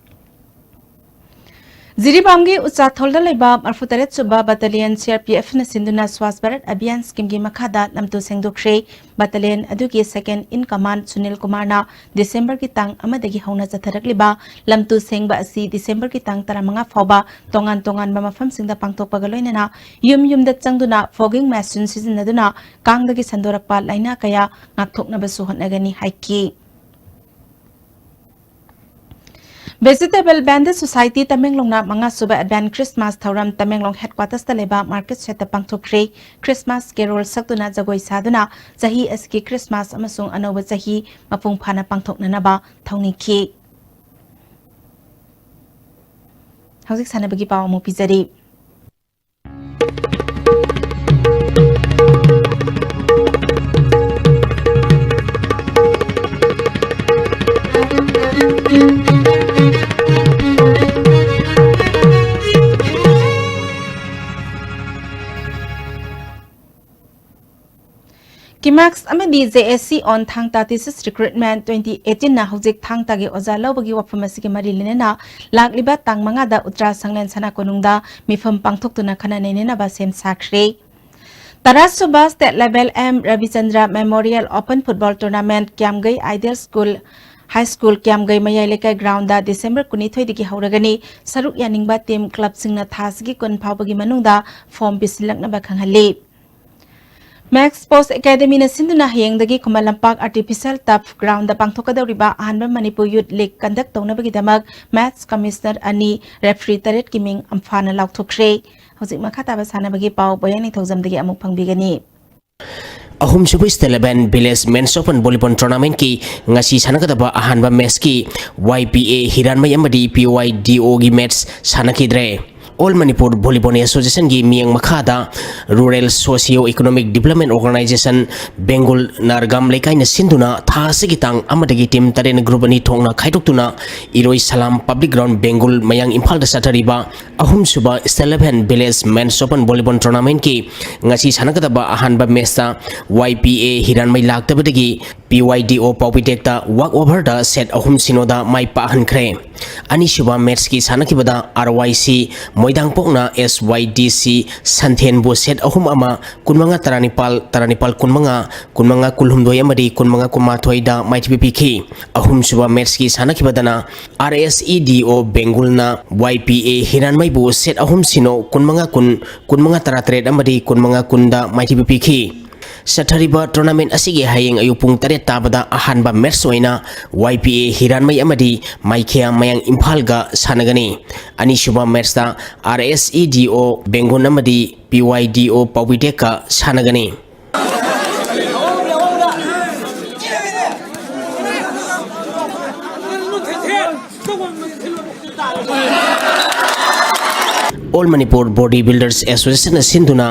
ꯖꯤꯔꯤꯕꯥꯝꯒꯤ ꯎꯆꯥꯊꯣꯜꯗ ꯂꯩꯕ ꯃꯔꯐꯨꯇꯔꯦꯠ ꯁꯨꯕ Battalion C R P Fꯅ ꯁꯤꯟꯗꯨꯅ Swachh Bharat Abhiyan Schemeꯒꯤ ꯃꯈꯥꯗ ꯂꯝꯇꯨ ꯁꯦꯡꯗꯣꯛꯈ꯭ꯔꯦ꯫ Battalion ꯑꯗꯨꯒꯤ Second in Command ꯁꯨꯅꯤꯜ ꯀꯨꯃꯥꯔꯅ ꯗꯤꯁꯦꯝꯕꯔꯒꯤ ꯇꯥꯡ ꯑꯃꯗꯒꯤ ꯍꯧꯅ ꯆꯠꯊꯔꯛꯂꯤꯕ ꯂꯝꯇꯨ ꯁꯦꯡꯕ ꯑꯁꯤ ꯗꯤꯁꯦꯝꯕꯔꯒꯤ ꯇꯥꯡ ꯇꯔꯥꯃꯉꯥ ꯐꯥꯎꯕ ꯇꯣꯉꯥꯟ ꯇꯣꯉꯥꯟꯕ ꯃꯐꯝꯁꯤꯡꯗ ꯄꯥꯡꯊꯣꯛꯄꯒ ꯂꯣꯏꯅꯅ ꯌꯨꯝ ꯌꯨꯝꯗ ꯆꯪꯗꯨꯅ fogging machine ꯁꯤꯖꯤꯟꯅꯗꯨꯅ ꯀꯥꯡꯗꯒꯤ ꯁꯟꯗꯣꯔꯛꯄ ꯂꯥꯏꯅꯥ ꯀꯌꯥ ꯉꯥꯛꯊꯣꯛꯅꯕꯁꯨ ꯍꯣꯠꯅꯒꯅꯤ ꯍꯥꯏꯈꯤ꯫ Vegetable Vendors Society ꯇꯃꯦꯡꯂꯣꯡꯅ ꯃꯉꯥ ꯁꯨꯕ Advent Christmas ꯊꯧꯔꯝ ꯇꯃꯦꯡꯂꯣꯡ headquartersꯇ ꯂꯩꯕ market shedꯇ ꯄꯥꯡꯊꯣꯛꯈ꯭ꯔꯦ꯫ Christmas carol ꯁꯛꯇꯨꯅ ꯖꯒꯣꯏ ꯁꯥꯗꯨꯅ ꯆꯍꯤ ꯑꯁꯤꯒꯤ Christmas ꯑꯃꯁꯨꯡ ꯑꯅꯧꯕ ꯆꯍꯤ ꯃꯄꯨꯡ ꯐꯥꯅ ꯄꯥꯡꯊꯣꯛꯅꯅꯕ ꯊꯧꯅꯤꯈꯤ꯫ ꯍꯧꯖꯤꯛ ꯁꯥꯟꯅꯕꯒꯤ ꯄꯥꯎ ꯑꯃꯨꯛ ꯄꯤꯖꯔꯤ꯫ ꯃꯦꯛꯁ ꯑꯃꯗꯤ ꯖꯦ ꯑꯦꯁ ꯁꯤ ꯑꯣꯟ ꯊꯥꯡ ꯇꯥ ꯇꯤꯆꯔꯁ ꯔꯤꯀ꯭ꯔꯨꯠꯃꯦꯟ ꯇ꯭ꯋꯦꯟꯇꯤ ꯑꯩꯠꯇꯤꯟꯅ ꯍꯧꯖꯤꯛ ꯊꯥꯡ ꯇꯥꯒꯤ ꯑꯣꯖꯥ ꯂꯧꯕꯒꯤ ꯋꯥꯐꯝ ꯑꯁꯤꯒꯤ ꯃꯔꯤ ꯂꯩꯅꯅ ꯂꯥꯛꯂꯤꯕ ꯇꯥꯡ ꯃꯉꯥꯗ ꯎꯇ꯭ꯔꯥ ꯁꯪꯂꯦꯟ ꯁꯅꯥ ꯀꯣꯅꯨꯡꯗ ꯃꯤꯐꯝ ꯄꯥꯡꯊꯣꯛꯇꯨꯅ ꯈꯟꯅ ꯅꯩꯅꯅꯕ ꯁꯦꯝ ꯁꯥꯈ꯭ꯔꯦ꯫ ꯇꯔꯥꯁꯨꯕ State Level M Ravichandra Memorial Open Football Tournament ꯀ꯭ꯌꯥꯝꯒꯩ Ideal School, High School ꯀ꯭ꯌꯥꯝꯒꯩ ꯃꯌꯥꯏ ꯂꯩꯀꯥꯏ ꯒ꯭ꯔꯥꯎꯟꯗ ꯗꯤꯁꯦꯝꯕꯔ ꯀꯨꯟꯅꯤꯊꯣꯏꯗꯒꯤ ꯍꯧꯔꯒꯅꯤ꯫ ꯁꯔꯨꯛ ꯌꯥꯅꯤꯡꯕ ꯇꯤꯝ ꯀ꯭ꯂꯕꯁꯤꯡꯅ ꯊꯥ ꯑꯁꯤꯒꯤ ꯀꯨꯟ ꯐꯥꯎꯕꯒꯤ ꯃꯅꯨꯡꯗ ꯐꯣꯔꯝ ꯄꯤꯁꯤꯜꯂꯛꯅꯕ ꯈꯪꯍꯜꯂꯤ꯫ ꯃꯦꯛꯁ ꯁ꯭ꯄꯣꯔꯠꯁ ꯑꯦꯀꯥꯗꯃꯤꯅ ꯁꯤꯟꯗꯨꯅ ꯍꯌꯦꯡꯗꯒꯤ ꯈꯨꯃꯟ ꯂꯝꯄꯥꯛ ꯑꯥꯔꯇꯤꯐꯤꯁꯤꯌꯦꯜ ꯇꯔꯐ ꯒ꯭ꯔꯥꯎꯟꯗ ꯄꯥꯡꯊꯣꯛꯀꯗꯧꯔꯤꯕ ꯑꯍꯥꯟꯕ ꯃꯅꯤꯄꯨꯔ ꯌꯨꯠ ꯂꯤꯒ ꯀꯟꯗꯛ ꯇꯧꯅꯕꯒꯤꯗꯃꯛ ꯃꯦꯠꯁ ꯀꯃꯤꯁꯅꯔ ꯑꯅꯤ, ꯔꯦꯐ꯭ꯔꯤ ꯇꯔꯦꯠꯀꯤ ꯃꯤꯡ ꯑꯝꯐꯥꯅ ꯂꯥꯎꯊꯣꯛꯈ꯭ꯔꯦ꯫ ꯍꯧꯖꯤꯛ ꯃꯈꯥ ꯇꯥꯕ ꯁꯥꯟꯅꯕꯒꯤ ꯄꯥꯎ ꯄꯣꯌꯥꯡ ꯅꯤꯡꯊꯧꯖꯝꯗꯒꯤ ꯑꯃꯨꯛ ꯐꯪꯕꯤꯒꯅꯤ꯫ ꯑꯍꯨꯝꯁꯨꯕ State Level Village Men's Open Volleyball Tournamentꯀꯤ ꯉꯁꯤ ꯁꯥꯟꯅꯒꯗꯕ ꯑꯍꯥꯟꯕ ꯃꯦꯠꯁꯀꯤ ꯋꯥꯏ ꯄꯤ ꯑꯦ ꯍꯤꯔꯥꯟꯃꯩ ꯑꯃꯗꯤ ꯄꯤ ꯋꯥꯏ ꯗꯤ ꯑꯣꯒꯤ ꯃꯦꯠꯁ ꯁꯥꯟꯅꯈꯤꯗ꯭ꯔꯦ꯫ All Manipur Volleyball Associationꯒꯤ ꯃꯤꯠꯌꯦꯡ ꯃꯈꯥꯗ Rural Socio Economic Development Organization ꯕꯦꯡꯒꯨꯜ ꯅꯥꯔꯒꯥꯝ ꯂꯩꯀꯥꯏꯅ ꯁꯤꯟꯗꯨꯅ ꯊꯥ ꯑꯁꯤꯒꯤ ꯇꯥꯡ ꯑꯃꯗꯒꯤ ꯇꯤꯝ ꯇꯔꯦꯠꯅ ꯒ꯭ꯔꯨꯞ ꯑꯅꯤ ꯊꯣꯛꯅ ꯈꯥꯏꯗꯣꯛꯇꯨꯅ ꯏꯔꯣꯏ ꯁꯂꯥꯝ ꯄꯕ꯭ꯂꯤꯛ ꯒ꯭ꯔꯥꯎꯟ ꯕꯦꯡꯒꯨꯜ ꯃꯌꯥꯡ ꯏꯝꯐꯥꯜꯗ ꯆꯠꯊꯔꯤꯕ ꯑꯍꯨꯝꯁꯨꯕ State Level Village Men's Open Volleyball Tournamentꯀꯤ ꯉꯁꯤ ꯁꯥꯟꯅꯒꯗꯕ ꯑꯍꯥꯟꯕ ꯃꯦꯠꯁꯇ ꯋꯥꯏ ꯄꯤ ꯑꯦ ꯍꯤꯔꯥꯟꯃꯩ ꯂꯥꯛꯇꯕꯗꯒꯤ ꯄꯤ ꯋꯥꯏ ꯗꯤ ꯑꯣ ꯄꯥꯎꯕꯤꯇꯦꯛꯇ walk overꯗ ꯁꯦꯠ ꯑꯍꯨꯝ ꯁꯤꯅꯣꯗ ꯃꯥꯏ ꯄꯥꯛꯍꯟꯈ꯭ꯔꯦ꯫ ꯑꯅꯤꯁꯨꯕ ꯃꯦꯠꯁꯀꯤ ꯁꯥꯟꯅꯈꯤꯕꯗ ꯑꯥꯔ ꯋꯥꯏ ꯁꯤ ꯃꯣꯏꯗꯥꯡꯄꯣꯛꯅ ꯑꯦꯁ ꯋꯥꯏ ꯗꯤ ꯁꯤ ꯁꯟꯊꯦꯟꯕꯨ ꯁꯦꯠ ꯑꯍꯨꯝ ꯑꯃ, ꯀꯨꯟꯃꯉꯥ ꯇꯔꯥꯅꯤꯄꯥꯜ, ꯇꯔꯥꯅꯤꯄꯥꯜ ꯀꯨꯟꯃꯉꯥ, ꯀꯨꯟꯃꯉꯥ ꯀꯨꯟꯍꯨꯝꯗꯣꯏ ꯑꯃꯗꯤ ꯀꯨꯟꯃꯉꯥ ꯀꯨꯟꯃꯥꯊꯣꯏꯗ ꯃꯥꯏꯊꯤꯕ ꯄꯤꯈꯤ꯫ ꯑꯍꯨꯝꯁꯨꯕ ꯃꯦꯠꯁꯀꯤ ꯁꯥꯟꯅꯈꯤꯕꯗꯅ ꯑꯥꯔ ꯑꯦꯁ ꯏ ꯗꯤ ꯑꯣ ꯕꯦꯡꯒꯨꯜꯅ ꯋꯥꯏ ꯄꯤ ꯑꯦ ꯍꯤꯔꯥꯟꯃꯩꯕꯨ ꯁꯦꯠ ꯑꯍꯨꯝ ꯁꯤꯅꯣ, ꯀꯨꯟꯃꯉꯥ ꯀꯨꯟ, ꯀꯨꯟꯃꯉꯥ ꯇꯔꯥꯇꯔꯦꯠ ꯑꯃꯗꯤ ꯀꯨꯟꯃꯉꯥ ꯀꯨꯟꯗ ꯃꯥꯏꯊꯤꯕ ꯄꯤꯈꯤ꯫ ꯆꯠꯊꯔꯤꯕ tournament ꯑꯁꯤꯒꯤ ꯍꯌꯦꯡ ꯑꯌꯨꯛ ꯄꯨꯡ ꯇꯔꯦꯠ ꯇꯥꯕꯗ ꯑꯍꯥꯟꯕ ꯃꯦꯠꯁ ꯑꯣꯏꯅ ꯋꯥꯏ ꯄꯤ ꯑꯦ ꯍꯤꯔꯥꯟꯃꯩ ꯑꯃꯗꯤ ꯃꯥꯏꯈꯤꯌꯥ ꯃꯌꯥꯡ ꯏꯝꯐꯥꯜꯒ ꯁꯥꯟꯅꯒꯅꯤ꯫ ꯑꯅꯤꯁꯨꯕ ꯃꯦꯠꯁꯇ ꯑꯥꯔ ꯑꯦꯁ ꯏ ꯗꯤ ꯑꯣ ꯕꯦꯡꯒꯨꯜ ꯑꯃꯗꯤ ꯄꯤ ꯋꯥꯏ ꯗꯤ ꯑꯣ ꯄꯥꯎꯕꯤꯇꯦꯛꯀ ꯁꯥꯟꯅꯒꯅꯤ꯫ All Manipur Body Builders Association ꯅ ꯁꯤꯟꯗꯨꯅ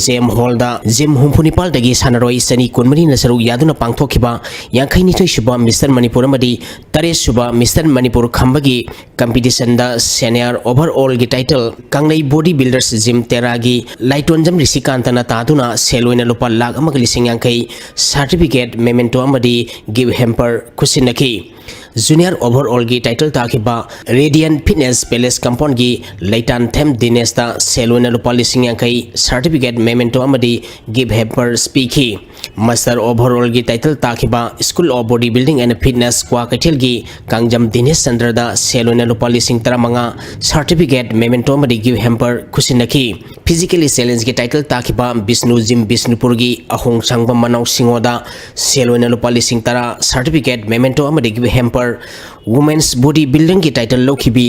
ꯖꯦꯝ ꯍꯣꯜꯗ ꯖꯤꯝ ꯍꯨꯝꯐꯨ ꯅꯤꯄꯥꯜꯗꯒꯤ ꯁꯥꯟꯅꯔꯣꯏ ꯆꯅꯤ ꯀꯨꯟꯃꯔꯤꯅ ꯁꯔꯨꯛ ꯌꯥꯗꯨꯅ ꯄꯥꯡꯊꯣꯛꯈꯤꯕ ꯌꯥꯡꯈꯩ ꯅꯤꯊꯣꯏ ꯁꯨꯕ ꯃꯤꯁꯇꯔ ꯃꯅꯤꯄꯨꯔ ꯑꯃꯗꯤ ꯇꯔꯦꯠ ꯁꯨꯕ ꯃꯤꯁꯇꯔ ꯃꯅꯤꯄꯨꯔ ꯈꯝꯕꯒꯤ ꯀꯝꯄꯤꯇꯤꯁꯟꯗ ꯁꯦꯅꯤꯌꯔ ꯑꯣꯚꯔ ꯑꯣꯜꯒꯤ ꯇꯥꯏꯇꯜ ꯀꯪꯂꯩ ꯕꯣꯗꯤ ꯕꯤꯜꯗꯔꯁ ꯖꯤꯝ ꯇꯦꯔꯥꯒꯤ ꯂꯥꯏꯇꯣꯟꯖꯝ ꯔꯤꯁꯤꯀꯥꯟꯇꯅ ꯇꯥꯗꯨꯅ ꯁꯦꯜ ꯑꯣꯏꯅ ꯂꯨꯄꯥ ꯂꯥꯈ ꯑꯃꯒ ꯂꯤꯁꯤꯡ ꯌꯥꯡꯈꯩ, ꯁꯥꯔꯇꯤꯐꯤꯀꯦꯠ, ꯃꯦꯃꯦꯟꯇꯣ ꯑꯃꯗꯤ ꯒꯤꯐ ꯍꯦꯝꯄꯔ ꯈꯨꯠꯁꯤꯟꯅꯈꯤ꯫ ꯖꯨꯅꯤꯌꯔ ꯑꯣꯚꯔ ꯑꯣꯜꯒꯤ ꯇꯥꯏꯇꯜ ꯇꯥꯈꯤꯕ ꯔꯦꯗꯤꯌꯟ ꯐꯤꯠꯅꯦꯁ ꯄꯦꯂꯦꯁ ꯀꯝꯄꯥꯎꯟꯒꯤ ꯂꯩꯇꯥꯟꯊꯦꯝ ꯗꯤꯅꯦꯁꯇ ꯁꯦꯜ ꯑꯣꯏꯅ ꯂꯨꯄꯥ ꯂꯤꯁꯤꯡ ꯌꯥꯡꯈꯩ, ꯁꯥꯔꯇꯤꯐꯤꯀꯦꯠ, ꯃꯦꯃꯦꯟꯇꯣ ꯑꯃꯗꯤ ꯒꯤꯐ ꯍꯦꯝꯄꯔꯁ ꯄꯤꯈꯤ꯫ ꯃꯥꯁꯇꯔ ꯑꯣꯚꯔ ꯑꯣꯜꯒꯤ ꯇꯥꯏꯇꯜ ꯇꯥꯈꯤꯕ school of body building and fitness ꯀ꯭ꯋꯥꯀꯩꯊꯦꯜꯒꯤ ꯀꯥꯡꯖꯝ ꯗꯤꯅꯦꯁ ꯆꯟꯗ꯭ꯔꯗ ꯁꯦꯜ ꯑꯣꯏꯅ ꯂꯨꯄꯥ ꯂꯤꯁꯤꯡ ꯇꯔꯥꯃꯉꯥ, ꯁꯥꯔꯇꯤꯐꯤꯀꯦꯠ, ꯃꯦꯃꯦꯟꯇꯣ ꯑꯃꯗꯤ ꯒꯤꯐ ꯍꯦꯝꯄꯔ ꯈꯨꯠꯁꯤꯟꯅꯈꯤ꯫ ꯐꯤꯖꯤꯀꯦꯜꯂꯤ ꯆꯦꯂꯦꯟꯖꯀꯤ ꯇꯥꯏꯇꯜ ꯇꯥꯈꯤꯕ ꯕꯤꯁꯅꯨ ꯖꯤꯝ ꯕꯤꯁꯅꯨꯄꯨꯔꯒꯤ ꯑꯍꯣꯡ ꯁꯥꯡꯕ ꯃꯅꯥꯎ ꯁꯤꯡꯉꯣꯗ ꯁꯦꯜ ꯑꯣꯏꯅ ꯂꯨꯄꯥ ꯂꯤꯁꯤꯡ ꯇꯔꯥ, ꯁꯥꯔꯇꯤꯐꯤꯀꯦꯠ, ꯃꯦꯃꯦꯟꯇꯣ ꯑꯃꯗꯤ ꯒꯤꯐ ꯍꯦꯝꯄꯔ, ꯋꯨꯃꯦꯟꯁ ꯕꯣꯗꯤ ꯕꯤꯜꯗꯤꯡꯒꯤ ꯇꯥꯏꯇꯜ ꯂꯧꯈꯤꯕꯤ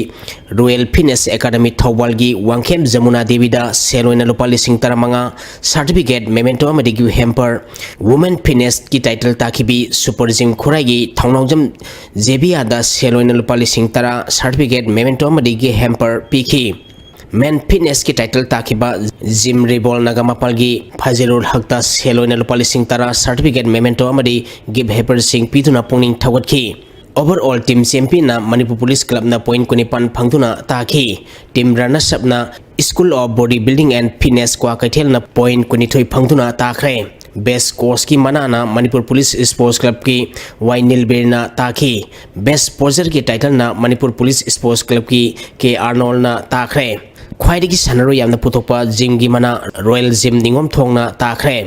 ꯔꯣꯌꯦꯜ ꯐꯤꯠꯅꯦꯁ ꯑꯦꯀꯥꯗꯃꯤ ꯊꯧꯕꯥꯜꯒꯤ ꯋꯥꯡꯈꯦꯝ ꯖꯃꯨꯅꯥ ꯗꯦꯕꯤꯗ ꯁꯦꯜ ꯑꯣꯏꯅ ꯂꯨꯄꯥ ꯂꯤꯁꯤꯡ ꯇꯔꯥꯃꯉꯥ, ꯁꯥꯔꯇꯤꯐꯤꯀꯦꯠ, ꯃꯦꯃꯦꯟꯇꯣ ꯑꯃꯗꯤ ꯒꯤꯐ ꯍꯦꯝꯄꯔ, ꯋꯨꯃꯦꯟ ꯐꯤꯠꯅꯦꯁꯀꯤ ꯇꯥꯏꯇꯜ ꯇꯥꯈꯤꯕꯤ ꯁꯨꯄꯔ ꯖꯤꯝ ꯈꯨꯔꯥꯏꯒꯤ ꯊꯧꯅꯥꯎꯖꯝ ꯖꯦꯕꯤꯌꯥꯗ ꯁꯦꯜ ꯑꯣꯏꯅ ꯂꯨꯄꯥ ꯂꯤꯁꯤꯡ ꯇꯔꯥ, ꯁꯥꯔꯇꯤꯐꯤꯀꯦꯠ, ꯃꯦꯃꯦꯟꯇꯣ ꯑꯃꯗꯤ ꯒꯤꯐ ꯍꯦꯝꯄꯔ ꯄꯤꯈꯤ꯫ ꯃꯦꯟ ꯐꯤꯠꯅꯦꯁꯀꯤ ꯇꯥꯏꯇꯜ ꯇꯥꯈꯤꯕ ꯖꯤꯝ ꯔꯤꯕꯣꯜ ꯅꯥꯒꯥꯃꯄꯥꯜꯒꯤ ꯐꯖꯤꯔꯨꯜ ꯍꯛꯇ ꯁꯦꯜ ꯑꯣꯏꯅ ꯂꯨꯄꯥ ꯂꯤꯁꯤꯡ ꯇꯔꯥ, ꯁꯥꯔꯇꯤꯐꯤꯀꯦꯠ, ꯃꯦꯃꯦꯟꯇꯣ ꯑꯃꯗꯤ ꯒꯤꯐ ꯍꯦꯝꯄꯔꯁꯤꯡ ꯄꯤꯗꯨꯅ ꯄꯨꯛꯅꯤꯡ ꯊꯧꯒꯠꯈꯤ꯫ ꯑꯣꯚꯔ ꯑꯣꯜ ꯇꯤꯝ ꯆꯦꯝꯄꯤꯌꯟꯅ ꯃꯅꯤꯄꯨꯔ ꯄꯨꯂꯤꯁ ꯀ꯭ꯂꯕꯅ ꯄꯣꯏꯟꯠ ꯀꯨꯟꯅꯤꯄꯥꯟ ꯐꯪꯗꯨꯅ ꯇꯥꯈꯤ꯫ ꯇꯤꯝ ꯔꯟꯅꯔꯁ ꯑꯞꯅ school of body building and fitness ꯀ꯭ꯋꯥꯀꯩꯊꯦꯜꯅ ꯄꯣꯏꯟꯠ ꯀꯨꯟꯅꯤꯊꯣꯏ ꯐꯪꯗꯨꯅ ꯇꯥꯈ꯭ꯔꯦ꯫ ꯕꯦꯁ ꯀꯣꯆꯀꯤ ꯃꯅꯥꯅ ꯃꯅꯤꯄꯨꯔ ꯄꯨꯂꯤꯁ ꯁ꯭ꯄꯣꯔꯠꯁ ꯀ꯭ꯂꯕꯀꯤ ꯋꯥꯏ ꯅꯤꯜꯕꯤꯔꯅ ꯇꯥꯈꯤ꯫ ꯕꯦꯁ ꯄꯣꯖꯔꯒꯤ ꯇꯥꯏꯇꯜꯅ ꯃꯅꯤꯄꯨꯔ ꯄꯨꯂꯤꯁ ꯁ꯭ꯄꯣꯔꯠꯁ ꯀ꯭ꯂꯕꯀꯤ ꯀꯦ ꯑꯥꯔꯅꯣꯜꯅ ꯇꯥꯈ꯭ꯔꯦ꯫ ꯈ꯭ꯋꯥꯏꯗꯒꯤ ꯁꯥꯟꯅꯔꯣꯏ ꯌꯥꯝꯅ ꯄꯨꯊꯣꯛꯄ ꯖꯤꯝꯒꯤ ꯃꯅꯥ ꯔꯣꯌꯦꯜ ꯖꯤꯝ ꯅꯤꯉꯣꯝꯊꯣꯡꯅ ꯇꯥꯈ꯭ꯔꯦ꯫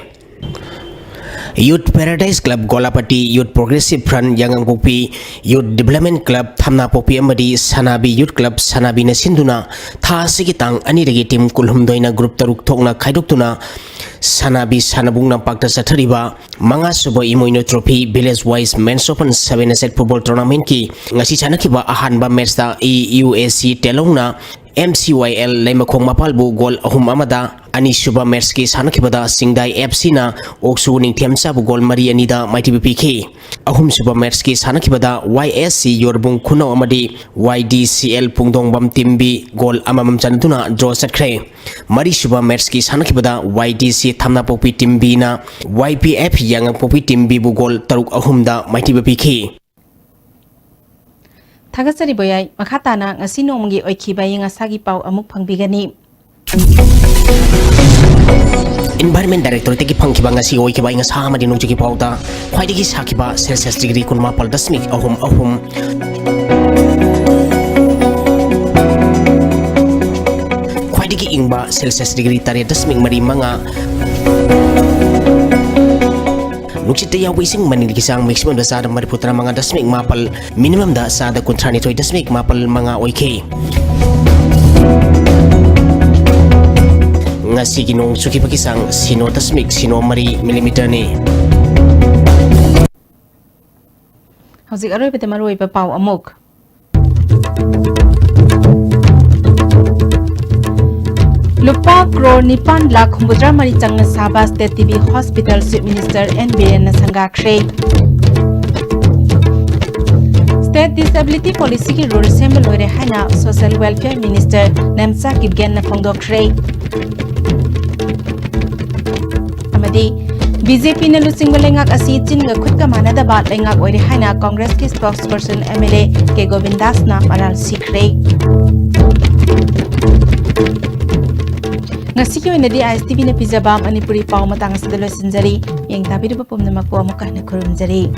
ꯌꯨꯠ ꯄꯦꯔꯥꯗꯥꯏꯁ ꯀ꯭ꯂꯕ ꯒꯣꯂꯥꯄꯇꯤ, ꯌꯨꯠ ꯄ꯭ꯔꯣꯒ꯭ꯔꯦꯁꯤꯚ ꯐ꯭ꯔꯟꯠ ꯌꯥꯉꯥꯡꯄꯣꯛꯄꯤ, ꯌꯨꯠ ꯗꯤꯕ꯭ꯂꯞꯃꯦꯟꯠ ꯀ꯭ꯂꯕ ꯊꯝꯅꯥꯄꯣꯛꯄꯤ ꯑꯃꯗꯤ ꯁꯅꯥꯕꯤ ꯌꯨꯠ ꯀ꯭ꯂꯕ ꯁꯅꯥꯕꯤꯅ ꯁꯤꯟꯗꯨꯅ ꯊꯥ ꯑꯁꯤꯒꯤ ꯇꯥꯡ ꯑꯅꯤꯗꯒꯤ ꯇꯤꯝ ꯀꯨꯟꯍꯨꯝꯗꯣꯏꯅ ꯒ꯭ꯔꯨꯞ ꯇꯔꯨꯛ ꯊꯣꯛꯅ ꯈꯥꯏꯗꯣꯛꯇꯨꯅ ꯁꯅꯥꯕꯤ ꯁꯅꯥꯕꯨꯡ ꯂꯝꯄꯥꯛꯇ ꯆꯠꯊꯔꯤꯕ ꯃꯉꯥ ꯁꯨꯕ ꯏꯃꯣꯏꯅꯨ trophy village wise men's open seven a side football ꯇꯣꯔꯅꯥꯃꯦꯟꯠꯀꯤ ꯉꯁꯤ ꯁꯥꯟꯅꯈꯤꯕ ꯑꯍꯥꯟꯕ ꯃꯦꯠꯁꯇ ꯏ ꯌꯨ ꯑꯦ ꯁꯤ ꯇꯦꯂꯧꯅ M C Y L ꯂꯩꯃꯈꯣꯡ ꯃꯄꯥꯜꯕꯨ ꯒꯣꯜ ꯑꯍꯨꯝ ꯑꯃꯗ, ꯑꯅꯤꯁꯨꯕ ꯃꯦꯠꯁꯀꯤ ꯁꯥꯟꯅꯈꯤꯕꯗ ꯁꯤꯡꯗꯥꯏ F Cꯅ ꯑꯣꯛꯁꯨ ꯅꯤꯡꯊꯦꯝꯆꯥꯕꯨ ꯒꯣꯜ ꯃꯔꯤ ꯑꯅꯤꯗ ꯃꯥꯏꯊꯤꯕ ꯄꯤꯈꯤ꯫ ꯑꯍꯨꯝꯁꯨꯕ ꯃꯦꯠꯁꯀꯤ ꯁꯥꯟꯅꯈꯤꯕꯗ Y S C ꯌꯣꯔꯕꯨꯡ ꯈꯨꯅꯧ ꯑꯃꯗꯤ Y D C L ꯄꯨꯡꯗꯣꯡꯕꯝ ꯇꯤꯝ B ꯒꯣꯜ ꯑꯃꯃꯝ ꯆꯟꯅꯗꯨꯅ ꯗ꯭ꯔꯣ ꯆꯠꯈ꯭ꯔꯦ꯫ ꯃꯔꯤꯁꯨꯕ ꯃꯦꯠꯁꯀꯤ ꯁꯥꯟꯅꯈꯤꯕꯗ Y D C ꯊꯝꯅꯥꯄꯣꯛꯄꯤ ꯇꯤꯝ Bꯅ Y P F ꯌꯥꯉꯥꯡꯄꯣꯛꯄꯤ ꯇꯤꯝ Bꯕꯨ ꯒꯣꯜ ꯇꯔꯨꯛ ꯑꯍꯨꯝꯗ ꯃꯥꯏꯊꯤꯕ ꯄꯤꯈꯤ꯫ ꯊꯥꯒꯠꯆꯔꯤ ꯕꯣꯌꯥꯏ꯫ ꯃꯈꯥ ꯇꯥꯅ ꯉꯁꯤ ꯅꯣꯡꯃꯒꯤ ꯑꯣꯏꯈꯤꯕ ꯑꯏꯪ ꯑꯁꯥꯒꯤ ꯄꯥꯎ ꯑꯃꯨꯛ ꯐꯪꯕꯤꯒꯅꯤ꯫ Environment Directorateꯇꯒꯤ ꯐꯪꯈꯤꯕ ꯉꯁꯤ ꯑꯣꯏꯈꯤꯕ ꯑꯏꯪ ꯑꯁꯥ ꯑꯃꯗꯤ ꯅꯣꯡꯖꯨꯒꯤ ꯄꯥꯎꯗ ꯈ꯭ꯋꯥꯏꯗꯒꯤ ꯁꯥꯈꯤꯕ Celsius degree ꯀꯨꯟꯃꯥꯄꯜ ꯗꯁꯃꯤꯛ ꯑꯍꯨꯝ ꯑꯍꯨꯝ, ꯈ꯭ꯋꯥꯏꯗꯒꯤ ꯏꯪꯕ Celsius degree ꯇꯔꯦꯠ ꯗꯁꯃꯤꯛ ꯃꯔꯤ ꯃꯉꯥ, ꯅꯨꯡꯁꯤꯠꯇ ꯌꯥꯎꯕ ꯏꯁꯤꯡ ꯃꯅꯤꯜꯒꯤ ꯆꯥꯡ maximumꯗ ꯆꯥꯗ ꯃꯔꯤꯐꯨ ꯇꯔꯥꯃꯉꯥ ꯗꯁꯃꯤꯛ ꯃꯥꯄꯜ, minimumꯗ ꯆꯥꯗ ꯀꯨꯟꯊ꯭ꯔꯥꯅꯤꯊꯣꯏ ꯗꯁꯃꯤꯛ ꯃꯥꯄꯜ ꯃꯉꯥ ꯑꯣꯏꯈꯤ꯫ ꯉꯁꯤꯒꯤ ꯅꯣꯡ ꯆꯨꯈꯤꯕꯒꯤ ꯆꯥꯡ ꯁꯤꯅꯣ ꯗꯁꯃꯤꯛ ꯁꯤꯅꯣ ꯃꯔꯤ millimeterꯅꯤ꯫ ꯍꯧꯖꯤꯛ ꯑꯔꯣꯏꯕꯗ ꯃꯔꯨꯑꯣꯏꯕ ꯄꯥꯎ ꯑꯃꯨꯛ꯫ ꯂꯨꯄꯥ ꯀ꯭ꯔꯣꯔ ꯅꯤꯄꯥꯟ ꯂꯥꯈ ꯍꯨꯝꯐꯨꯇꯔꯥ ꯃꯔꯤ ꯆꯪꯅ ꯁꯥꯕ State T B Hospital Chief Minister N ꯕꯤꯔꯦꯟꯅ ꯁꯪꯒꯥꯈ꯭ꯔꯦ꯫ State Disability Policyꯒꯤ rule ꯁꯦꯝꯕ ꯂꯣꯏꯔꯦ ꯍꯥꯏꯅ Social Welfare Minister ꯅꯦꯝꯆꯥ ꯀꯤꯞꯒꯦꯟꯅ ꯐꯣꯡꯗꯣꯛꯈ꯭ꯔꯦ꯫ ꯑꯃꯗꯤ BJPꯅ ꯂꯨꯆꯤꯡꯕ ꯂꯩꯉꯥꯛ ꯑꯁꯤ ꯆꯤꯟꯒ ꯈꯨꯠꯀ ꯃꯥꯟꯅꯗꯕ ꯂꯩꯉꯥꯛ ꯑꯣꯏꯔꯦ ꯍꯥꯏꯅ Congressꯀꯤ spokesperson MLA ꯀꯦ ꯒꯣꯕꯤꯟꯗꯥꯁꯅ ꯃꯔꯥꯜ ꯁꯤꯈ꯭ꯔꯦ꯫ ꯉꯁꯤꯒꯤ ꯑꯣꯏꯅꯗꯤ ISTVꯅ ꯄꯤꯖꯕ ꯃꯅꯤꯄꯨꯔꯤ ꯄꯥꯎ ꯃꯇꯥꯡ ꯑꯁꯤꯗ ꯂꯣꯏꯁꯤꯟꯖꯔꯤ꯫ ꯌꯦꯡ ꯇꯥꯕꯤꯔꯤꯕ ꯄꯨꯝꯅꯃꯛꯄꯨ ꯑꯃꯨꯛꯀ ꯍꯟꯅ ꯈꯨꯔꯨꯝꯖꯔꯤ꯫